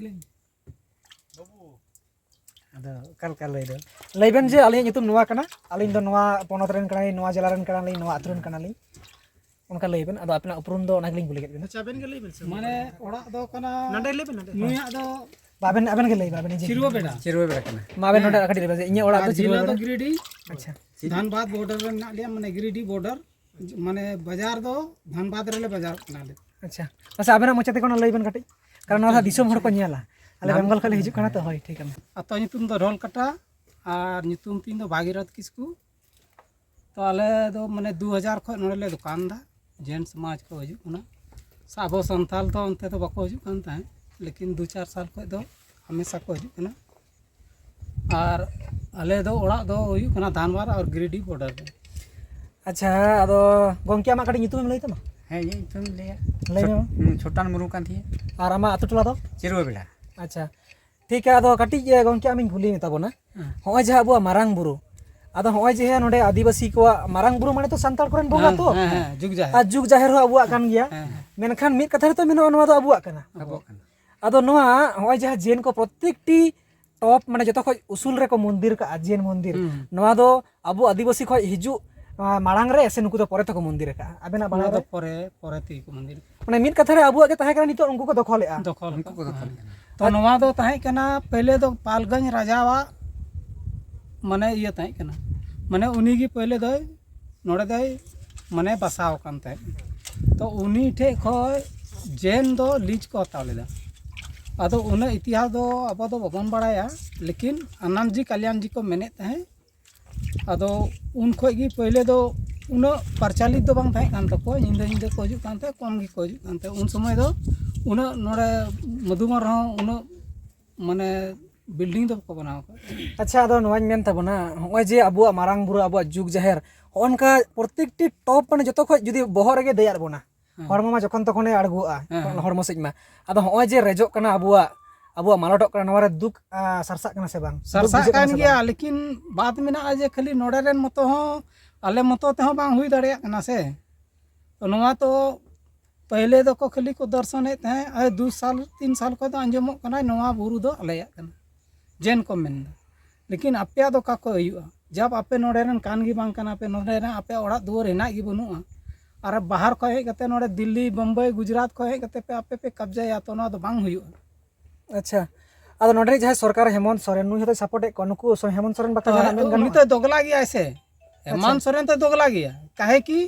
ᱟᱫᱚ ᱚᱠᱟ ᱞᱮᱠᱟ ᱞᱟᱹᱭ ᱫᱚ? ᱞᱟᱹᱭ ᱵᱮᱱ ᱡᱮ ᱟᱹᱞᱤᱧᱟᱜ ᱧᱩᱛᱩᱢ ᱱᱚᱣᱟ ᱠᱟᱱᱟ, ᱟᱹᱞᱤᱧ ᱫᱚ ᱱᱚᱣᱟ ᱯᱚᱱᱚᱛ ᱨᱮᱱ ᱠᱟᱱᱟᱞᱤᱧ, ᱱᱚᱣᱟ ᱡᱮᱞᱟ ᱨᱮᱱ ᱠᱟᱱᱟᱞᱤᱧ, ᱱᱚᱣᱟ ᱟᱹᱛᱩ ᱨᱮᱱ ᱠᱟᱱᱟᱞᱤᱧ, ᱚᱱᱠᱟ ᱞᱟᱹᱭ ᱵᱮᱱ᱾ ᱟᱫᱚ ᱟᱯᱮᱱᱟᱜ ᱩᱯᱨᱩᱢ ᱫᱚ ᱚᱱᱟ ᱜᱮᱞᱤᱧ ᱠᱩᱞᱤ ᱠᱮᱫ ᱵᱮᱱᱟ᱾ ᱟᱪᱪᱷᱟ, ᱟᱵᱮᱱ ᱜᱮ ᱞᱟᱹᱭ ᱵᱮᱱ ᱥᱮ᱾ ᱢᱟᱱᱮ ᱚᱲᱟᱜ ᱫᱚ ᱠᱟᱱᱟ ᱱᱚᱰᱮ ᱞᱟᱹᱭ ᱵᱮᱱ, ᱱᱚᱰᱮ᱾ ᱱᱩᱭᱟᱜ ᱫᱚ ᱵᱟ, ᱟᱵᱮᱱ, ᱟᱵᱮᱱ ᱜᱮ ᱞᱟᱹᱭ ᱵᱮᱱ, ᱟᱵᱮᱱ ᱱᱤᱡᱮ᱾ ᱪᱤᱨᱩᱣᱟᱹ ᱵᱮᱰᱟ᱾ ᱪᱤᱨᱩᱣᱟᱹ ᱵᱮᱲᱟ ᱠᱟᱱᱟ᱾ ᱢᱟ ᱟᱵᱮᱱ ᱱᱚᱰᱮ ᱟᱨ ᱠᱟᱹᱴᱤᱡ ᱞᱟᱹᱭ ᱵᱮᱱ ᱡᱮ ᱤᱧᱟᱹᱜ ᱚᱲᱟᱜ ᱟᱨ ᱫᱚ ᱡᱮᱞᱟ ᱪᱤᱨᱩᱣᱟᱹ ᱫᱚ ᱵᱮᱲᱟ᱾ ᱜᱤᱨᱤᱰᱤ᱾ ᱟᱪᱪᱷᱟ᱾ ᱫᱷᱟᱱᱵᱟᱫᱽ ᱵᱚᱨᱰᱟᱨ ᱨᱮ ᱢᱮᱱᱟᱜ ᱞᱮᱭᱟ, ᱢᱟᱱᱮ ᱜᱤᱨᱤᱰᱤ ᱵᱚᱨᱰᱟᱨ, ᱢᱟᱱᱮ ᱵᱟᱡᱟᱨ ᱫᱚ ᱫᱷᱟᱱᱵᱟᱫᱽ ᱨᱮᱞᱮ ᱵᱟᱡᱟᱨᱚᱜ ᱠᱟᱱᱟ ᱟᱞᱮ᱾ ᱟᱪᱪᱷᱟ, ᱢᱟᱥᱮ ᱟᱵᱮᱱᱟᱜ ᱢᱚᱪᱟ ᱛᱮ ᱠᱷᱚᱱ ᱞᱟᱹᱭ ᱵᱮᱱ ᱠᱟᱹᱴᱤᱡ, ᱠᱟᱨᱚᱱ ᱱᱚᱣᱟ ᱫᱚ ᱫᱤᱥᱚᱢ ᱦᱚᱲ ᱠᱚ ᱧᱮᱞᱟ, ᱟᱞᱮ ᱵᱮᱝᱜᱚᱞ ᱠᱷᱚᱱ ᱞᱮ ᱦᱤᱡᱩᱜ ᱠᱟᱱᱟ ᱛᱚ᱾ ᱦᱳᱭ, ᱴᱷᱤᱠ ᱜᱮᱭᱟ᱾ ᱟᱛᱳ ᱧᱩᱛᱩᱢ ᱫᱚ ᱨᱚᱞᱠᱟᱴᱟ ᱟᱨ ᱧᱩᱛᱩᱢ ᱛᱤᱧ ᱫᱚ ᱵᱷᱟᱜᱤᱨᱚᱛᱷ ᱠᱤᱥᱠᱩ᱾ ᱛᱚ ᱟᱞᱮ ᱫᱚ ᱢᱟᱱᱮ ᱫᱩ ᱦᱟᱡᱟᱨ ᱠᱷᱚᱱ ᱱᱚᱰᱮ ᱞᱮ ᱫᱚᱠᱟᱱ ᱮᱫᱟ, ᱡᱮᱱᱴᱥ ᱥᱚᱢᱟᱡᱽ ᱠᱚ ᱦᱤᱡᱩᱜ ᱠᱟᱱᱟ᱾ ᱥᱮ ᱟᱵᱚ ᱥᱟᱱᱛᱟᱲ ᱫᱚ ᱚᱱᱛᱮ ᱫᱚ ᱵᱟᱠᱚ ᱦᱤᱡᱩᱜ ᱠᱟᱱ ᱛᱟᱦᱮᱸᱫ, ᱞᱮᱠᱤᱱ ᱫᱩ ᱪᱟᱨ ᱥᱟᱞ ᱠᱷᱚᱱ ᱫᱚ ᱦᱟᱢᱮᱥᱟ ᱠᱚ ᱦᱤᱡᱩᱜ ᱠᱟᱱᱟ᱾ ᱟᱨ ᱟᱞᱮ ᱫᱚ ᱚᱲᱟᱜ ᱫᱚ ᱦᱩᱭᱩᱜ ᱠᱟᱱᱟ ᱫᱷᱟᱱᱵᱟᱫᱽ ᱟᱨ ᱜᱤᱨᱤᱰᱤ ᱵᱚᱨᱰᱟᱨ ᱨᱮ᱾ ᱟᱪᱪᱷᱟ, ᱟᱫᱚ ᱜᱚᱢᱠᱮ ᱟᱢᱟᱜ ᱠᱟᱹᱴᱤᱡ ᱧᱩᱛᱩᱢᱮᱢ ᱞᱟᱹᱭ ᱛᱟᱢᱟ? ᱦᱮᱸ, ᱤᱧᱟᱹᱜ ᱧᱩᱛᱩᱢ ᱤᱧ ᱞᱟᱹᱭᱟ᱾ ᱞᱟᱹᱭ ᱢᱮ ᱢᱟ᱾ ᱪᱷᱳᱴ-, ᱦᱩᱸ, ᱪᱷᱳᱴᱟᱱ ᱢᱩᱨᱢᱩ ᱠᱟᱱ ᱛᱤᱧᱟᱹ᱾ ᱟᱨ ᱟᱢᱟᱜ ᱟᱹᱛᱩ ᱴᱚᱞᱟ ᱫᱚ? ᱪᱤᱨᱩᱣᱟᱹ ᱵᱮᱲᱟ᱾ ᱟᱪᱪᱷᱟ, ᱴᱷᱤᱠ ᱜᱮᱭᱟ᱾ ᱟᱫᱚ ᱠᱟᱹᱴᱤᱡ, ᱮ, ᱜᱚᱢᱠᱮ ᱟᱢᱤᱧ ᱠᱩᱞᱤ ᱢᱮ ᱛᱟᱵᱚᱱᱟ, ᱦᱮᱸ᱾ ᱦᱚᱸᱜᱼᱚᱭ ᱡᱟᱦᱟᱸ ᱟᱵᱚᱣᱟᱜ ᱢᱟᱨᱟᱝ ᱵᱩᱨᱩ, ᱟᱫᱚ ᱦᱚᱸᱜᱼᱚᱭ ᱡᱮ ᱱᱚᱰᱮ ᱟᱹᱫᱤᱵᱟᱹᱥᱤ ᱠᱚᱣᱟᱜ ᱢᱟᱨᱟᱝ ᱵᱩᱨᱩ ᱢᱟᱱᱮ ᱛᱚ ᱥᱟᱱᱛᱟᱲ ᱠᱚᱨᱮᱱ ᱵᱚᱸᱜᱟ ᱦᱮᱸ, ᱛᱚ, ᱦᱮᱸ, ᱦᱮᱸ, ᱡᱩᱜᱽ ᱡᱟᱦᱮᱨ᱾ ᱟᱨ ᱡᱩᱜᱽ ᱡᱟᱦᱮᱨ ᱦᱚᱸ ᱟᱵᱚᱣᱟᱜ ᱠᱟᱱ ᱜᱮᱭᱟ᱾ ᱦᱮᱸ, ᱦᱮᱸ᱾ ᱢᱮᱱᱠᱷᱟᱱ ᱢᱤᱫ ᱠᱟᱛᱷᱟ ᱨᱮᱛᱚ ᱢᱮᱱᱚᱜᱼᱟ, ᱱᱚᱣᱟ ᱫᱚ ᱟᱵᱚᱣᱟᱜ ᱠᱟᱱᱟ᱾ ᱟᱵᱚᱣᱟᱜ ᱠᱟᱱᱟ᱾ ᱟᱫᱚ ᱱᱚᱣᱟ ᱦᱚᱸᱜᱼᱚᱭ ᱡᱟᱦᱟᱸ ᱡᱮᱱ ᱠᱚ ᱯᱨᱚᱛᱮᱠᱴᱤ ᱴᱚᱯ, ᱢᱟᱱᱮ ᱡᱚᱛᱚ ᱠᱷᱚᱡ ᱩᱥᱩᱞ ᱨᱮᱠᱚ ᱢᱚᱱᱫᱤᱨ ᱠᱟᱜᱼᱟ, ᱡᱮᱱ ᱢᱚᱱᱫᱤᱨ, ᱦᱩᱸ᱾ ᱱᱚᱣᱟ ᱫᱚ ᱟᱵᱚ ᱟᱹᱫᱤᱵᱟᱹᱥᱤ ᱠᱷᱚᱡ ᱦᱤᱡᱩᱜ ᱱᱚᱣᱟ ᱢᱟᱲᱟᱝ ᱨᱮ ᱥᱮ ᱱᱩᱠᱩ ᱫᱚ ᱯᱚᱨᱮ ᱛᱮᱠᱚ ᱢᱚᱱᱫᱤᱨ ᱟᱠᱟᱫᱼᱟ? ᱟᱵᱮᱱᱟᱜ ᱵᱟᱲᱟᱭ ᱫᱚ ᱨᱮ? ᱯᱚᱨᱮ, ᱯᱚᱨᱮ ᱛᱮᱜᱮ ᱠᱚ ᱢᱚᱱᱫᱤᱨ ᱟᱠᱟᱫᱼᱟ᱾ ᱢᱟᱱᱮ ᱢᱤᱫ ᱠᱟᱛᱷᱟ ᱨᱮ ᱟᱵᱚᱣᱟᱜ ᱜᱮ ᱛᱟᱦᱮᱸ ᱠᱟᱱᱟ, ᱱᱤᱛᱚᱜ ᱩᱱᱠᱩ ᱠᱚ ᱫᱚᱠᱷᱚᱞ ᱟᱠᱟᱫᱼᱟ᱾ ᱫᱚᱠᱷᱚᱞ ᱩᱱᱠᱩ ᱠᱚ ᱟᱠᱟᱫᱼᱟ᱾ ᱫᱚᱠᱷᱚᱞ ᱦᱮᱸ᱾ ᱟᱠᱟᱫᱼᱟ᱾ ᱛᱚ ᱟᱨ ᱱᱚᱣᱟ ᱫᱚ ᱛᱟᱦᱮᱸ ᱠᱟᱱᱟ, ᱯᱳᱭᱞᱳ ᱫᱚ ᱯᱟᱞᱜᱚᱧᱡᱽ ᱨᱟᱡᱟᱣᱟᱜ ᱢᱟᱱᱮ ᱤᱭᱟᱹ ᱛᱟᱦᱮᱸ ᱠᱟᱱᱟ, ᱢᱟᱱᱮ ᱩᱱᱤ ᱜᱮ ᱯᱳᱭᱞᱳ ᱫᱚᱭ ᱱᱚᱰᱮ ᱫᱚᱭ ᱢᱟᱱᱮ ᱵᱟᱥᱟᱣ ᱟᱠᱟᱱ ᱛᱟᱦᱮᱸᱫ᱾ ᱛᱚ ᱩᱱᱤ ᱴᱷᱮᱡ ᱠᱷᱚᱡ ᱡᱮᱱ ᱫᱚ ᱞᱤᱡ ᱠᱚ ᱦᱟᱛᱟᱣ ᱞᱮᱫᱟ᱾ ᱟᱫᱚ ᱩᱱᱟᱹᱜ ᱤᱛᱤᱦᱟᱥ ᱫᱚ ᱟᱵᱚ ᱫᱚ ᱵᱟᱵᱚᱱ ᱵᱟᱲᱟᱭᱟ, ᱞᱮᱠᱤᱱ ᱟᱱᱟᱱᱫ ᱡᱤ ᱠᱟᱞᱭᱟᱱ ᱡᱤ ᱠᱚ ᱢᱮᱱᱮᱫ ᱛᱟᱦᱮᱸᱫ᱾ ᱟᱫᱚ ᱩᱱ ᱠᱷᱚᱡ ᱜᱮ ᱯᱳᱭᱞᱳ ᱫᱚ ᱩᱱᱟᱹᱜ ᱯᱨᱚᱪᱚᱞᱤᱛ ᱫᱚ ᱵᱟᱝ ᱛᱟᱦᱮᱸ ᱠᱟᱱ ᱛᱟᱠᱚᱣᱟ, ᱧᱤᱫᱟᱹ ᱧᱤᱫᱟᱹ ᱠᱚ ᱦᱤᱡᱩᱜ ᱠᱟᱱ ᱛᱟᱦᱮᱸᱫ, ᱠᱚᱢ ᱜᱮᱠᱚ ᱦᱤᱡᱩᱜ ᱠᱟᱱ ᱛᱟᱦᱮᱸᱫ᱾ ᱩᱱ ᱥᱚᱢᱚᱭ ᱫᱚ ᱩᱱᱟᱹᱜ ᱱᱚᱰᱮ ᱢᱚᱫᱷᱩᱵᱚᱱ ᱨᱮᱦᱚᱸ ᱩᱱᱟᱹᱜ ᱢᱟᱱᱮ ᱵᱤᱞᱰᱤᱝ ᱫᱚ ᱵᱟᱠᱚ ᱵᱮᱱᱟᱣ ᱟᱠᱟᱫ᱾ ᱟᱪᱪᱷᱟ, ᱟᱫᱚ ᱱᱚᱣᱟᱧ ᱢᱮᱱ ᱛᱟᱵᱚᱱᱟ, ᱦᱚᱸᱜᱼᱚᱭ ᱡᱮ ᱟᱵᱚᱣᱟᱜ ᱢᱟᱨᱟᱝ ᱵᱩᱨᱩ, ᱟᱵᱚᱣᱟᱜ ᱡᱩᱜᱽ ᱡᱟᱦᱮᱨ, ᱦᱚᱸᱜᱼᱚ ᱱᱚᱝᱠᱟ ᱯᱨᱚᱛᱮᱠᱴᱤ ᱴᱚᱯ ᱢᱟᱱᱮ ᱡᱚᱛᱚ ᱠᱷᱚᱡ ᱡᱩᱫᱤ ᱵᱚᱦᱚᱜ ᱨᱮᱜᱮ ᱫᱮᱡ ᱟᱫ ᱵᱚᱱᱟ, ᱦᱮᱸ᱾ ᱦᱚᱲᱢᱚ ᱢᱟ ᱡᱚᱠᱷᱚᱱ ᱛᱚᱠᱷᱚᱱᱮ ᱟᱬᱜᱚᱜᱼᱟ, ᱦᱮᱸ, ᱦᱮᱸ᱾ ᱦᱚᱲᱢᱚ ᱥᱮᱫ ᱢᱟ᱾ ᱟᱫᱚ ᱦᱚᱸᱜᱼᱚᱭ ᱡᱮ ᱨᱮᱡᱚᱜ ᱠᱟᱱᱟ ᱟᱵᱚᱣᱟᱜ, ᱟᱵᱚᱣᱟᱜ ᱢᱟᱞᱚᱴᱚᱜ ᱠᱟᱱᱟ, ᱱᱚᱣᱟ ᱨᱮ ᱫᱩᱠ, ᱟ, ᱥᱟᱨᱥᱟᱜ ᱠᱟᱱᱟ ᱥᱮ ᱵᱟᱝ? ᱫᱩᱠ ᱥᱟᱨᱥᱟᱜ ᱵᱩᱡᱷᱟᱹᱜ ᱠᱟᱱᱟ ᱠᱟᱱ ᱥᱮ ᱜᱮᱭᱟ, ᱵᱟᱝ? ᱞᱮᱠᱤᱱ ᱵᱟᱫ ᱢᱮᱱᱟᱜᱼᱟ ᱡᱮ ᱠᱷᱟᱹᱞᱤ ᱱᱚᱰᱮ ᱨᱮᱱ ᱢᱚᱛᱚ ᱦᱚᱸ, ᱟᱞᱮ ᱢᱚᱛᱚ ᱛᱮᱦᱚᱸ ᱵᱟᱝ ᱦᱩᱭ ᱫᱟᱲᱮᱭᱟᱜ ᱠᱟᱱᱟ ᱥᱮ᱾ ᱛᱚ ᱱᱚᱣᱟ ᱛᱚ ᱯᱟᱹᱦᱞᱮ ᱫᱚᱠᱚ ᱠᱷᱟᱹᱞᱤ ᱠᱚ ᱫᱚᱨᱥᱚᱱᱮᱫ ᱛᱟᱦᱮᱸᱫ, ᱟᱨ ᱫᱩ ᱥᱟᱞ, ᱛᱤᱱ ᱥᱟᱞ ᱠᱷᱚᱱ ᱫᱚ ᱟᱸᱡᱚᱢᱚᱜ ᱠᱟᱱᱟ, ᱱᱚᱣᱟ ᱵᱩᱨᱩ ᱫᱚ ᱟᱞᱮᱭᱟᱜ ᱠᱟᱱᱟ, ᱡᱮᱱ ᱠᱚ ᱢᱮᱱᱫᱟ᱾ ᱞᱮᱠᱤᱱ ᱟᱯᱮᱭᱟᱜ ᱫᱚ ᱚᱠᱟ ᱠᱷᱚᱱ ᱦᱩᱭᱩᱜᱼᱟ? ᱡᱟᱵ ᱟᱯᱮ ᱱᱚᱰᱮ ᱨᱮᱱ ᱠᱟᱱ ᱜᱮ ᱵᱟᱝ ᱠᱟᱱᱟ ᱯᱮ, ᱱᱚᱰᱮ ᱨᱮᱱ ᱟᱯᱮᱭᱟᱜ ᱚᱲᱟᱜ ᱫᱩᱣᱟᱹᱨ ᱦᱮᱱᱟᱜ ᱜᱮ ᱵᱟᱹᱱᱩᱜᱼᱟ, ᱟᱨ ᱵᱟᱦᱟᱨ ᱠᱷᱚᱱ ᱦᱮᱡ ᱠᱟᱛᱮ ᱱᱚᱰᱮ ᱫᱤᱞᱞᱤ, ᱵᱳᱢᱵᱟᱭ, ᱜᱩᱡᱽᱨᱟᱴ ᱠᱷᱚᱱ ᱦᱮᱡ ᱠᱟᱛᱮ ᱯᱮ ᱟᱯᱮ ᱯᱮ ᱠᱟᱵᱽᱡᱟᱭᱟ, ᱛᱚ ᱱᱚᱣᱟ ᱫᱚ ᱵᱟᱝ ᱦᱩᱭᱩᱜᱼᱟ᱾ ᱟᱪᱪᱷᱟ, ᱟᱫᱚ ᱱᱚᱰᱮ ᱨᱮ ᱡᱟᱦᱟᱸᱭ ᱥᱚᱨᱠᱟᱨ ᱦᱮᱢᱚᱱᱛ ᱥᱚᱨᱮᱱ, ᱱᱩᱭ ᱦᱚᱸᱛᱚᱭ ᱥᱟᱯᱳᱨᱴ ᱮᱫ ᱠᱚᱣᱟ, ᱱᱩᱠᱩ ᱥᱚ-, ᱦᱮᱢᱚᱱᱛ ᱥᱚᱨᱮᱱ ᱵᱟᱠᱷᱨᱟ ᱛᱚ ᱡᱟᱦᱟᱱᱟᱜ ᱢᱮᱱ ᱩᱱᱤ ᱜᱟᱱᱚᱜᱼᱟ? ᱛᱚᱭ ᱫᱚᱜᱽᱞᱟ ᱜᱮᱭᱟᱭ ᱥᱮ, ᱟᱪᱪᱷᱟ᱾ ᱦᱮᱢᱚᱱᱛ ᱥᱚᱨᱮᱱ ᱛᱚᱭ ᱫᱚᱜᱽᱞᱟ ᱜᱮᱭᱟ, ᱠᱟᱦᱮ ᱠᱤ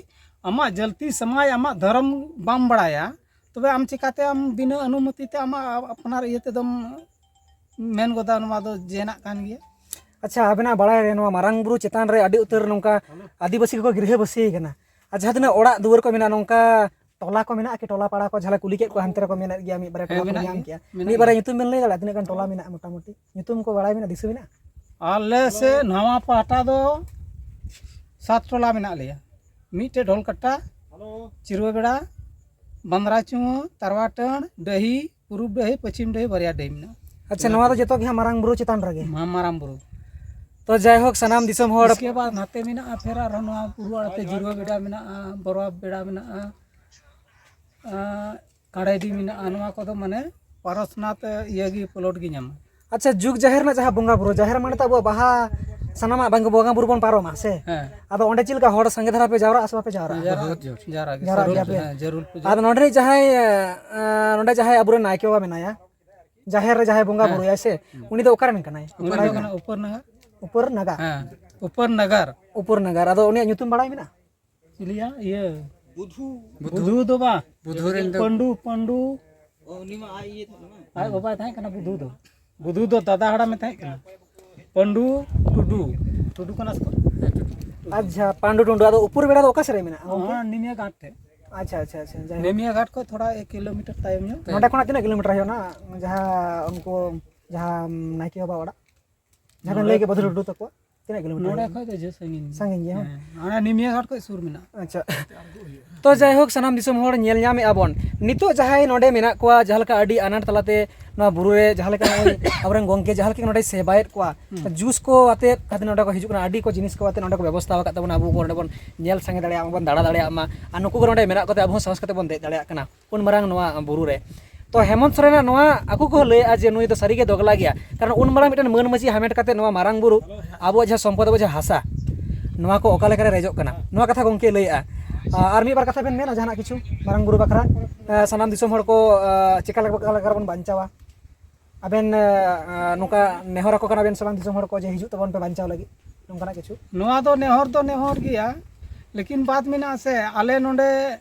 ᱟᱢᱟᱜ ᱡᱟᱹᱞᱛᱤ ᱥᱚᱢᱟᱡᱽ, ᱟᱢᱟᱜ ᱫᱷᱚᱨᱚᱢ ᱵᱟᱢ ᱵᱟᱲᱟᱭᱟ, ᱛᱚᱵᱮ ᱟᱢ ᱪᱤᱠᱟᱛᱮ ᱟᱢ ᱵᱤᱱᱟᱹ ᱚᱱᱩᱢᱚᱛᱤ ᱛᱮ ᱟᱢᱟᱜ ᱟᱯᱱᱟᱨ ᱤᱭᱟᱹ ᱛᱮᱫᱚᱢ ᱢᱮᱱ ᱜᱚᱫᱟ ᱱᱚᱣᱟ ᱫᱚ ᱡᱮᱱᱟᱜ ᱠᱟᱱ ᱜᱮᱭᱟ? ᱟᱪᱪᱷᱟ, ᱟᱵᱮᱱᱟᱜ ᱵᱟᱲᱟᱭ ᱨᱮ ᱱᱚᱣᱟ ᱢᱟᱨᱟᱝ ᱵᱩᱨᱩ ᱪᱮᱛᱟᱱ ᱨᱮ ᱟᱹᱰᱤ ᱩᱛᱟᱹᱨ ᱱᱚᱝᱠᱟ ᱟᱹᱫᱤᱵᱟᱹᱥᱤ ᱠᱚᱠᱚ ᱜᱤᱨᱟᱹᱵᱟᱹᱥᱤ ᱠᱟᱱᱟ, ᱟᱨ ᱡᱟᱦᱟᱸ ᱛᱤᱱᱟᱹᱜ ᱚᱲᱟᱜ ᱫᱩᱣᱟᱹᱨ ᱠᱚ ᱢᱮᱱᱟᱜᱼᱟ, ᱱᱚᱝᱠᱟ ᱴᱚᱞᱟ ᱠᱚ ᱢᱮᱱᱟᱜᱼᱟ ᱠᱤ, ᱴᱚᱞᱟ ᱯᱟᱲᱟ ᱠᱚ ᱡᱟᱦᱟᱸ ᱞᱮ ᱠᱩᱞᱤ ᱠᱮᱫ ᱠᱚᱣᱟ, ᱦᱟᱱᱛᱮ ᱨᱮᱠᱚ ᱢᱮᱱᱮᱫ ᱜᱮᱭᱟ, ᱢᱤᱫ ᱵᱟᱨᱭᱟ ᱦᱮᱸ, ᱴᱚᱞᱟ ᱠᱚ ᱢᱮᱱᱟᱜ ᱧᱟᱢ ᱜᱮᱭᱟ, ᱠᱮᱜᱼᱟ, ᱢᱮᱱᱟᱜ ᱢᱤᱫ ᱵᱟᱨᱭᱟ ᱜᱮᱭᱟ᱾ ᱧᱩᱛᱩᱢ ᱵᱮᱱ ᱞᱟᱹᱭ ᱫᱟᱲᱮᱭᱟᱜᱼᱟ, ᱛᱤᱱᱟᱹᱜ ᱜᱟᱱ ᱴᱚᱞᱟ ᱢᱮᱱᱟᱜᱼᱟ ᱢᱚᱴᱟᱢᱩᱴᱤ? ᱧᱩᱛᱩᱢ ᱠᱚ ᱵᱟᱲᱟᱭ ᱢᱮᱱᱟᱜᱼᱟ, ᱫᱤᱥᱟᱹ ᱢᱮᱱᱟᱜᱼᱟ? ᱟᱞᱮ ᱥᱮᱫ ᱱᱟᱣᱟ ᱯᱟᱦᱴᱟ ᱫᱚ ᱥᱟᱛ ᱴᱚᱞᱟ ᱢᱮᱱᱟᱜ ᱞᱮᱭᱟ᱾ ᱢᱤᱫᱴᱮᱡ ᱰᱷᱚᱞᱠᱟᱴᱟ, ᱪᱤᱨᱩᱣᱟᱹ ᱵᱮᱲᱟ, ᱵᱟᱸᱫᱽᱨᱟ ᱪᱩᱣᱟᱹ, ᱛᱟᱨᱣᱟ ᱴᱟᱹᱲ, ᱰᱟᱹᱦᱤ, ᱯᱩᱨᱩᱵ ᱰᱟᱹᱦᱤ, ᱯᱚᱪᱷᱤᱢ ᱰᱟᱹᱦᱤ, ᱵᱟᱨᱭᱟ ᱰᱟᱹᱦᱤ ᱢᱮᱱᱟᱜᱼᱟ᱾ ᱟᱪᱪᱷᱟ, ᱱᱚᱣᱟ ᱫᱚ ᱡᱚᱛᱚ ᱜᱮ ᱦᱟᱸᱜ ᱢᱟᱨᱟᱝ ᱵᱩᱨᱩ ᱪᱮᱛᱟᱱ ᱨᱮᱜᱮ? ᱢᱟ-, ᱢᱟᱨᱟᱝ ᱵᱩᱨᱩ᱾ ᱛᱚ ᱡᱟᱭᱦᱳᱠ, ᱥᱟᱱᱟᱢ ᱫᱤᱥᱚᱢ ᱦᱚᱲ ᱤᱥᱠᱮ ᱵᱟᱫ ᱱᱟᱛᱮ ᱢᱮᱱᱟᱜᱼᱟ, ᱯᱷᱮᱨ ᱟᱨᱦᱚᱸ ᱱᱚᱣᱟ ᱯᱩᱨᱩ ᱟᱲᱮᱛᱮ ᱡᱤᱨᱣᱟᱹ ᱵᱮᱰᱟ ᱢᱮᱱᱟᱜᱼᱟ, ᱵᱚᱨᱣᱟ ᱵᱮᱰᱟ ᱢᱮᱱᱟᱜᱼᱟ, ᱟᱸ, ᱠᱟᱲᱮᱰᱤ ᱢᱮᱱᱟᱜᱼᱟ᱾ ᱱᱚᱣᱟ ᱠᱚᱫᱚ ᱢᱟᱱᱮ ᱯᱟᱨᱚᱥᱱᱟᱛᱷ ᱤᱭᱟᱹ ᱜᱮ, ᱯᱞᱚᱴ ᱜᱮ ᱧᱟᱢᱟ᱾ ᱟᱪᱪᱷᱟ, ᱡᱩᱜᱽ ᱡᱟᱦᱮᱨ ᱨᱮᱱᱟᱜ ᱡᱟᱦᱟᱸ ᱵᱚᱸᱜᱟ ᱵᱩᱨᱩ, ᱡᱟᱦᱮᱨ ᱢᱟᱱᱮ ᱛᱚ ᱟᱵᱚᱣᱟᱜ ᱵᱟᱦᱟ, ᱥᱟᱱᱟᱢᱟᱜ ᱵᱟᱝ ᱵᱚᱸᱜᱟ ᱵᱩᱨᱩ ᱵᱚᱱ ᱯᱟᱨᱚᱢᱟ ᱥᱮ᱾ ᱦᱮᱸ᱾ ᱟᱫᱚ ᱚᱸᱰᱮ ᱪᱮᱫ ᱞᱮᱠᱟ ᱦᱚᱲ ᱥᱟᱸᱜᱮ ᱫᱷᱟᱨᱟ ᱯᱮ ᱡᱟᱣᱨᱟᱜᱼᱟ ᱥᱮ ᱵᱟᱯᱮ ᱡᱟᱣᱨᱟᱜᱼᱟ? ᱡᱟᱣᱨᱟᱜ ᱵᱚᱦᱩᱛ ᱡᱳᱨ᱾ ᱡᱟᱣᱨᱟᱜ ᱜᱮ᱾ ᱡᱟᱣᱨᱟᱜ ᱡᱟᱹᱨᱩᱲ ᱜᱮᱭᱟ ᱯᱮ᱾ ᱦᱮᱸ, ᱡᱟᱹᱨᱩᱲ ᱯᱩᱡᱟᱹ᱾ ᱟᱫᱚ ᱱᱚᱰᱮ ᱡᱟᱦᱟᱸᱭ, ᱮ, ᱱᱚᱰᱮ ᱡᱟᱦᱟᱸᱭ ᱟᱵᱚᱨᱮᱱ ᱱᱟᱭᱠᱮ ᱵᱟᱵᱟ ᱢᱮᱱᱟᱭᱟ, ᱡᱟᱦᱮᱨ ᱨᱮ ᱡᱟᱦᱟᱸᱭ ᱵᱚᱸᱜᱟ ᱦᱮᱸ᱾ ᱵᱩᱨᱩᱭᱟᱭ ᱥᱮ, ᱩᱱᱤ ᱫᱚ ᱚᱠᱟᱨᱮᱱ ᱠᱟᱱᱟᱭ? ᱩᱱᱤ ᱫᱚ ᱠᱟᱱᱟ ᱩᱯᱚᱨ ᱱᱟᱜᱟᱨ᱾ ᱩᱯᱚᱨ ᱱᱟᱜᱟᱨ᱾ ᱦᱮᱸ, ᱩᱯᱚᱨ ᱱᱟᱜᱟᱨ᱾ ᱩᱯᱚᱨ ᱱᱟᱜᱟᱨ᱾ ᱟᱫᱚ ᱩᱱᱤᱭᱟᱜ ᱧᱩᱛᱩᱢ ᱵᱟᱲᱟᱭ ᱢᱮᱱᱟᱜᱼᱟ? ᱪᱤᱞᱤᱭᱟ? ᱤᱭᱟᱹ᱾ ᱵᱩᱫᱷᱩ᱾ ᱵᱩᱫᱷᱩ ᱫᱚ ᱵᱟᱝ᱾ ᱵᱩᱫᱷᱩ ᱨᱮᱱ ᱫᱚ ᱯᱟᱹᱱᱰᱩ, ᱯᱟᱹᱱᱰᱩ᱾ ᱚ, ᱩᱱᱤ ᱢᱟ ᱟᱡ ᱤᱭᱟᱹ ᱛᱟᱦᱮᱸ ᱠᱟᱱᱟ᱾ ᱟᱡ ᱵᱟᱵᱟᱭ ᱛᱟᱦᱮᱸ ᱠᱟᱱᱟ ᱵᱩᱫᱷᱩ ᱫᱚ᱾ ᱵᱩᱫᱷᱩ ᱫᱚ ᱫᱟᱫᱟ ᱦᱟᱲᱟᱢᱮ ᱛᱟᱦᱮᱸ ᱠᱟᱱᱟ᱾ ᱯᱟᱹᱱᱰᱩ ᱴᱩᱰᱩ᱾ ᱴᱩᱰᱩ ᱠᱟᱱᱟ ᱥᱮ? ᱟᱪᱪᱷᱟ, ᱯᱟᱹᱱᱰᱩ ᱴᱩᱰᱩ᱾ ᱟᱫᱚ ᱩᱯᱚᱨ ᱵᱮᱲᱟ ᱫᱚ ᱚᱠᱟ ᱥᱮᱫ ᱨᱮ ᱢᱮᱱᱟᱜᱼᱟ ᱜᱚᱢᱠᱮ? ᱚᱱᱟ ᱱᱤᱢᱤᱭᱟ ᱜᱷᱟᱴ ᱴᱷᱮᱡ᱾ ᱟᱪᱪᱷᱟ, ᱟᱪᱪᱷᱟ, ᱟᱪᱪᱷᱟ, ᱡᱟᱭᱦᱳᱠ᱾ ᱱᱤᱢᱤᱭᱟ ᱜᱷᱟᱴ ᱠᱷᱚᱡ ᱛᱷᱚᱲᱟ ᱮᱠ ᱠᱤᱞᱳᱢᱤᱴᱟᱨ ᱛᱟᱭᱚᱢ ᱧᱚᱜ᱾ ᱱᱚᱸᱰᱮ ᱠᱷᱚᱱᱟᱜ ᱛᱤᱱᱟᱹᱜ ᱠᱤᱞᱳᱢᱤᱴᱟᱨ ᱦᱩᱭᱩᱜᱼᱟ ᱚᱱᱟ ᱡᱟᱦᱟᱸ ᱩᱱᱠᱩ, ᱡᱟᱦᱟᱸ ᱱᱟᱭᱠᱮ ᱵᱟᱵᱟ ᱚᱲᱟᱜ? ᱡᱟᱦᱟᱸ ᱵᱮᱱ ᱱᱚᱰᱮ ᱞᱟᱹᱭ ᱠᱮᱫ ᱵᱟᱹᱫᱷᱩ ᱴᱩᱰᱩ ᱛᱟᱠᱚᱣᱟᱜ, ᱛᱤᱱᱟᱹᱜ ᱠᱤᱞᱳᱢᱤᱴᱟᱨ ᱱᱚᱰᱮ ᱦᱩᱭᱩᱜᱼᱟ? ᱠᱷᱚᱡ ᱫᱚ ᱡᱟᱹᱥᱛᱤ ᱥᱟᱺᱜᱤᱧ᱾ ᱥᱟᱺᱜᱤᱧ ᱜᱮᱭᱟ, ᱦᱮᱸ᱾ ᱦᱮᱸ, ᱚᱱᱟ ᱱᱤᱢᱤᱭᱟ ᱜᱷᱟᱴ ᱠᱷᱚᱡ ᱥᱩᱨ ᱢᱮᱱᱟᱜᱼᱟ᱾ ᱟᱪᱪᱷᱟ᱾ ᱛᱚ, ᱡᱟᱭᱦᱳᱠ, ᱥᱟᱱᱟᱢ ᱫᱤᱥᱚᱢ ᱦᱚᱲ ᱧᱮᱞ ᱧᱟᱢᱮᱫᱼᱟ ᱵᱚᱱ, ᱱᱤᱛᱚᱜ ᱡᱟᱦᱟᱸᱭ ᱱᱚᱰᱮ ᱢᱮᱱᱟᱜ ᱠᱚᱣᱟ, ᱡᱟᱦᱟᱸ ᱞᱮᱠᱟ ᱟᱹᱰᱤ ᱟᱱᱟᱴ ᱛᱟᱞᱟᱛᱮ ᱱᱚᱣᱟ ᱵᱩᱨᱩ ᱨᱮ, ᱡᱟᱦᱟᱸ ᱞᱮᱠᱟ ᱱᱚᱜᱼᱚᱭ ᱟᱵᱚᱨᱮᱱ ᱜᱚᱢᱠᱮ ᱡᱟᱦᱟᱸ ᱞᱮᱠᱟ ᱱᱚᱰᱮᱭ ᱥᱮᱵᱟᱭᱮᱫ ᱠᱚᱣᱟ, ᱦᱩᱸ᱾ ᱡᱩᱥ ᱠᱚ ᱟᱛᱮᱫ ᱠᱟᱛᱮ ᱱᱚᱰᱮ ᱠᱚ ᱦᱤᱡᱩᱜ ᱠᱟᱱᱟ, ᱟᱹᱰᱤ ᱠᱚ ᱡᱤᱱᱤᱥ ᱠᱚ ᱟᱛᱮᱫ ᱱᱚᱰᱮ ᱠᱚ ᱵᱮᱵᱚᱥᱛᱷᱟ ᱟᱠᱟᱫ ᱛᱟᱵᱚᱱᱟ, ᱟᱵᱚ ᱠᱚ ᱱᱚᱰᱮ ᱵᱚᱱ ᱧᱮᱞ ᱥᱟᱸᱜᱮ ᱫᱟᱲᱮᱭᱟᱜ ᱢᱟ, ᱵᱚᱱ ᱫᱟᱬᱟ ᱫᱟᱲᱮᱭᱟᱜ ᱢᱟ, ᱟᱨ ᱱᱩᱠᱩ ᱠᱚ ᱱᱚᱰᱮ ᱢᱮᱱᱟᱜ ᱠᱚᱛᱮ ᱟᱵᱚ ᱦᱚᱸ ᱥᱟᱦᱚᱥ ᱠᱟᱛᱮ ᱵᱚᱱ ᱫᱮᱡ ᱫᱟᱲᱮᱭᱟᱜ ᱠᱟᱱᱟ᱾ ᱩᱱ ᱢᱟᱨᱟᱝ ᱱᱚᱣᱟ ᱵᱩᱨᱩ ᱨᱮ᱾ ᱛᱚ, ᱦᱮᱢᱚᱱᱛ ᱥᱚᱨᱮᱱᱟᱜ ᱱᱚᱣᱟ ᱟᱠᱚ ᱠᱚ ᱞᱟᱹᱭᱮᱫᱼᱟ ᱡᱮ ᱱᱩᱭ ᱫᱚ ᱥᱟᱹᱨᱤᱜᱮ ᱫᱚᱜᱽᱞᱟ ᱜᱮᱭᱟ, ᱠᱟᱨᱚᱱ ᱩᱱ ᱢᱟᱨᱟᱝ ᱢᱤᱫᱴᱮᱱ ᱢᱟᱹᱱ ᱢᱟᱹᱡᱷᱤ ᱦᱟᱢᱮᱴ ᱠᱟᱛᱮ ᱱᱚᱣᱟ ᱢᱟᱨᱟᱝ ᱵᱩᱨᱩ, ᱟᱵᱚᱣᱟᱜ ᱡᱟᱦᱟᱸ ᱥᱚᱢᱯᱚᱫ, ᱟᱵᱚᱣᱟᱜ ᱡᱟᱦᱟᱸ ᱦᱟᱥᱟ, ᱱᱚᱣᱟ ᱠᱚ ᱚᱠᱟ ᱞᱮᱠᱟᱨᱮ ᱨᱮᱡᱚᱜ ᱠᱟᱱᱟ, ᱱᱚᱣᱟ ᱠᱟᱛᱷᱟ ᱜᱚᱢᱠᱮ ᱞᱟᱹᱭᱮᱫᱼᱟ᱾ ᱟᱨ ᱢᱤᱫ ᱵᱟᱨ ᱠᱟᱛᱷᱟ ᱵᱮᱱ ᱢᱮᱱᱟ ᱡᱟᱦᱟᱱᱟᱜ ᱠᱤᱪᱷᱩ ᱢᱟᱨᱟᱝ ᱵᱩᱨᱩ ᱵᱟᱠᱷᱨᱟ, ᱮ, ᱥᱟᱱᱟᱢ ᱫᱤᱥᱚᱢ ᱦᱚᱲ ᱠᱚ, ᱮ, ᱪᱮᱠᱟ ᱞᱮᱠᱟ, ᱚᱠᱟ ᱞᱮᱠᱟ ᱨᱮᱵᱚᱱ ᱵᱟᱧᱪᱟᱣᱟ? ᱟᱵᱮᱱ, ᱮ, ᱮ, ᱱᱚᱝᱠᱟ ᱱᱮᱦᱚᱨ ᱟᱠᱚ ᱠᱟᱱᱟ ᱵᱮᱱ ᱥᱮ ᱵᱟᱝ ᱫᱤᱥᱚᱢ ᱦᱚᱲ ᱠᱚ ᱡᱮ ᱦᱤᱡᱩᱜ ᱛᱟᱵᱚᱱ ᱯᱮ ᱵᱟᱧᱪᱟᱣ ᱞᱟᱹᱜᱤᱫ, ᱱᱚᱝᱠᱟᱱᱟᱜ ᱠᱤᱪᱷᱩ? ᱱᱚᱣᱟ ᱫᱚ ᱱᱮᱦᱚᱨ ᱫᱚ ᱱᱮᱦᱚᱨ ᱜᱮᱭᱟ, ᱞᱮᱠᱤᱱ ᱵᱟᱛ ᱢᱮᱱᱟᱜᱼᱟ ᱥᱮ, ᱟᱞᱮ ᱱᱚᱰᱮ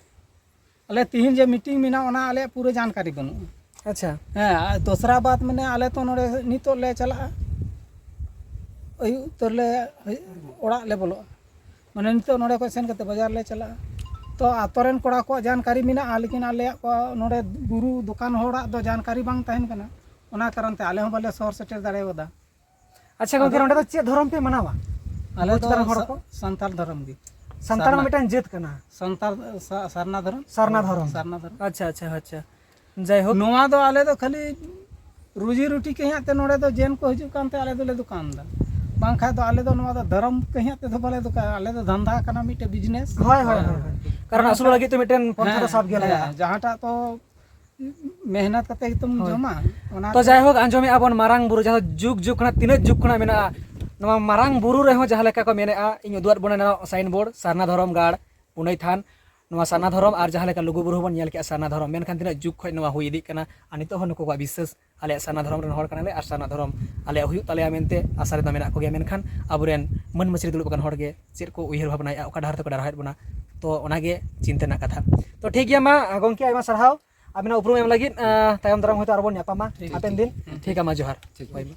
ᱟᱞᱮ ᱛᱤᱦᱤᱧ ᱡᱮ ᱢᱤᱴᱤᱝ ᱢᱮᱱᱟᱜᱼᱟ, ᱚᱱᱟ ᱟᱞᱮᱭᱟᱜ ᱯᱩᱨᱟᱹ ᱡᱟᱱᱠᱟᱨᱤ ᱵᱟᱹᱱᱩᱜᱼᱟ᱾ ᱟᱪᱪᱷᱟ᱾ ᱦᱮᱸ, ᱟᱨ ᱫᱚᱥᱨᱟ ᱵᱟᱛ ᱢᱟᱱᱮ ᱟᱞᱮ ᱛᱚ ᱱᱚᱰᱮ ᱱᱤᱛᱚᱜ ᱞᱮ ᱪᱟᱞᱟᱜᱼᱟ, ᱟᱹᱭᱩᱵ ᱩᱛᱟᱹᱨ ᱞᱮ ᱚᱲᱟᱜ ᱞᱮ ᱵᱚᱞᱚᱜᱼᱟ᱾ ᱢᱟᱱᱮ ᱱᱤᱛᱚᱜ ᱱᱚᱰᱮ ᱠᱷᱚᱡ ᱥᱮᱱ ᱠᱟᱛᱮ ᱵᱟᱡᱟᱨ ᱞᱮ ᱪᱟᱞᱟᱜᱼᱟ᱾ ᱛᱚ ᱟᱛᱳ ᱨᱮᱱ ᱠᱚᱲᱟ ᱠᱚᱣᱟᱜ ᱡᱟᱱᱠᱟᱨᱤ ᱢᱮᱱᱟᱜᱼᱟ, ᱞᱮᱠᱤᱱ ᱟᱞᱮᱭᱟᱜ ᱠᱚ ᱱᱚᱰᱮ ᱜᱩᱨᱩ ᱫᱚᱠᱟᱱ ᱦᱚᱲᱟᱜ ᱫᱚ ᱡᱟᱱᱠᱟᱨᱤ ᱵᱟᱝ ᱛᱟᱦᱮᱱ ᱠᱟᱱᱟ, ᱚᱱᱟ ᱠᱟᱨᱚᱱ ᱛᱮ ᱟᱞᱮ ᱦᱚᱸ ᱵᱟᱞᱮ ᱥᱚᱦᱚᱨ ᱥᱮᱴᱮᱨ ᱫᱟᱲᱮᱭᱟᱫᱟ᱾ ᱟᱪᱪᱷᱟ ᱜᱚᱝᱠᱮ, ᱟᱫᱚ ᱱᱚᱸᱰᱮ ᱫᱚ ᱪᱮᱫ ᱫᱷᱚᱨᱚᱢ ᱯᱮ ᱢᱟᱱᱟᱣᱟ? ᱟᱞᱮ ᱵᱩᱡᱽ ᱫᱚ ᱠᱟᱨᱚᱱ ᱦᱚᱲ ᱥᱟ-, ᱠᱚ? ᱥᱟᱱᱛᱟᱲ ᱫᱷᱚᱨᱚᱢ ᱜᱮ᱾ ᱥᱟᱱᱛᱟᱲ ᱢᱟ ᱥᱟᱨᱱᱟ᱾ ᱢᱤᱫᱴᱟᱝ ᱡᱟᱹᱛ ᱠᱟᱱᱟ᱾ ᱥᱟᱱᱛᱟᱲ ᱥᱟ-, ᱥᱟᱨᱱᱟ ᱫᱷᱚᱨᱚᱢ᱾ ᱥᱟᱨᱱᱟ ᱫᱷᱚᱨᱚᱢ᱾ ᱟᱪᱪᱷᱟ, ᱟᱪᱪᱷᱟ, ᱟᱪᱪᱷᱟ᱾ ᱡᱟᱭᱦᱳᱠ᱾ ᱱᱚᱣᱟ ᱫᱚ ᱟᱞᱮ ᱫᱚ ᱠᱷᱟᱹᱞᱤ ᱨᱩᱡᱤ ᱨᱩᱴᱤ ᱠᱟᱹᱦᱤᱭᱟᱜ ᱛᱮ ᱱᱚᱰᱮ ᱫᱚ ᱡᱮᱱ ᱠᱚ ᱦᱤᱡᱩᱜ ᱠᱟᱱ ᱛᱮ ᱟᱞᱮ ᱫᱚᱞᱮ ᱫᱚᱠᱟᱱ ᱮᱫᱟ, ᱵᱟᱝᱠᱷᱟᱡ ᱫᱚ ᱟᱞᱮ ᱫᱚ ᱱᱚᱣᱟ ᱫᱚ ᱫᱷᱚᱨᱚᱢ ᱠᱟᱹᱦᱤᱭᱟᱜ ᱛᱮᱫᱚ ᱵᱟᱞᱮ ᱫᱚᱠᱟᱱᱟ, ᱟᱞᱮ ᱫᱚ ᱫᱷᱟᱱᱫᱟ ᱠᱟᱱᱟ ᱢᱤᱫᱴᱮᱡ ᱵᱤᱡᱽᱱᱮᱥ᱾ ᱦᱳᱭ, ᱦᱳᱭ, ᱦᱳᱭ, ᱦᱳᱭ᱾ ᱠᱟᱨᱚᱱ ᱟᱹᱥᱩᱞ ᱞᱟᱹᱜᱤᱫ ᱛᱮ ᱢᱤᱫᱴᱮᱱ ᱯᱚᱱᱛᱷᱟ ᱫᱚ ᱦᱮᱸ, ᱥᱟᱵ ᱜᱮ ᱞᱟᱜᱟᱜᱼᱟ᱾ ᱦᱮᱸ, ᱡᱟᱦᱟᱸᱴᱟᱜ ᱛᱚ ᱢᱮᱦᱱᱚᱛ ᱠᱟᱛᱮ ᱜᱮᱛᱚᱢ ᱦᱳᱭ᱾ ᱡᱚᱢᱟ, ᱚᱱᱟ ᱛᱚ ᱛᱮ ᱡᱟᱭᱦᱳᱠ, ᱟᱸᱡᱚᱢᱮᱫᱼᱟ ᱵᱚᱱ ᱢᱟᱨᱟᱝ ᱵᱩᱨᱩ ᱡᱟᱦᱟᱸ ᱡᱩᱜᱽ ᱡᱩᱜᱽ ᱠᱷᱚᱱᱟᱜ, ᱛᱤᱱᱟᱹᱜ ᱡᱩᱜᱽ ᱠᱷᱚᱱᱟᱜ ᱢᱮᱱᱟᱜᱼᱟ, ᱱᱚᱣᱟ ᱢᱟᱨᱟᱝ ᱵᱩᱨᱩ ᱨᱮᱦᱚᱸ ᱡᱟᱦᱟᱸ ᱞᱮᱠᱟ ᱠᱚ ᱢᱮᱱᱮᱫᱼᱟ, ᱤᱧ ᱩᱫᱩᱜ ᱟᱫ ᱵᱚᱱᱟ ᱱᱚᱣᱟ ᱥᱟᱭᱤᱱ ᱵᱳᱨᱰ, ᱥᱟᱨᱱᱟ ᱫᱷᱚᱨᱚᱢ ᱜᱟᱲ, ᱯᱩᱱᱟᱹᱭ ᱛᱷᱟᱱ, ᱱᱚᱣᱟ ᱥᱟᱨᱱᱟ ᱫᱷᱚᱨᱚᱢ ᱟᱨ ᱡᱟᱦᱟᱸ ᱞᱮᱠᱟ ᱞᱩᱜᱩ ᱵᱩᱨᱩ ᱦᱚᱸᱵᱚᱱ ᱧᱮᱞ ᱠᱮᱜᱼᱟ ᱥᱟᱨᱱᱟ ᱫᱷᱚᱨᱚᱢ, ᱢᱮᱱᱠᱷᱟᱱ ᱛᱤᱱᱟᱹᱜ ᱡᱩᱜᱽ ᱠᱷᱚᱱ ᱱᱚᱣᱟ ᱦᱩᱭ ᱤᱫᱤᱜ ᱠᱟᱱᱟ ᱟᱨ ᱱᱤᱛᱚᱜ ᱦᱚᱸ ᱱᱩᱠᱩ ᱠᱚᱣᱟᱜ ᱵᱤᱥᱥᱟᱹᱥ ᱟᱞᱮᱭᱟᱜ ᱥᱟᱨᱱᱟ ᱫᱷᱚᱨᱚᱢ ᱨᱮᱱ ᱦᱚᱲ ᱠᱟᱱᱟᱞᱮ ᱟᱨ ᱥᱟᱨᱱᱟ ᱫᱷᱚᱨᱚᱢ ᱟᱞᱮᱭᱟᱜ ᱦᱩᱭᱩᱜ ᱛᱟᱞᱮᱭᱟ ᱢᱮᱱᱛᱮ ᱟᱥᱟ ᱨᱮᱫᱚ ᱢᱮᱱᱟᱜ ᱠᱚᱜᱮᱭᱟ᱾ ᱢᱮᱱᱠᱷᱟᱱ ᱟᱵᱚᱨᱮᱱ ᱢᱟᱹᱱ ᱢᱟᱹᱪᱷᱤ ᱨᱮ ᱫᱩᱲᱩᱵ ᱟᱠᱟᱱ ᱦᱚᱲ ᱜᱮ ᱪᱮᱫ ᱠᱚ ᱩᱭᱦᱟᱹᱨ ᱵᱷᱟᱵᱽᱱᱟᱭᱮᱫᱼᱟ, ᱚᱠᱟ ᱰᱟᱦᱟᱨ ᱛᱮᱠᱚ ᱰᱟᱨᱦᱟᱣᱮᱫ ᱵᱚᱱᱟ, ᱛᱚ ᱚᱱᱟᱜᱮ ᱪᱤᱱᱛᱟᱹ ᱨᱮᱱᱟᱜ ᱠᱟᱛᱷᱟ᱾ ᱛᱚ ᱴᱷᱤᱠ ᱜᱮᱭᱟ, ᱢᱟ ᱜᱚᱢᱠᱮ ᱟᱭᱢᱟ ᱥᱟᱨᱦᱟᱣ ᱟᱵᱤᱱᱟᱜ ᱩᱯᱨᱩᱢ ᱮᱢ ᱞᱟᱹᱜᱤᱫ᱾ ᱟᱸ, ᱛᱟᱭᱚᱢ ᱫᱟᱨᱟᱢ ᱦᱚᱭᱛᱳ ᱟᱨᱚ ᱵᱚᱱ ᱧᱟᱯᱟᱢᱟ᱾ ᱴᱷᱤᱠ, ᱦᱟᱯᱮᱱ ᱴᱷᱤᱠ, ᱫᱤᱱ᱾ ᱴᱷᱤᱠ᱾ ᱴᱷᱤᱠ ᱜᱮᱭᱟ, ᱢᱟ ᱡᱚᱦᱟᱨ᱾ ᱴᱷᱤᱠ᱾ ᱦᱳᱭ, ᱢᱟ᱾